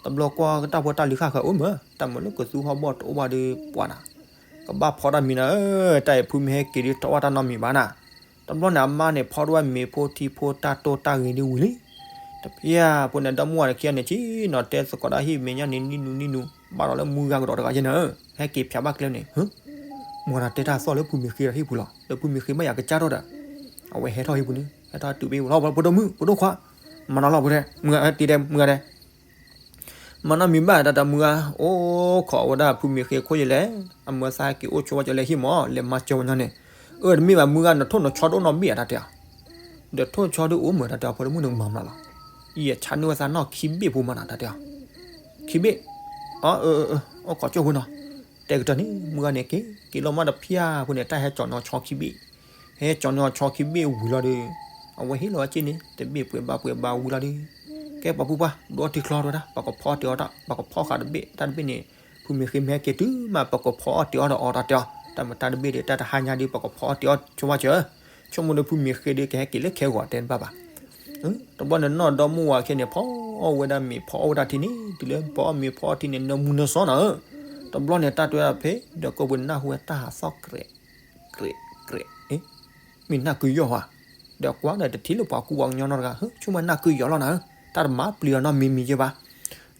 တဘျီကွၢ်တၢ်ဖိတၢ်လံၤဃၣ်ဃၢၤအိၣ်မး တၢ်မၤလၢကသူဟီၣ်ဘီၣ်တအိၣ်ဘၣ်ဒီးပှၤနၤ, ကဘၣ်ဖီတၢ်မံၤနၤဧၢ, တၢ်အံၤဖုမ့ၢ်ဟဲက့ၤဒုးတအီၣ်တၢ်နီတမံၤဘၣ်နၤ, တဘျီန့ၣ် အမါန့ၣ် ဖီထီၣ်ဝဲမ့ၤဖိထံဖိတၢ်တိၢ်တၢ်ဂ့ၤဒုးဝံၤလံ, တဖျၢၣ်ဖိန့ၣ် ဒီမါဝၤတခံဂၤန့ၣ် ဆ့ၣ်နီၤတဲသကိးတၢ်ဟံၣ်မဲာ်ညါန့ၣ် နံၣ်နူနံၣ်နူ, ဘၣ်ဒီးလၢမုၢ်ဂၤကဒီးတဂၤယဲနၤဧၢ, ဟဲက့ၤဖျါဘၣ်ကျဲန့ၣ်, မ့ၢ်နၤတဲတၢ်သီၣ်လၢဖုမ့ၢ်ဃ့ဒီးဟံၣ်ပူၤလီၤ ဒီးဖုမ့ၢ်ဃ့မ့ၢ်ယၤကစၢ်ထီၣ်ဒီး, အဝဲဟဲထီၣ်ဟံၣ်ပူၤန့ၣ် ဟဲထီၣ်တုၤဖဲလီၤ ဖိဒိၣ်မုၣ် ဖိဒိၣ်ခွါ, မၤနီၤလီၤဖိတဲ, မုၢ်ဂၤတံၤဒဲး မုၢ်ဂၤဒဲး မၤနီတမံၤဘၣ် တၢ်တမုၢ်ဂၤ, အိၣ်ခိးဝဲဒၣ်ဖုမ့ၢ်ဃ့ခိၣ်ယလဲၣ်, အမၢသးဟဲက့ၤအိၣ်ဆိးဝဲကလဲၤဟံၣ်မး လဲၤမၤစၢၤဝဲညီန့ၣ်, အၢ တမ့ၢ်ဘၣ်မုၢ်ဂၤ နထိၣ်နဆီဒိၣ်နီၢ်ဘ့ၣ်ဧါ တၢ်တဲအီၤ, ဒီးထိၣ်ဆီဒိၣ်အိၣ်မး တၢ်တဲအီၤ ဖိဒိၣ်မုၣ်န့ၣ်မၤမနုၤလီၤ, ယဆါန့ၢ်ဝဲသးနီၢ်ခံဘ့ၣ်ဖိမးနၤ တၢ်တဲအီၤ, ခံဘ့ၣ်, အၢ အိၣ်ခိးကၠိဖိနီၤ, တဲကတၢၢ်န့ၣ် မုၢ်ဂၤန့ၣ်က့ၤ က့ၤလီၤမးတဖျၢၣ်ဖိန့ၣ် တၢ်ဟဲကၠီၤန့ၢ်အီၤဆီခံဘ့ၣ် ဟဲကၠီၤန့ၢ်အီၤဆီခံဘ့ၣ်ဝံၤလီၤဒီး, အဝဲဟ့ၣ်လီၤဝဲက့ၢ်န့ၣ် တဘ့ၣ်ပှဲၤဘၣ်ပှဲၤဘၣ်ဝံၤလီၤဒီး, ကဲပှၤဖိပှၢ် ဒိးထံချီတဝဲဒၣ် ပကဖီအီၣ်တ့ၢ်အီၣ်တၢ် ပကဖီဃာ်တဘ့ၣ် တၢ်တဘ့ၣ်န့ၣ်, ဖုမ့ၢ်ဃ့မ့ၢ်ဟဲက့ၤတုၤမး ပကဖီအီၣ်တ့ၢ်အီၣ်ဒီးအီၤတၢ်တဲအီၤ, တၢ်မတၤတဘ့ၣ်ဒီး တၢ်တဟါညါဒီး ပကဖီအီၣ်တ့ၢ်အီၣ်ဆိမးစၢၤ, ဆိကမိၣ်ဒီးဖုမ့ၢ်ဃ့ဒီး ကဟဲက့ၤလၢခဲဂီၤတဲတဘၣ်ဘၣ် တဘျီန့ၣ် နီၢ်ဒီမါဝၤခဲန့ၣ် ဖီအီၣ်ဝဲဒၣ်မ့ၤ ဖီအီၣ်ဝဲဒၣ်ထံန့ၣ် တုၤလၢဖီအီၣ်မ့ၤဖီအီၣ်ထံန့ၣ် နၢမူနၢစီနီၤဧၢ, တဘျီန့ၣ် တၢ်တဲဝဲဒၣ်ဖဲ ဒီးကိးပူၤနၢ်ဟူဝဲတၢ်ဟးသီၣ်ကြဲး ကြဲး ကြဲး, မ့ၢ်နၢ်ကုယီၢ်ဧါ, ဒီးကွၢ်ဒီးတထံၣ်လၢပှၤကူပှၤကညီနီတဂၤ ဟၢ ဆိကမိၣ်နၢ်ကုယီၢ်လီၤနၤဧၢ, တၢ်တမၤပျံၤအီၤနီတမံၤမံၤယဲဘၣ်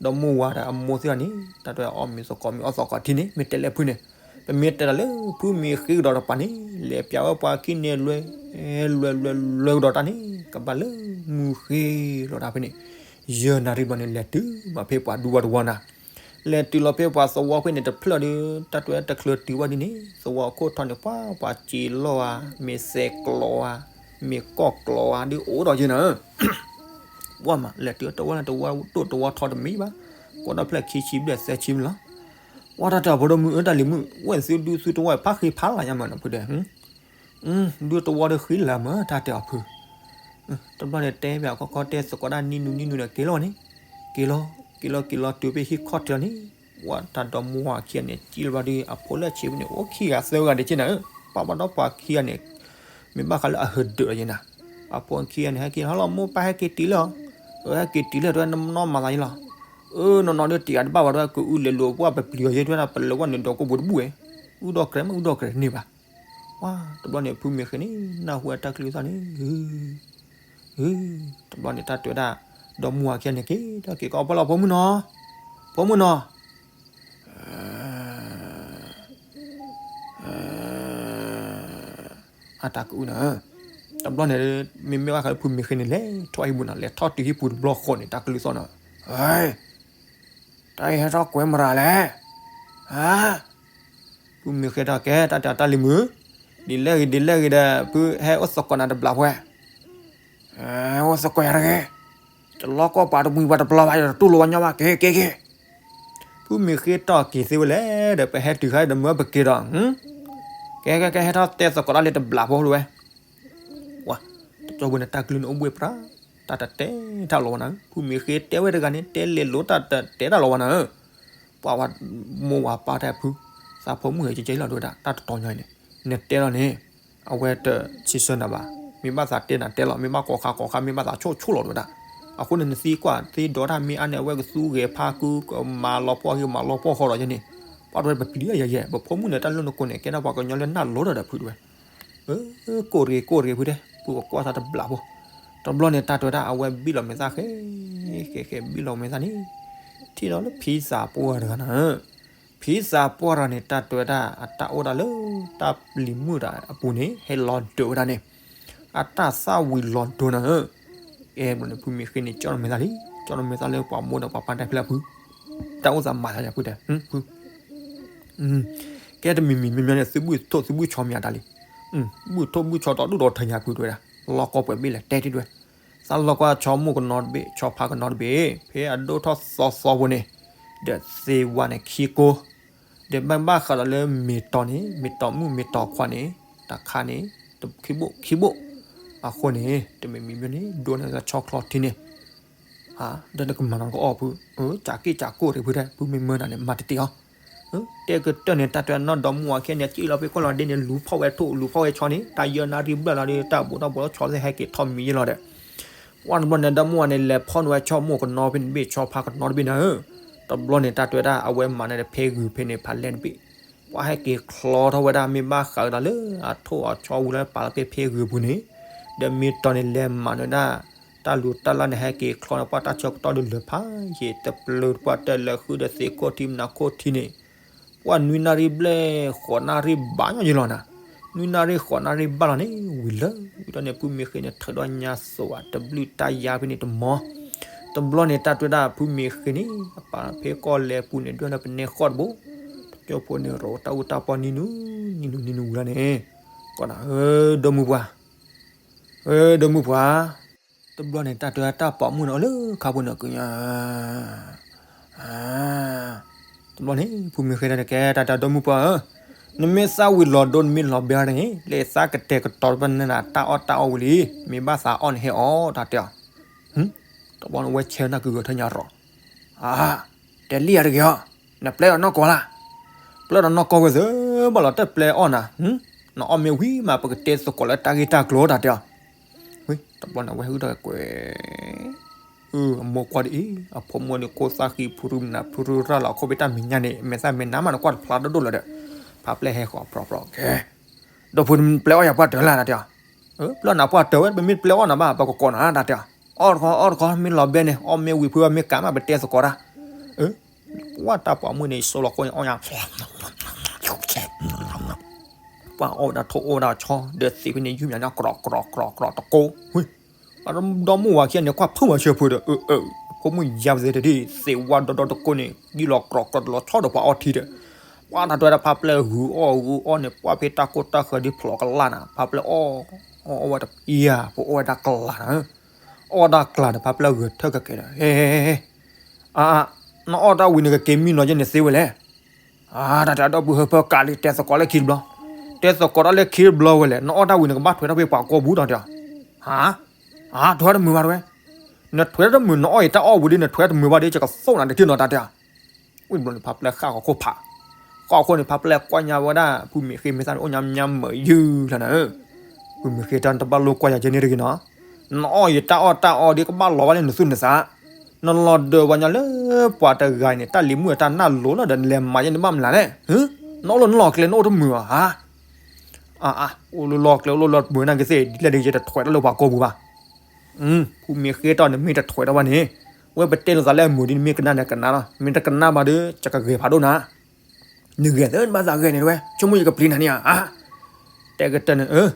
ဒီမါဝၤဒီးအမိၢ်သ့ၣ်အီၤန့ၣ် တၢ်တဲအီၣ်မ့ၤသကိးမ့ၤအီၣ်သကိးထံန့ၣ် မ့ၢ်တဲလၢဖုန့ၣ်, ပမ့ၢ်တဲတၢ်လၢဖုမ့ၢ်ဃ့ကဒီးတပၤန့ၣ် လဲၤပျးဝဲပှၤခံန့ၣ်လွဲ, လွဲ လွဲ လွဲကဒီးတၢ်န့ၣ် ကဘၣ်လၢမုၢ်ဃ့လီၤတၢ်ဖဲန့ၣ်, ယဲၢ်နၣ်ရံၣ်ဘျီန့ၣ် လဲၤတုၤမးဖဲပှၤဒူပှၤတဝီနၤ, လဲၤတုၤလီၤဖဲပှၤသဝီဖဲန့ၣ်တဖျၢၣ်ဒီး တၢ်တဲတချုးတုၤဘၣ်ဒ်န့ၣ် သဝီအခိၣ်ထီန့ၣ် ပှၤပှၤစံးလီၤဧါ မ့ၢ်စဲးကျိးဧါ မ့ၢ်ကီၢ်ကျီဝါဒုးအိၣ်ဒီးယဲနၤ, ပှၢ်မး လဲၤတုၤတဝီလၢတဝီဒိၣ်တဝီထီတမံၤဘၣ်, ကိးဒီဖျၢၣ်ခံဆံဘျဲၣ်သၢဆံမ့ၢ်လီၤ. ပှၢ်တၢ်တဲအီၤဖိဒိၣ်မုၣ်ဧၢ တၢ်လံၤမုၣ် ဝဲၢ်သုဒုးသုတဝီဖးဃံဖးလၤညါမးနီၤဖုတဲ, ဒုးတဝီဒီးဃံလၤမး တၢ်တဲအီၤဖု တဘျီန့ၣ်တဲဘၣ်ခီခီတဲသကိးဒၣ်နံနူနံနူန့ၣ် က့ၤလီၤန့ၣ်, က့ၤလီၤ က့ၤလီၤက့ၤလီၤတုၤဖဲဟံၣ်ခီၣ်ထံးလီၤန့ၣ်, ပှၢ်တၢ်ဒီမါဝၤခံဂၤန့ၣ် စံၣ်လီၤဘၣ်ဒီး အဖိလၢအဆံးဖဲန့ၣ် အိၣ်ခံဂၤသၢဂၤဒံးက့နၤဧၢ, ပှၢ်ဘၣ်ဒီးပှၤခံဂၤန့ၣ် မ့ၢ်ဘၣ်ဃးလၢအဟၢဒၢးလီၤယဲနၤ, အဖိခံဂၤန့ၣ် ဟဲက့ၤဟီလီၤ မိၢ်ပၢ်ဟဲက့ၤတုၤလၢအီၤ, အဟဲက့ၤတုၤလၢတဲဝဲနနီၢ်မၤသးယဲလီၤ, အၢ နီၢ်နီၢ်ဒီးတံၤအတဘၣ်ဘၣ်တဲဝဲ ကအုလဲၤလိာ်ပှၢ်ပပျံၤအီၤယဲတဲဝဲဒၣ် ပလဲၤဝဲနုာ်ဒီးကိၣ်ပူၤတဘူၣ်ဝဲ, အုဒီးကြဲးမ့ၢ်အုဒီးကြဲးတန့ၢ်ဘၣ် ပှၢ်တဘျီန့ၣ် ဖုမ့ၢ်ဃ့န့ၣ် နၢ်ဟူဝဲတၢ်ကလုၢ်သီၣ်န့ၣ်, တဘျီန့ၣ် တၢ်တဲဝဲဒၣ် ဒီမါဝၤခံဂၤန့ၣ် က့ၤထီၣ်က့ၤကီးအဖီလာ် ဖိမုၣ်နီၤ, ဖိမုၣ်နီၤ, အတၢ်ကအုနၤ, တဘျီန့ၣ် မ့မ့ၢ်ဘၣ်ဃးလၢဖုမ့ၢ်ဃ့န့ၣ် လဲၤထီၣ်ဟံၣ်ပူၤနီၤ, လဲၤထီၣ်တုၤဟံၣ်ပူၤတဘျီဃီန့ၣ် တၢ်ကလုၢ်သီၣ်နီၤ, တၢ်အံၤဟဲထီၣ်ကွဲးမရၤလဲၣ်, ဖုမ့ၢ်ဃ့တၢ်ကဲ တၢ်တဲတၢ်လံၤမုၣ်, ဒ်လဲၣ်ဂ့ၤဒ်လဲၣ်ဂ့ၤဒီး ဖုဟဲအိၣ်သကိးနၤတဘျီဖဲ အိၣ်သကိးယၤတဂ့ၤ, တလီၢ်ကီၢ်ပၤတမှံၤပှၤတပျီဘၣ် ယတတူၢ်လိာ်ဝဲညီဘၣ် က့ၤက့ၤက့ၤ, ဖုမ့ၢ်ဃ့တၢ်က့ၤသ့ဝဲလဲၣ်ဒီး ပဟဲတုၤခါဒီးမၢပက့ၤဒီး, ကဲကဲကဲ ဟဲထီၣ်တဲသကိးတၢ်လံတဘျီဖိတဝဲ, ပှၢ်, တကၠီပူၤန့ၣ် တၢ်ကလုၢ်န့ၣ်အိၣ်ဘှ့ၣ်ပြး, တၢ်တတဲတၢ်လီၤဝဲနၤဧၢ, ဖုမ့ၢ်ဃ့တဲဝဲတဂၤန့ၣ် တဲလဲၤလိာ်တၢ်တတဲတၢ်လီၤဝဲနၤဧၢ, ပှၢ်ဝဲ, မိၢ်ဝၤပၢ်တဲဖု, သးဖိမုၣ်ဂ့ၤကဲကဲလီၤတဝဲဒၣ် တၢ်တတီၤညါအံၤန့ၣ်, နတဲလီၤန့ၣ်, အဝဲတဆံဆၢနၤဘၣ်, မ့ၢ်ဘၣ်သးတဲနၤတဲလီၤ, မ့ၢ်ဘၣ်ကိးခါကိးခါ မ့ၢ်ဘၣ်သးဆိၣ်ဆိၣ်လီၤတဝဲဒၣ်, အဃိန့ၣ် နသံကွၢ်သ့ဒီးတၢ်မ့ၢ်အါန့ၣ် အဝဲကသူဂဲၤဖးကု ကမၤလီၤပှီၢ်ဂ့ၤမၤလီၤပှီၢ်ဃီဒီးယဲန့ၣ်, ပှၢ်တဝဲပပျံၤယဲယဲ ပဖိမုၣ်န့ၣ် တၢ်လၢနကိးန့ၣ် ကဲထီၣ်ပှၤကညီလၢနၢ်လိၤဒီးဒီးဖုတဝဲ ကိၢ်တဂ့ၤကိၢ်တဂ့ၤဖုတဲ, ဖုကကွၢ်သးတဘျီဖိ, တဘျီန့ၣ် တၢ်တဲဝဲဒၣ် အဝဲဘံၣ်လီၤမဲာ်သၣ်ဃဲ, ဃဲဃဲဘံၣ်လီၤမဲာ်သၣ်န့ၣ်, ထံၣ်လီၤလၢဖံသးပှၢ်တဂၤနၤ, ဖံသးပှၢ်တဂၤန့ၣ် တၢ်တဲဝဲဒၣ် အတၢ်အိၣ်ဒၣ်လၢ တၢ်လံၤမုၣ်တၢ်အပူၤန့ၣ် ဟဲလီၤဒိးဝဲဒၣ်န့ၣ်, အတၢ်သၣ်ဝံၤလီၤဒိနၤဧၢ, အဲၣ်ဘျီန့ၣ် ဖုမ့ၢ်ဃ့န့ၣ် ကၠီၣ်လီၤမဲာ်သၣ်လံ, ကၠီၣ်လီၤမဲာ်သၣ်လၢပှၤမိၢ်ဒီးပှၤပၢ်တဲဖဲလၢဖု, တၢ်အိၣ်သးမၤသးယၤဖုတဲ, ဖု ကဲတမံၤမံၤမံၤမံၤန့ၣ် သုဘုၣ်ထိၣ်သုဘုၣ်ဆီမ့ၢ်အတၢ်လံ, ဘုၣ်ထိၣ်ဘုၣ်ဆီတီဒိၣ်ဒီးထၢညါဖုတဝဲဒၣ်, လီၢ်ကီၢ်ပှဲၤဘ့ၣ်လဲၣ်တဲတ့ၢ်တဝဲ, သးလီၢ်ကီၢ်ဆီမိၢ်ကနီတဘ့ၣ် ဆီဖါကနီတဘ့ၣ် ဖဲအဒိၣ်ထီၣ်သီသီဖိန့ၣ်, ဒီးသ့ဝါန့ၣ်ခံကိ, ဒီးဘၣ်ဘၣ်ဃးဒီးလၢမ့ၢ်တီၤန့ၣ် မ့ၢ်တီၤမုၣ်မ့ၢ်တီၤခွါန့ၣ်, တၢ်ခါန့ၣ်, ခံဘိၣ်ခံဘိၣ်, အဃိန့ၣ် တမံၤမံၤမံၤန့ၣ် ဒိၣ်န့ၢ်လၢဆီချီထံန့ၣ် ဒီးနကမၤနီၣ်ကအီၣ်ဖု, ကးက့ၢ်ကးကိၢ်တဂ့ၤဖုတဲ ဖုမ့ၢ်မၢနၤန့ၣ် မၤတတ့ၢ်အီၤ, တဲကတၢၢ်န့ၣ် တၢ်တဲနီၢ်ဒီမါဝၤခံဂၤန့ၣ် စံၣ်လီၤဖဲကီၢ်လီၤဒ့န့ၣ် လူၤဖီၣ်ဝဲထိၣ် လူၤဖီၣ်ဝဲဆီန့ၣ် တၢ်ယၢနၣ်ရံၣ်ဘျၢၣ်လီၤဒီး တၢ်ဘူးထီၣ်ဘူးထီၣ်ဆီသ့ၣ်ဟဲက့ၤထီၣ်မံၤယဲလီၤဒီး, ပှၢ်တဘျီန့ၣ် ဒီမါဝၤန့ၣ် လဲၤဖီၣ်န့ၢ်ဝဲဆီမိၢ်ကနီဖဲန့ၣ်တဘ့ၣ် ဆီဖါကနီတဘ့ၣ်နၤဧၢ, တဘျီန့ၣ် တၢ်တဲဝဲဒၣ် အဝဲမၤန့ၣ်ဒီးဖဲဂုၤဖဲန့ၣ် ဖးလဲၢ်တဘ့ၣ် ပှၢ်ဟဲက့ၤချီထီၣ်ဝဲဒၣ် မ့ၢ်ဘၣ်ဃးကဒီးလၢအထိၣ်အဆီဝံၤလၢပာ်လီၤဖဲဖဲဂုၤပူၤန့ၣ်, ဒီးမ့ၢ်တီၤန့ၣ် လဲၤမၤန့ၢ်ဒၣ် တၢ်လူၤတၢ်လၢ်န့ၣ် ဟဲက့ၤချီန့ၣ် ပှၢ်တၢ်ဆၢကတီၢ်ဒုးလၢဖးယံာ်တပျုာ် ပှၢ်တၢၢ်လၢဃုဒီးသ့ၣ်ခိၣ်ထံ မနၤခိၣ်ထံန့ၣ်, ပှၢ်နွံနၣ်ရံၣ်ဘျဲၣ် ဃိးနၣ်ရံၣ်ဘၣ်ညီယဲလီၤနၤ, နွံနၣ်ရံၣ်ဃိးနၣ်ရံၣ်ဘၣ်လီၤန့ၣ် ဝံၤလၢ ဝံၤဒီးန့ၣ် ဖုမ့ၢ်ဃ့န့ၣ် ထုးဒီးညါစိးဝဲ တဘျုးတၢ်ယါဖဲန့ၣ်တမီၤ, တဘျီန့ၣ် တၢ်တဲဝဲဒၣ် ဖုမ့ၢ်ဃ့န့ၣ် အပာ်ဖဲကီၢ်လဲၤပူၤန့ၣ် ဒွဲၣ်လၢပနဲဃီၣ်တဘိ, တကၠိဖိန့ၣ် ရိးတၢ်အူတၢ်ပီနံၤနူၤ နံၤနူၤနံၤနူၤဝံၤလီၤန့ၣ်, ကီးနၤ ဧၢ ဒီမုၢ်ပှၢ်, ဧၢ ဒီမုၢ်ပှၢ်, တဘျီန့ၣ် တၢ်တဲဝဲဒၣ်တၢ်ပိာ်မုၣ်န့ၣ် အိၣ်လၢခါပူၤန့ၣ်ကညါ တဘျီန့ၣ် ဖုမ့ၢ်ဃ့တၢ်န့ၣ် ကဲတၢ်တဲဒီမုၢ်ပှၢ်ဧၢ, နမ့ၢ်သၣ်ဝံၤလီၤဒိ နမ့ၢ်လီၤဘဲန့ၣ် လၢသးကတဲာ်ကတီၤတဘၣ်န့ၣ် တၢ်အီၣ်တၢ်အီဝံၤလံ, မ့ၢ်ဘၣ်သးအီၣ်န့ၣ်ဟဲအီၣ်တၢ်တဲအီၤ, တဘျီန့ၣ် ဝဲဆဲးနၢ်ကဂၢၢ်ထၢညါရီး, အါ, တဲလံယၤတဂ့ၤအီၤ, နပျဲအီၤနီၢ်ကီၢ်လၢ်, ပျဲဒီးနီၢ်ကီၢ်ဝဲသ့ၣ်ဘၣ်လီၤ တပျဲအီၣ်နၤ, နအီၣ်မ့ၢ်ဝံၤမး ပကတဲသကိးလၢတၢ်ဂ့ၢ်တၢ်ကျိၤတၢ်တဲအီၤ ဝံၤ တဘျီန့ၣ် အဝဲဟုၣ်ဒီးကွဲး, အမိၢ်ကွၢ်ဒ်အံၤ, အဖိမုၣ်န့ၣ် ခိၣ်သၣ်ဃံဖုရူမနၤဖုရူရၢ်လီၤ အခိၣ်ဘ့ၣ်တၢ်မဲာ်ညါန့ၣ် မဲာ်သၣ်မဲာ်နါမးန့ၣ် ကွၢ်တဖျါဒိၣ်ဒိၣ်လၢၤဒီး, ဖးပျဲၢ်ဟဲဃီၤပြီပြီ, ကဲ, ဒီးဖုပျဲအီၣ်ယၤပှၢ်တၢၢ်လၢ်နၤတဲအီၤ, ပျဲနၤပှၢ်တၢၢ်ဝဲ ပမ့ၢ်ပျဲအီၣ်နၤဘၣ် ပကကိးနၤတၢ်တဲအီၤ, အီၣ်တခီ အီၣ်တခီ မ့ၢ်လီၤဘဲန့ၣ် အီၣ်မ့ၢ်ဝံၤဖုမ့ၢ်ကးမး ပတဲသကိးတၢ်, ပှၢ်တၢ်ပိာ်မုၣ်န့ၣ် စိလီၤခိၣ်န့ၣ် အီၣ်ညါ ပှၢ်အီၣ်ဝဲဒၣ်ထိၣ်အီၣ်ဝဲဒၣ်ဆီ ဒီးသ့ၣ်ဖဲန့ၣ် ယုၢ်မးန့ၣ် ကြီကြီကြီတကိး, ဝံၤ, ဒီမါဝၤခံဂၤန့ၣ် ကွၢ်ဖုၣ်မၤဆၢဖုဒီး အၢ အၢ ဖိမုၣ်ယါပသ့တဒ် သ့ၣ်ဝါဒီဒီတကိးန့ၣ် ယုၢ်လီၤကြီကြီတလီၤဆီဒီးပှၤအီထံဒီး, ပှၢ်တၢ်တဲဝဲဒၣ်ဖးပျဲၢ်ဂုာ်အီၣ်ဂုာ်အီၣ်န့ၣ် ပှၢ်ဖဲတၢ်ကိၢ်တၢ်ဃၢၤဒ်ဖျိးကလၢ်နၤ ဖးပျဲၢ်အီၣ် အီၣ်ဝဲတပျၢ် ပအီၣ်ဝဲဒၣ်ကျါနၤ, အီၣ်ဒၣ်ကျါဒီး ဖါပျဲၢ်ဂဲၤထၢၣ်ကကဲဒီး ဟဲ, အါ, နအီၣ်တၢ်ဝံၤန့ၣ် ကက့ၤမံနီၤယဲန့ၣ်သ့ဝဲလဲၣ်. အါ, တၢ်တဲအဒီပုၢ်ဟၢဖၢကးလံ တဲသကိးလၢခံတဘျီ, တဲသကိးတၢ်လၢခံတဘျီဝဲလဲၣ်, နအီၣ်တၢ်ဝံၤန့ၣ် ကဘၣ်ထွဲထီၣ်ဖဲပှၤကိာ်ပူၤတၢ်တဲအီၤ. ဟါ, အါ, ထွဲတမုာ်ဘၣ်တဝဲ, နထွဲတမုာ် နအီၣ်အံၤတၢ်အီၣ်ဝံၤဒီး နထွဲတမုာ်ဘၣ်ဒီး ယကသိၣ်နၤတထံၣ်နီၤတၢ်တဲအီၤ. ဝံၤတဘျီန့ၣ် ဖါပျဲၢ်ဃၣ်ဃီခိၣ်ဖး, ဃၣ်ဃီန့ၣ် ဖါပျဲၢ်ကွၢ်ညါဝဲဒၣ် ဖုမ့ၢ်ဃ့မ့ၢ်သၣ်န့ၣ် အိၣ်ညါမညါမုာ်ယုၢ်လီၤနၤဧၢ. ဖုမ့ၢ်ဃ့တၢ်နတဘၣ်လိကွၢ်ယၤကဲန့ၣ်တဂ့ၤနီၤ, နအီၣ်ယတၢ်အီၣ်တၢ်အီဒီး ကဘၣ်လီၤဘၣ်လၢနသူၣ်နသး, နလီၤဒၢးဝဲညါလၢပှၤတဂၤအံၤန့ၣ် တၢ်လံၤမုၣ်အတၢ်နၢ်လိၤလီၤဒီး နလဲၤမၤယဲန့ၣ်ဘၣ်မနုၤလဲၣ်, နအိၣ်လၢနလီၢ်ကျဲ နအိၣ်တမုာ်ဧါ, ဟါ, အါ, အိၣ်လၢလီၢ်ကျဲ အိၣ်လၢလီၢ်တမုာ်နာ်က့သ့ၣ် ဒ်လဲၣ်ဒီး ယတထွဲတၢ်လၢပှၤကိာ်ပူၤဘၣ်. ဖုမ့ၢ်ဃ့တၢ်န့ၣ် မ့ၢ်တထွဲတၢ်ဘၣ်န့ၣ် ဝဲပတဲလိာ်သးလၢအမုာ်ဒ်န့ၣ် မ့ၢ်ကနၣ်န့ၣ်ကနၣ်လီၤ, မ့ၢ်တကနၣ်ဘၣ်ဒီး ယကဂဲၤဖးဒိၣ်နၤ. နဂဲၤသ့နဘၣ်သးဂဲၤန့ၣ်တဝဲ ဆိကမိၣ်ယကပျံၤနၤန့ၣ်ဧါ. တဲကတၢၢ်န့ၣ်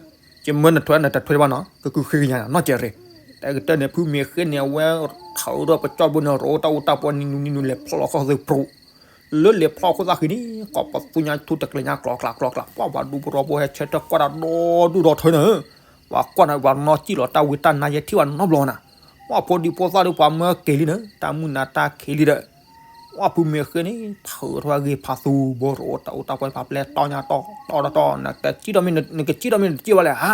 ယမၢနထွဲနတထွဲဘၣ်နီၤ ကကုၢ်ဃ့ကညးနီၤကဲးရ့ၣ်. တဲကတၢၢ်န့ၣ် ဖုမ့ၢ်ဃ့န့ၣ် အဝဲထၢထီၣ်ပကၠီၣ်ဘိန့ၣ် ရိးတၢ်အူတၢ်ပီနံၤနူနံၤနူ လဲၤဖျီၣ်လီၤခီၣ်သ့ၣ်ပြူး, လၢလဲၤဖျီၣ်ခိၣ်သၣ်ဃံန့ၣ် ကိးပသူညါထူတကျဲၤညါကျီကျးကျီကျး ပှၤပှၤဒူပရီဖိဟဲဆၢထၢၣ်ကွၢ်တၢ်ဒီဒူၣ်ဒီထၢနၤဧၢ. ပှၤကွၢ်န့ၣ် ပှၤနီၣ်စံၣ်လီၤတၢ်ဝံတၢ်နါယဲထံၣ်ဝဲနီတဘျီနၤ. ပှၤဖိဒံဖိသၣ်ဒီးပှၤမၢက့ၤလံနၤ တၢ်မုၢ်နၤတၢ်ခံးလံဒီး ပှၤဖုမ့ၢ်ဃ့န့ၣ် ထၢထီၣ်ဂ့ၤဖးသူဘိရိးတၢ်အူတၢ်ပီန့ၣ် ဖးပျဲၢ်တီညါတီတီတီတီ နကစံၣ်ထီၣ်မ့ၢ်နကစံၣ်ထီၣ်မ့ၢ်နတစံၣ်ဘၣ်လဲၣ်ဧါ.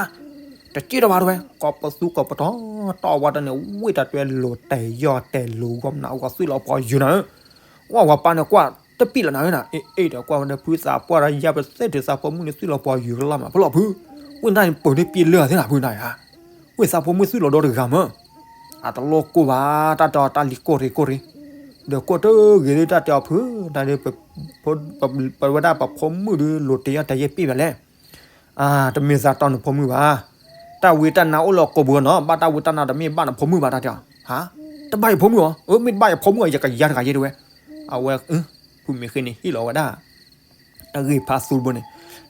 တစံၣ်ထီၣ်ဘၣ်တဝဲ ကိးပသူကိးပတီၤ တီဝဲတၢ်န့ၣ် ဝ့ၢ်တၢ်တွဲလိၤတဲာ်ယီၢ်တဲာ်လိၤဂီၢ်မနုၤ အဂီၢ်သွံၣ်လီၤပှၤယုၤနၤဧၢ. ဝဲပှၤပၢ်န့ၣ်ကွၢ်တပံၣ်လီၤနၤဧၢနၤ အ့ၣ်အ့ၣ်ဒီးကွၢ်ဝဲဒီးဖုသးပှၢ်ဒီးယါပသ့ၣ်ထုးသးဖိမုၣ်န့ၣ်သွံၣ်လီၤပှၤယုၤကလီၤမး ဖဲလီၤဖု ဝ့ၢ်နၤန့ၣ်ပၢၤန့ၣ်ပျံၤလၢာ်သ့နၤဖုနၤဧါ. ဝ့ၢ်သးဖိမုၣ်သွံၣ်လီၤဒီတဂၤမး အတလိၣ်ကိၢ်ဘၣ် တၢ်တဲအီၤတၢ်လံၤကိၢ်ရ့ၣ်ကိၢ်ရ့ၣ် ဒီးကိၢ်တဂ့ၤဒ်တၢ်တဲအီၤဖု တၢ်ဒ် ပဝဲဒၣ်ပဖိမုၣ်ဒ်လိၤတဲာ်ယီၢ်တဲာ်ယဲၢ်ပ့ၢ်ဘၣ်လဲၣ်. တမ့ၢ်သးတီနဖိမုၣ်ဘၣ်. တၢ်ဝံတၢ်နါအိၣ်လၢကိာ်ပူၤနီၤ ဘၣ်တၢ်ဝံတၢ်နါဒီးမ့ၢ်ဘၣ်နဖိမုၣ်ဘၣ်တၢ်တဲအီၤ. ဟါ, တဘၣ်ယဖိမုၣ်အီၤ, အၢ မ့ၢ်တဘၣ်ယဖိမုၣ်အီၤ ယကယါတဂၤယဲတဝဲ. အဝဲ ဖုမ့ၢ်ဃ့န့ၣ်ဟ့ၣ်လီၤဝဲဒၣ် တၢ်ဂ့ၢ်ဖးသူတဘိန့ၣ်,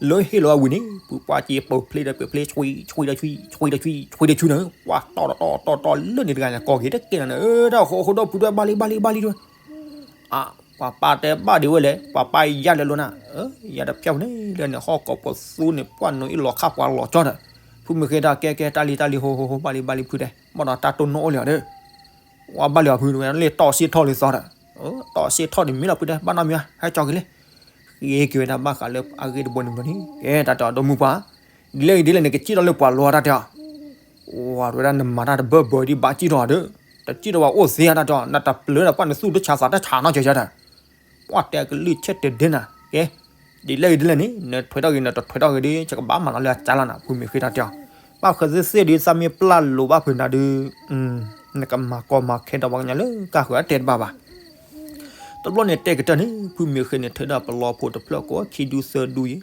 လၢဟ့ၣ်လီၤဝဲဝံၤန့ၣ် ပှၤပှၢ်က့ၤပၢၤဖျ့ဒီးပၢၤဖျ့ ဆွံဆွံဒီးဆွံ ဆွံဒီးဆွံန့ၣ် ပှၤတီၢ်တီၢ်တီၢ်တီၢ်လၢန့ၣ်တဂၤန့ၣ် ကိးက့ၤတကဲနၤန့ၣ် တၢ်ဃိဃိဒီးဖုတဝဲဘၣ်လံဘၣ်လံဘၣ်လံတဝဲ. ပှၤပၢ်တဲဘၣ်ဒံးဝဲလဲၣ် ပှၤပၢ်ယါလဲၤလိာ်နၤ, ယၤတဖျၢၣ်န့ၣ်လၢန့ၣ် ဟီၣ်ကိးပသူန့ၣ် ပှၢ်နိအ့ၣ်လီၤခၣ်ပှၤလီၤကၠီဒီး, ဖုမ့ၢ်ဃ့တၢ်ကဲကဲတၢ်လံတၢ်လံ ဟိဟိဟိ ဘၣ်လံဘၣ်လံဖုတဲ, ဘၣ်ဒီးတၢ်တိၢ်နီၣ်အိၣ်လံအီၤဒီး ဝဲဘၣ်လံအီၤဖုတဝဲ လ့ၣ်တီၢ်စ့ၣ်ထီၣ်လံသီဒီး, တီၢ်စ့ၣ်ထီၣ်န့ၣ်မ့ၢ်လီၤဖုတဲ ဘၣ်နီတမံၤ ဟဲကၠီက့ၤလံ, ဃ့က့ၤဝဲဒၣ်ဘၣ်ဃးလၢအဂ့ၢ်တဘိန့ၣ်ဘျီန့ၣ် ကဲတၢ်တဲအီၤဒီမုၢ်ပှၢ်, ဒ်လဲၣ်ဂ့ၤဒ်လဲၣ်န့ၣ် ကစံၣ်ထီၣ်လၢပှၤလီၤတၢ်တဲအီၤ, ဝဲတဝဲဒၣ်နမၤတၢ်တဘၢဘၢဒ်ဘၣ်စံၣ်ထီၣ်ဒီး, တစံၣ်ထီၣ်ဘၣ်အိၣ်သ့ဧါတၢ်တဲအီၤ နတပျၢၤဒီးပှၢ်နသူၣ်တဆးသးတဆးနီတစဲးဒီး ပှၢ်တဲကလုၢ်ဆဲးတဲဒဲနၤ, ကဲ, ဒ်လဲၣ်ဂ့ၤဒ်လဲၣ်န့ၣ် နထွဲထီၣ်ဂ့ၤ နတထွဲထီၣ်ဂ့ၤဒီး ယကဘၣ်မၤလီၤလၢအကၢလီၤနၤ ဖုမ့ၢ်ဃ့တၢ်တဲအီၤ, ဘၣ်ဃးသ့ၣ်သ့ၣ်ဒီး သးမ့ၢ်ပျၢ်လိာ်ဘၣ်ဖုနၤဒီး, နကမၤကီမၤခဲဒီးပှၤကညီလၢကါဃုာ်အတဲတဘၣ်ဘၣ်. တဘျီန့ၣ်တဲကတၢၢ်န့ၣ် ဖုမ့ၢ်ဃ့န့ၣ် ထုးဒီးပလီဖိတဖျၢၣ်ကိးခံဒူသၢဒူအံၤ,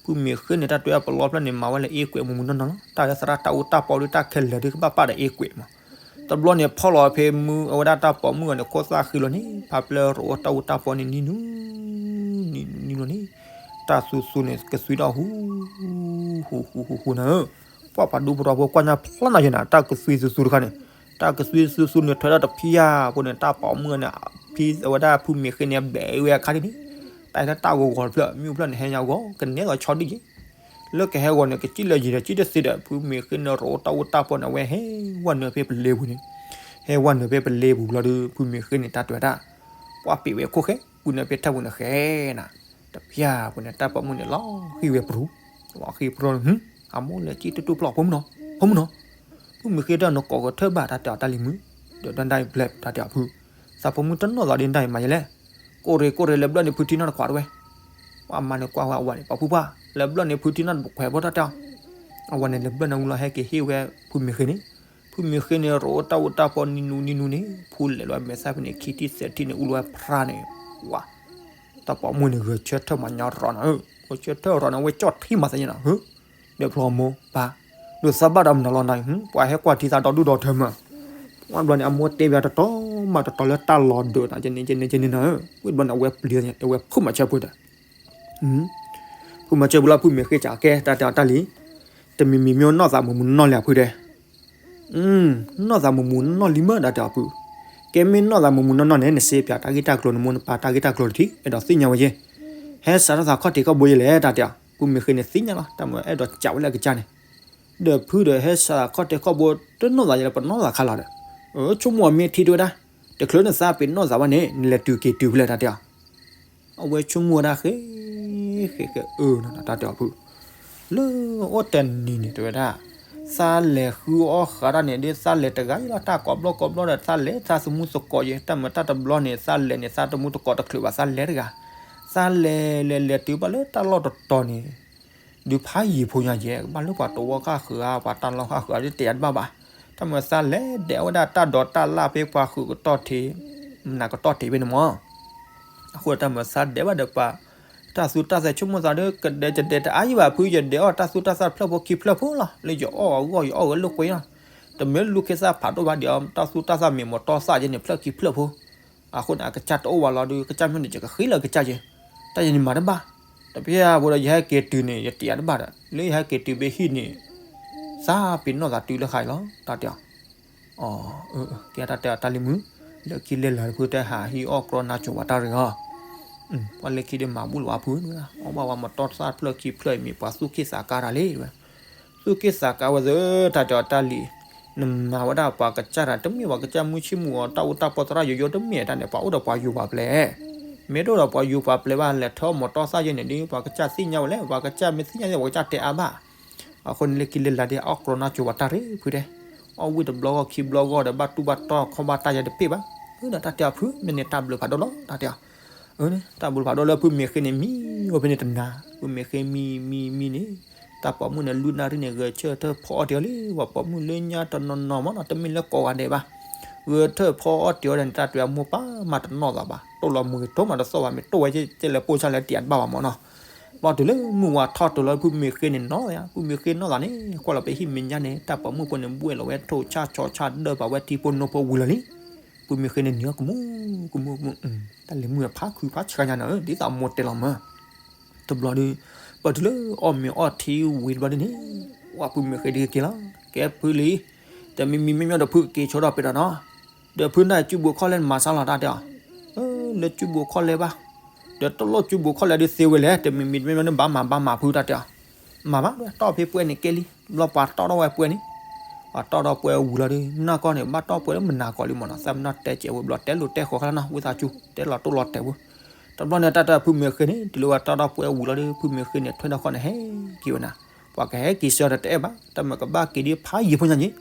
ဖုမ့ၢ်ဃ့န့ၣ် တၢ်တွဲအပလီဖျၢၣ်န့ၣ် မၤဝဲလၢအ့ကွဲးမူးမူးနီၢ်နီၢ်လီၤ. တၢ်အသရၣ်တၢ်အူတၢ်ပီဒီးတၢ်ခဲလၢာ်ဒီးကဘၣ်ပာ်ဒီးအ့ကွဲးမး. တဘျီန့ၣ် ဖီၣ်လီၤဖဲမုၢ်အဝဲဒၣ်တၢ်ပိာ်မုၣ်အီၤန့ၣ် ခိၣ်သၣ်ဃံလီၤန့ၣ် ဖါပျဲၢ်ရိးတၢ်အူတၢ်ပီန့ၣ် နံၤနူ နံၤနူနံၤနူလီၤန့ၣ် တၢ်သူသူန့ၣ် ကသွံထီၣ်ဟူ ဟူဟူဟူဟူနၤဧၢ, ပှၢ်ပှၤဒူပရီဖိကွၢ်ညါဖျါနၤယဲနၤ တၢ်ကသွံသူသူတခါန့ၣ်, တၢ်ကသွံသူသူန့ၣ် ထွဲထီၣ်တဖံယါဖိန့ၣ် တၢ်ပိာ်မုၣ်န့ၣ် ဖံအဝဲဒၣ်ဖုမ့ၢ်ဃ့န့ၣ် ဘဲးဝဲအခါဒ်န့ၣ်, တၢ်အံၤလၢတၢ်ဂီၤဂီၤတဖျၢၣ် မ့ၣ်အူဖျၢၣ်န့ၣ် ဟဲညါဂီၤ ကနဲသိးဆီဒံၣ်က့ၤ လၢကဟဲဂီၤန့ၣ် ကစံၣ်လၢယံၤဒီးစံၣ်တသ့ဒီး ဖုမ့ၢ်ဃ့န့ၣ်ရိးတၢ်အူတၢ်ပီန့ၣ် အဝဲဟဲဝဲနုာ်ဖဲပလ့ပူၤန့ၣ်, ဟဲဝဲနုာ်ဖဲပလ့ပူၤဘျီဒီး ဖုမ့ၢ်ဃ့န့ၣ် တၢ်တွဲၤတၢ် ပှၢ်ပ့ၤဝဲခိၣ်ဃဲ ပူၤန့ၣ်ဖဲထၢၣ်ပူၤန့ၣ်ဃဲနၤ, တဖၣ်ပူၤန့ၣ် တၢ်ပိာ်မုၣ်န့ၣ် လီၤဃံဝဲပြူၤ, လီၤဃံပြူၤန့ၣ် အမိၢ်လဲၤစံၣ်တူၢ်တူၢ်ဖျီၣ် ဖိမုၣ်နီၤ, ဖိမုၣ်နီၤ, ဖုမ့ၢ်ဃ့တၢ်နကိးကထၢၣ်ဘၣ် တၢ်တဲအီၤတၢ်လံၤမုၣ်, ဒီးတၢ်ဒၣ်အံၤဘျဲၣ် တၢ်တဲအီၤဖု, သးဖိမုၣ်တနီၣ်သးဒ်တၢ်အံၤမးယဲလဲၣ်, ကိးရ့ၣ်ကိးရ့ၣ် လဲၤဘျၢၣ်န့ၣ်ဖုထံနီၢ်တခွးတဝဲ, ပှၢ်မါန့ၣ်ကွၢ်ဝဲအဝၤန့ၣ် ပှၤဖုပှၢ် လဲၤဘျၢၣ်န့ၣ်ဖုထံနီၢ်တခွးဖိတၢ်တဲအီၤ, အဝၤန့ၣ် လဲၤဘျၢၣ်န့ၣ်ဝံၤလီၤ ဟဲက့ၤဟ့ၣ်ဝဲ ဖုမ့ၢ်ဃ့န့ၣ်, ဖုမ့ၢ်ဃ့န့ၣ် ရိးတၢ်အူတၢ်ပီနံၤနူနံၤနူန့ၣ် ဖုလဲၤလီၤမဲာ်သၣ်ဖဲန့ၣ် ခံထံၣ်သၢထံၣ်န့ၣ် အူလီၤဝဲဖြါန့ၣ်, ဝါ, တၢ်ပိာ်မုၣ်န့ၣ် ဂဲၤဆၢထၢၣ်မၤညါရီၤနၤဧၢ, ဂဲၤဆၢထၢၣ်ရီၤန့ၣ် အဝဲကၠီၣ်ထံမၤသးညါနၤဧၢ, ဒီးဖျီမိၢ်ပၢ်, ဒိးသးဘၣ်ဒီးမနုၤလီၤနၤ, ပှၤဟဲကွၢ်ထံသးဒီဒူၣ်ဒီထၢမး, ဝံၤဘျီန့ၣ် အမိၢ်တဲဘၣ်တတီၤမးတတီၤလၢတၢ်လီၤဒိးနၤ ကန့ၣ်ကန့ၣ်ကန့ၣ်နၤဧၢ, ဝံၤဘျီန့ၣ် အဝဲပျံၤအဝဲဖုမၤဆၢပှဲၤဒီး ဖုမၤစၢၤပူၤလီၤ ဖုမ့ၢ်ဃ့ကးကဲ တၢ်တဲအီၤတၢ်လံ, တမံၤမံၤမ့ၢ်နီၢ်သးမူးမူးနီၢ်လံအဖုတဲ, နီၢ်သးမူးမူးနီၢ်လံမ့ၢ် တၢ်တဲအီၤဖု, ကဲမ့ၢ်နီၢ်သးမူးမူးနီၢ်နီၢ်န့ၣ် နစ့ပၠးတၢ်ဂ့ၢ်တၢ်ကျိၤ နမိၢ်နပၢ်တၢ်ဂ့ၢ်တၢ်ကျိၤတထံၣ် အဲၣ်ဒိးသ့ၣ်ညါဝဲယဲ, ဟဲစးထီၣ်သးခီၣ်ထံးခီၣ်ဘိယဲလဲၣ် တၢ်တဲအီၤ, ဖုမ့ၢ်ဃ့န့ၣ်သ့ၣ်ညါလီၤ တၢ်မ့ၢ်အဲၣ်ဒိးကးဝဲလၢအကစၢ်န့ၣ်, ဒီးဖုဒီးဟဲစးခီၣ်တဲာ်ခီၣ်ဘိ တနီၣ်သးယဲလၢပနီၣ်သးခါလီၤဒီး, ဆိကမိၣ်အီၤမ့ၢ်ထံတဲဝဲဒၣ်, တချုးနသးပ့ၤနီၣ်သးဘၣ်န့ၣ် နလဲၤတုၤက့ၤတုၤဖဲလဲၣ်တၢ်တဲအီၤ. အဝဲဆိကမိၣ်ဝဲဒၣ်ဃဲ ဃဲဃဲအၢနီၤ တၢ်တဲအီၤဖု လၢအိၣ်တနံၤန့ၣ် တဲဝဲဒၣ်, သးလဲၤဃုအီၣ်ဃးတၢ်န့ၣ် ဒ်သးလဲၤတဂၤအံၤလီၤ တၢ်ကိးဘျီကိးဘျီဒီး သးလဲၤသးသမူသကိးယဲ တၢ်မၤတၢ်တဘျီန့ၣ် သးလဲၤန့ၣ် သးသမူသကိးတချုးဘၣ် သးလဲၤတဂၤ, သးလဲၤလဲၤလဲၤတုၤဘၣ်လၢတၢ်လီၢ်တတီၤန့ၣ် ဒုးဖးယံၤဖိညါယဲ ကဘၣ်လၢပှၤတဝီဃၣ်ဃုာ်ဧါ ပှၤတၢ်လီၢ်ဃၣ်ဃုာ်ဧါ ဒ်တဲယၤတဘၣ်ဘၣ်, တၢ်မၤသးလဲၤဒဲးဝဲဒၣ်တၢ်ဒိးတၢ်လၣ်ဖဲပှၤဃုာ်ကတီၢ်ထံး, နကတီၢ်ထံးဖဲန့ၣ်မး အဃိတၢ်မၤသးဒဲးဘၣ်ဒီးပှၤ, တၢ်သူတၢ်သၣ်ဆိကမိၣ်သးဒီး ကဒဲးတဒဲးတအါယံၤဘၣ်ဖု ယဒဲးအီၣ်တၢ်သူတၢ်သၣ်တဖျၢၣ်ဖိခံဖျၢၣ်ဖိလီၤ လၢယအီၣ်အဂီၢ်ယအီၣ်ဝဲလိာ်ကွဲလီၤ, တမ့ၢ်လူၤခ့သၣ်ဖးဒိၣ်ဘၣ်ဒီး တၢ်သူတၢ်သၣ်မ့ၢ်မတီၢ်သၣ်ယဲန့ၣ် ဖျၢၣ်ခံဖျၢၣ်ဖိ, အဃိန့ၣ် အကစၢ်တအိၣ်ဝဲလီၤဒီး ကစၢ်မ့ၢ်န့ၣ် ယကဃ့လၢကစၢ်ယဲ, တၢ်ယဲန့ၣ်မၤတဘၣ်, တပျၢ်ဖိဒီး ယဟဲက့ၤတုၤန့ၣ် ယတယာ်တဘၣ်ဒီး လၢယဟဲက့ၤတုၤဘ့ၣ်ဟံၣ်န့ၣ် သးပ့ၤနီၣ်သးတုၤလၢဃါအံၤလီၤ တၢ်တဲအီၤ ကဲတၢ်တဲအီၤတၢ်လံၤမုၣ်, လၢခံလဲၤလၢ်တဖုတဲဟးဟံးအီၣ်ကြီနါစိၤပှၤတၢ်ရ့ၣ်အီၤ, ပှၤလၢခံဒ်မၤဘူၣ်လီၤဝဲဖု, အီၣ်ဘၣ်ဝဲမတီၢ်သၣ်တဖျၢၣ်ခံဖျၢၣ်အံၤမ့ၢ်ပှၤသူၣ်က့ၣ်သးကါတၢ်လံဝဲ, သူၣ်က့ၣ်သးကါဝဲသ့ၣ် တၢ်တဲအီၤတၢ်လံၤ, နမၤဝဲဒၣ်ပှၤကစၢ်တၢ် တမ့ၢ်ပှၤကစၢ်မုၢ်ဆ့ၣ်မုၢ်ဂီၤ တၢ်အိၣ်တၢ်ပီၢ်သရၣ်ယိယိတမ့ၢ်တၢ်န့ၣ် ပှၤအိၣ်ဒီးပှၤယိၤပှၤပျဲၢ်, မ့ၢ်တအိၣ်ဒီးပှၤယိၤပှၤပျဲၢ်ဘၣ် လဲၤထၢအီၣ်မတီၢ်သၣ်ယဲန့ၣ်ဒီး ပှၤကစၢ်သ့ၣ်ညါဝဲလဲၣ် ပှၤကစၢ်မ့ၢ်သ့ၣ်ညါသ့ၣ် ပှၤကစၢ်တဲအါဘၣ်, အဃိန့ၣ်လၢခံလဲၤလၢ်ဒ်အီၣ်ကြီနါစိၤပှၤတၢ်ရ့ၣ်ဖုတဲ, အီၣ်ဝံၣ်တဘျီဂီၢ်ခံဘျီဂီၢ်ဒီး ဘၣ်တူၢ်ဘၣ်တီၢ်ခီၣ်ဘၣ်တၢ်ယဲတပ့ၢ်ဘၣ်, ဒီးတၢ်တဲအီၤဖု မ့ၢ်န့ၣ်တၢ်ဘျုးဖးဒိၣ်လီၤ တၢ်တဲအီၤ, တၢ်ဘျုးဖးဒိၣ်လၢဖုမ့ၢ်ဃ့န့ၣ် မံဝဲဖဲန့ၣ်တနၤ, ဖုမ့ၢ်ဃ့မံမံမံန့ၣ်, တၢ်ပိာ်မုၣ်န့ၣ် လွံၢ်နၣ်ရံၣ်န့ၣ် ဂဲၤဆၢထၢၣ်ဖီအီၣ်တ့ၢ်အီၤလံ, ပှၤပိာ်မုၣ်လၢညါတနီၤနီၤမးနီၤ တမ့ၢ်လၢကိးဂၤဒဲးဘၣ်, ဂဲၤထၢၣ်ဖီအီၣ်တ့ၢ်အီၤဒီးန့ၣ် တၢ်တဲအီၤမိၢ်ပၢ်မၤတနီၣ်သးဘၣ်, တိၢ်လီၤမုၢ်ဂ့ၤထိမးတသီၣ်ဘၣ် မ့ၢ်တိၢ်ဝဲကဲလဲၤပိၢ်ဆၣ်လဲၤတယာ်တဘၣ်ဘၣ်မးနီၤ ဘၣ်တုၤလၢမုၢ်ဝါထီၣ်တုၤလီၤ ဖုမ့ၢ်ဃ့န့ၣ်နီၣ်, ဖုမ့ၢ်ဃ့နီၣ်သးန့ၣ် ကွၢ်လီၤဖဲဟံၣ်မဲာ်ညါန့ၣ် တၢ်ပိာ်မုၣ်ဖိန့ၣ် ဘှဲၣ်လီၤဝဲထိၣ်ဆၣ်ဆီဆၣ်ဒၢပာ်ဝဲထံဖိနိဖိဝံၤလီၤလံ, ဖုမ့ၢ်ဃ့န့ၣ်နံၤအီၣ်ကမူၣ်ကမူၣ်ကမူၣ်, တၢ်လံၤမုၣ်ဖးခုဖးဆှါညါန့ၣ် ဒ်သိးမိၢ်တဲလီၤမၢ် တဘျီဒီး, ဘၣ်တုၤလၢအီၣ်မ့ၤအီၣ်ထံဝံၤတဘျီဒ်န့ၣ်, ဝဲဖုမ့ၢ်ဃ့ဒ်က့ၤလီၤ, ကဲဖုလံ, တမံၤမံၤမ့မ့ၢ်ဒီးဖုက့ၤဆိဒီးပ့ၤဒီးနီၤ, ဒီးဖုန့ၣ်စုဘူးခီၣ်လဲၢ်နမၤဆါလီၤတၢ်တဲအီၤ, လၢစုဘူးခီၣ်လဲၢ်ဘၣ်, ဒီးတလိၣ်စုဘူးခီၣ်လဲၢ်ဒ်သ့ဝဲလဲၣ် တမံၤမံၤတမ့ၢ်မ့ၢ်န့ၣ်ဘၣ်မၤဘၣ်မၤဖုတၢ်တဲအီၤ, မၤဘၣ်ဒီးတီၢ်ဖဲပှဲၤန့ၣ်ကဲလံ, ဘျီပှၤတီၢ်ထီၣ်ဝဲပှဲၤန့ၣ် ပှၤတီၢ်ထီၣ်ပှဲၤဝံၤလီၤဒီး နၢ်ကီၢ်န့ၣ် ဘၣ်တီၢ်ပှဲၤလၢမနၤကီးလံမးနီၤ သးမ့ၢ်နီၢ်တဲကဲးဝဲဘျီ တဲလိာ်တဲဃီၤခါလၢနီၤ ဝံသးစူၤ တဲလီၤတိၢ်လီၤတဲာ်ဝဲ, တဘျီန့ၣ် တၢ်တဲဖုမ့ၢ်ဃ့န့ၣ် တုၤလၢဝဲတီၢ်ထီၣ်ပှဲၤဝံၤလီၤဒီး ဖုမ့ၢ်ဃ့န့ၣ် ထွဲထီၣ်ခီၣ်န့ၣ် ဟဲက့ၤဝဲနၤ, ပှၤကဟဲက့ၤဆှၢဒီးတအဲၣ်ဘၣ် တၢ်မၤကဘၣ်က့ၤဒ်ဖးယံၤဖိညါန့ၣ်,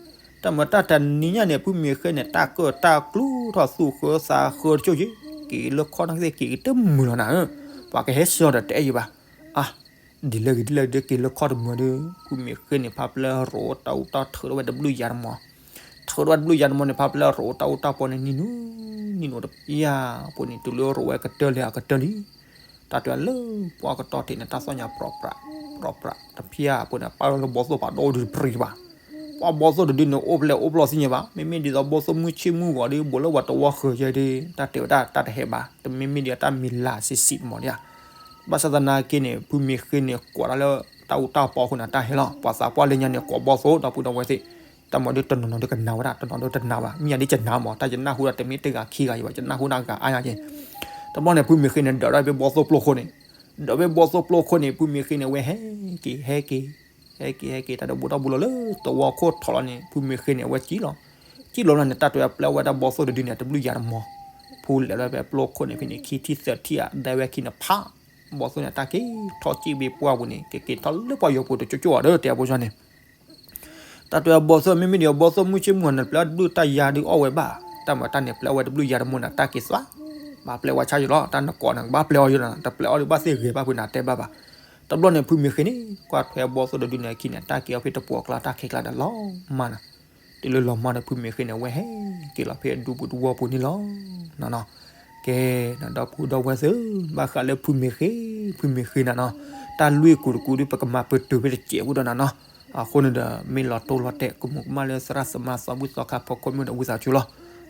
တၢ်မၤတၢ်တနံၤညါန့ၣ် ဖုမ့ၢ်ဃ့န့ၣ် တၢ်ကၢၣ်တၢ်ကျူထီၣ်သူၣ်ဃၢသးဃၢတကၠိၣ်က့ၤ, က့ၤလၢခီၣ်နာ်က့ၤက့ၤတမုာ်လီၤနၤဧၢ, ပှၤကဟဲဆှၢဒီးတအဲၣ်ယံၤဘၣ်, အါ ဒ်လဲၣ်ဂ့ၤဒ်လဲၣ်ဂ့ၤဒီးက့ၤလၢခီၣ်တမုာ်ဒီး ဖုမ့ၢ်ဃ့န့ၣ် ဖးပျဲရိးတၢ်အူတၢ်ထုးထီၣ်ဝဲတဘျုးယၤတမီၤ, ထုးထီၣ်ဝဲတဘျုးယၤတမီၤန့ၣ် ဖးပျဲရိးတၢ်အူတၢ်ပီန့ၣ် နံၤနူၤ နံၤနူၤတပျၢ်ဖိန့ၣ် တုၤလၢရိးဝဲကတၢၢ်လံအကတၢၢ်လံ, တၢ်တုၤလၢပှၢ်ကတီၢ်ထံးန့ၣ် တၢ်သီၣ်ညါပြီပြး ပြီပြးတပျၢ်ဖိန့ၣ် ပာ်လီၤလၢဘီသိၣ်ဖးဒိၣ်ဒုးတပျံၤဘၣ်, ပှၤဘီသိၣ်တဒုန့ၣ် အိၣ်ဖျဲၣ်အိၣ်ပျီသ့ၣ်ညါဘၣ် မ့မ့ၢ်ဒ်သိးဘီသိၣ်မုၢ်ဆ့ၣ်မုၢ်ဂီၤဒီး ဘူးလၢပှၤတဝီဃၢၤယဲဒီး တၢ်တဲဝဲဒၣ်တၢ်တဟဲဘၣ် တမ့မ့ၢ်ဒ်တၢ်မံၤလၤဆံးဆံးမီၤဒ်ဧါ ဘၣ်ဆၣ်သနာ်က့န့ၣ် ဖုမ့ၢ်ဃ့န့ၣ် ကွၢ်ဒၣ်လၢတၢ်အူတၢ်ပီအဃိန့ၣ် တၢ်ဟဲလီၤ, ပှၤသးပှၢ်လၢညါန့ၣ် ကွၢ်ဘီသိၣ်ဒီပုၢ်ဒီဝဲၢ်သ့ၣ်, တၢ်မၤဒ်တနီၤနီၤဒ်ကနၣ်ဝဲဒၣ် တနီၤဒ်တနၣ်ဘၣ်, မ့ၢ်ယၤဒ်ကနၣ်မး တၢ်ယနၢ်ဟူဒၣ်တမ့ၢ်တဂၤခံဂၤယံၤဘၣ် ယနၢ်ဟူဒၣ်ဂၤအါညါက့ၤ, တဘျီန့ၣ် ဖုမ့ၢ်ဃ့န့ၣ် ဒၢးဒၣ်ဖဲဘီသိၣ်ပျိခိၣ်န့ၣ်, ဒၢးဖဲဘီသိၣ်ပျိခိၣ်န့ၣ် ဖုမ့ၢ်ဃ့န့ၣ် အဝဲဟဲက့ၤ ဟဲက့ၤ ဟဲက့ၤ ဟဲက့ၤ တၢ်ဒီးဘူးထီၣ်ဘူးလီၤလၢသဝီခိၣ်ထီၣ်လီၤန့ၣ် ဖုမ့ၢ်ဃ့န့ၣ် အဝဲစံၣ်လီၤ, စံၣ်လီၤလီၤန့ၣ် တၢ်တဲဝဲပျဲဝဲဒၣ်ဘီသိၣ်တဒုန့ၣ် တဘျုးယၤတမီၤ, ဖုလဲၤလီၤဖဲပျိခိၣ်န့ၣ်ဖဲန့ၣ် ခံထံၣ်သၢထံၣ်ဧါ ဒဲဝဲခံန့ၣ်ဖး, ဘီသိၣ်န့ၣ် တၢ်က့ၤထီၣ်စံၣ်ဘ့ၣ်ပှၢ်ပူၤန့ၣ် ကက့ၤထီၣ်လၢပှၤယီၤပူၤတကၠိၣ်ကၠိၣ်ဧါဒီး တဲအဖိန့ၣ် တၢ်တဲအဘီသိၣ် မ့မ့ၢ်ဒ်အဘီသိၣ်မုၢ်ဆ့ၣ်မုၢ်ဂီၤန့ၣ် ပျဲအီၣ်တဘျုးတၢ်ယၤဒုးအီၣ်ဝဲဘၣ်, တၢ်မၤတၢ်န့ၣ် ပျဲအီၣ်ဝဲတဘျုးယၤတမီၤန့ၣ် တၢ်က့ၤသွါ, ဘၣ်ပျဲဝဲဆါယံၤလီၤ, တၢ်နကိးန့ၣ် ကဘၣ်ပျဲအီၣ်ယံၤလီၤ, တပျဲအီၣ်ဒုးဘၣ်သ့ၣ်ဂ့ၤဘၣ်ဖုန့ၣ် တဲဘၣ်ဘၣ်, တဘျီန့ၣ် ဖုမ့ၢ်ဃ့န့ၣ် ကွၢ်ထွဲအဘီသိၣ်တဒုန့ၣ်အခံန့ၣ် တၢ်က့ၤအီၣ်ဖဲတပှီၢ်ကျါ တၢ်ခဲကျါဒီးလီၤမၢ်န့ၣ်, တုၤလၢလီၤမၢ်ဒီး ဖုမ့ၢ်ဃ့န့ၣ် အဝဲဟဲက့ၤလီၤဖဲဒူပူၤတဝီပူၤန့ၣ်လီၤ. ကဲ, ဒီပုၢ်ဒီဝဲၢ်သ့ၣ်, ဘၣ်ဃးလၢဖုမ့ၢ်ဃ့, ဖုမ့ၢ်ဃ့နၤနီၤ, တၢ်လွံၢ်ကူာ်တကူာ်ဒီး ပကမၤပတုာ်ဖဲတစဲးဖိဒီးနၤနီၤ, အဃိန့ၣ်ဒီး မ့ၢ်လီၤတိၢ်လီၤတဲာ် ကမူးကမၣ်လၢသရၣ်သမါသီဘူၣ်သီခါဖီခိၣ်မ့ၢ်ဒီးဝံသးစူၤလီၤ.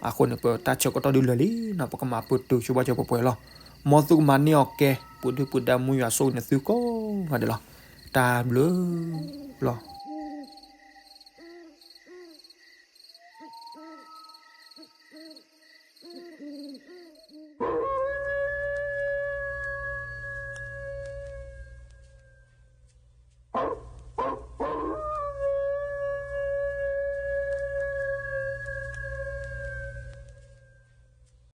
အဃိန့ၣ် ပတၢ်ဆၢကတီၢ်ဒုးလၢာ်လံနီၤ, ပကမၤပတုာ်ဆိဘၣ်စၢၤပှဲၤပှဲၤလီၤ. မ်သုကမၤန့ၢ်အီၤကဲ ပှၤဒုၣ်ပှၤဒါမူယွၤဆိၣ်ဂ့ၤန့ၢ်သုကိးဂၤဒဲးလီၤ. တၢ်ဘျုးလီၤ.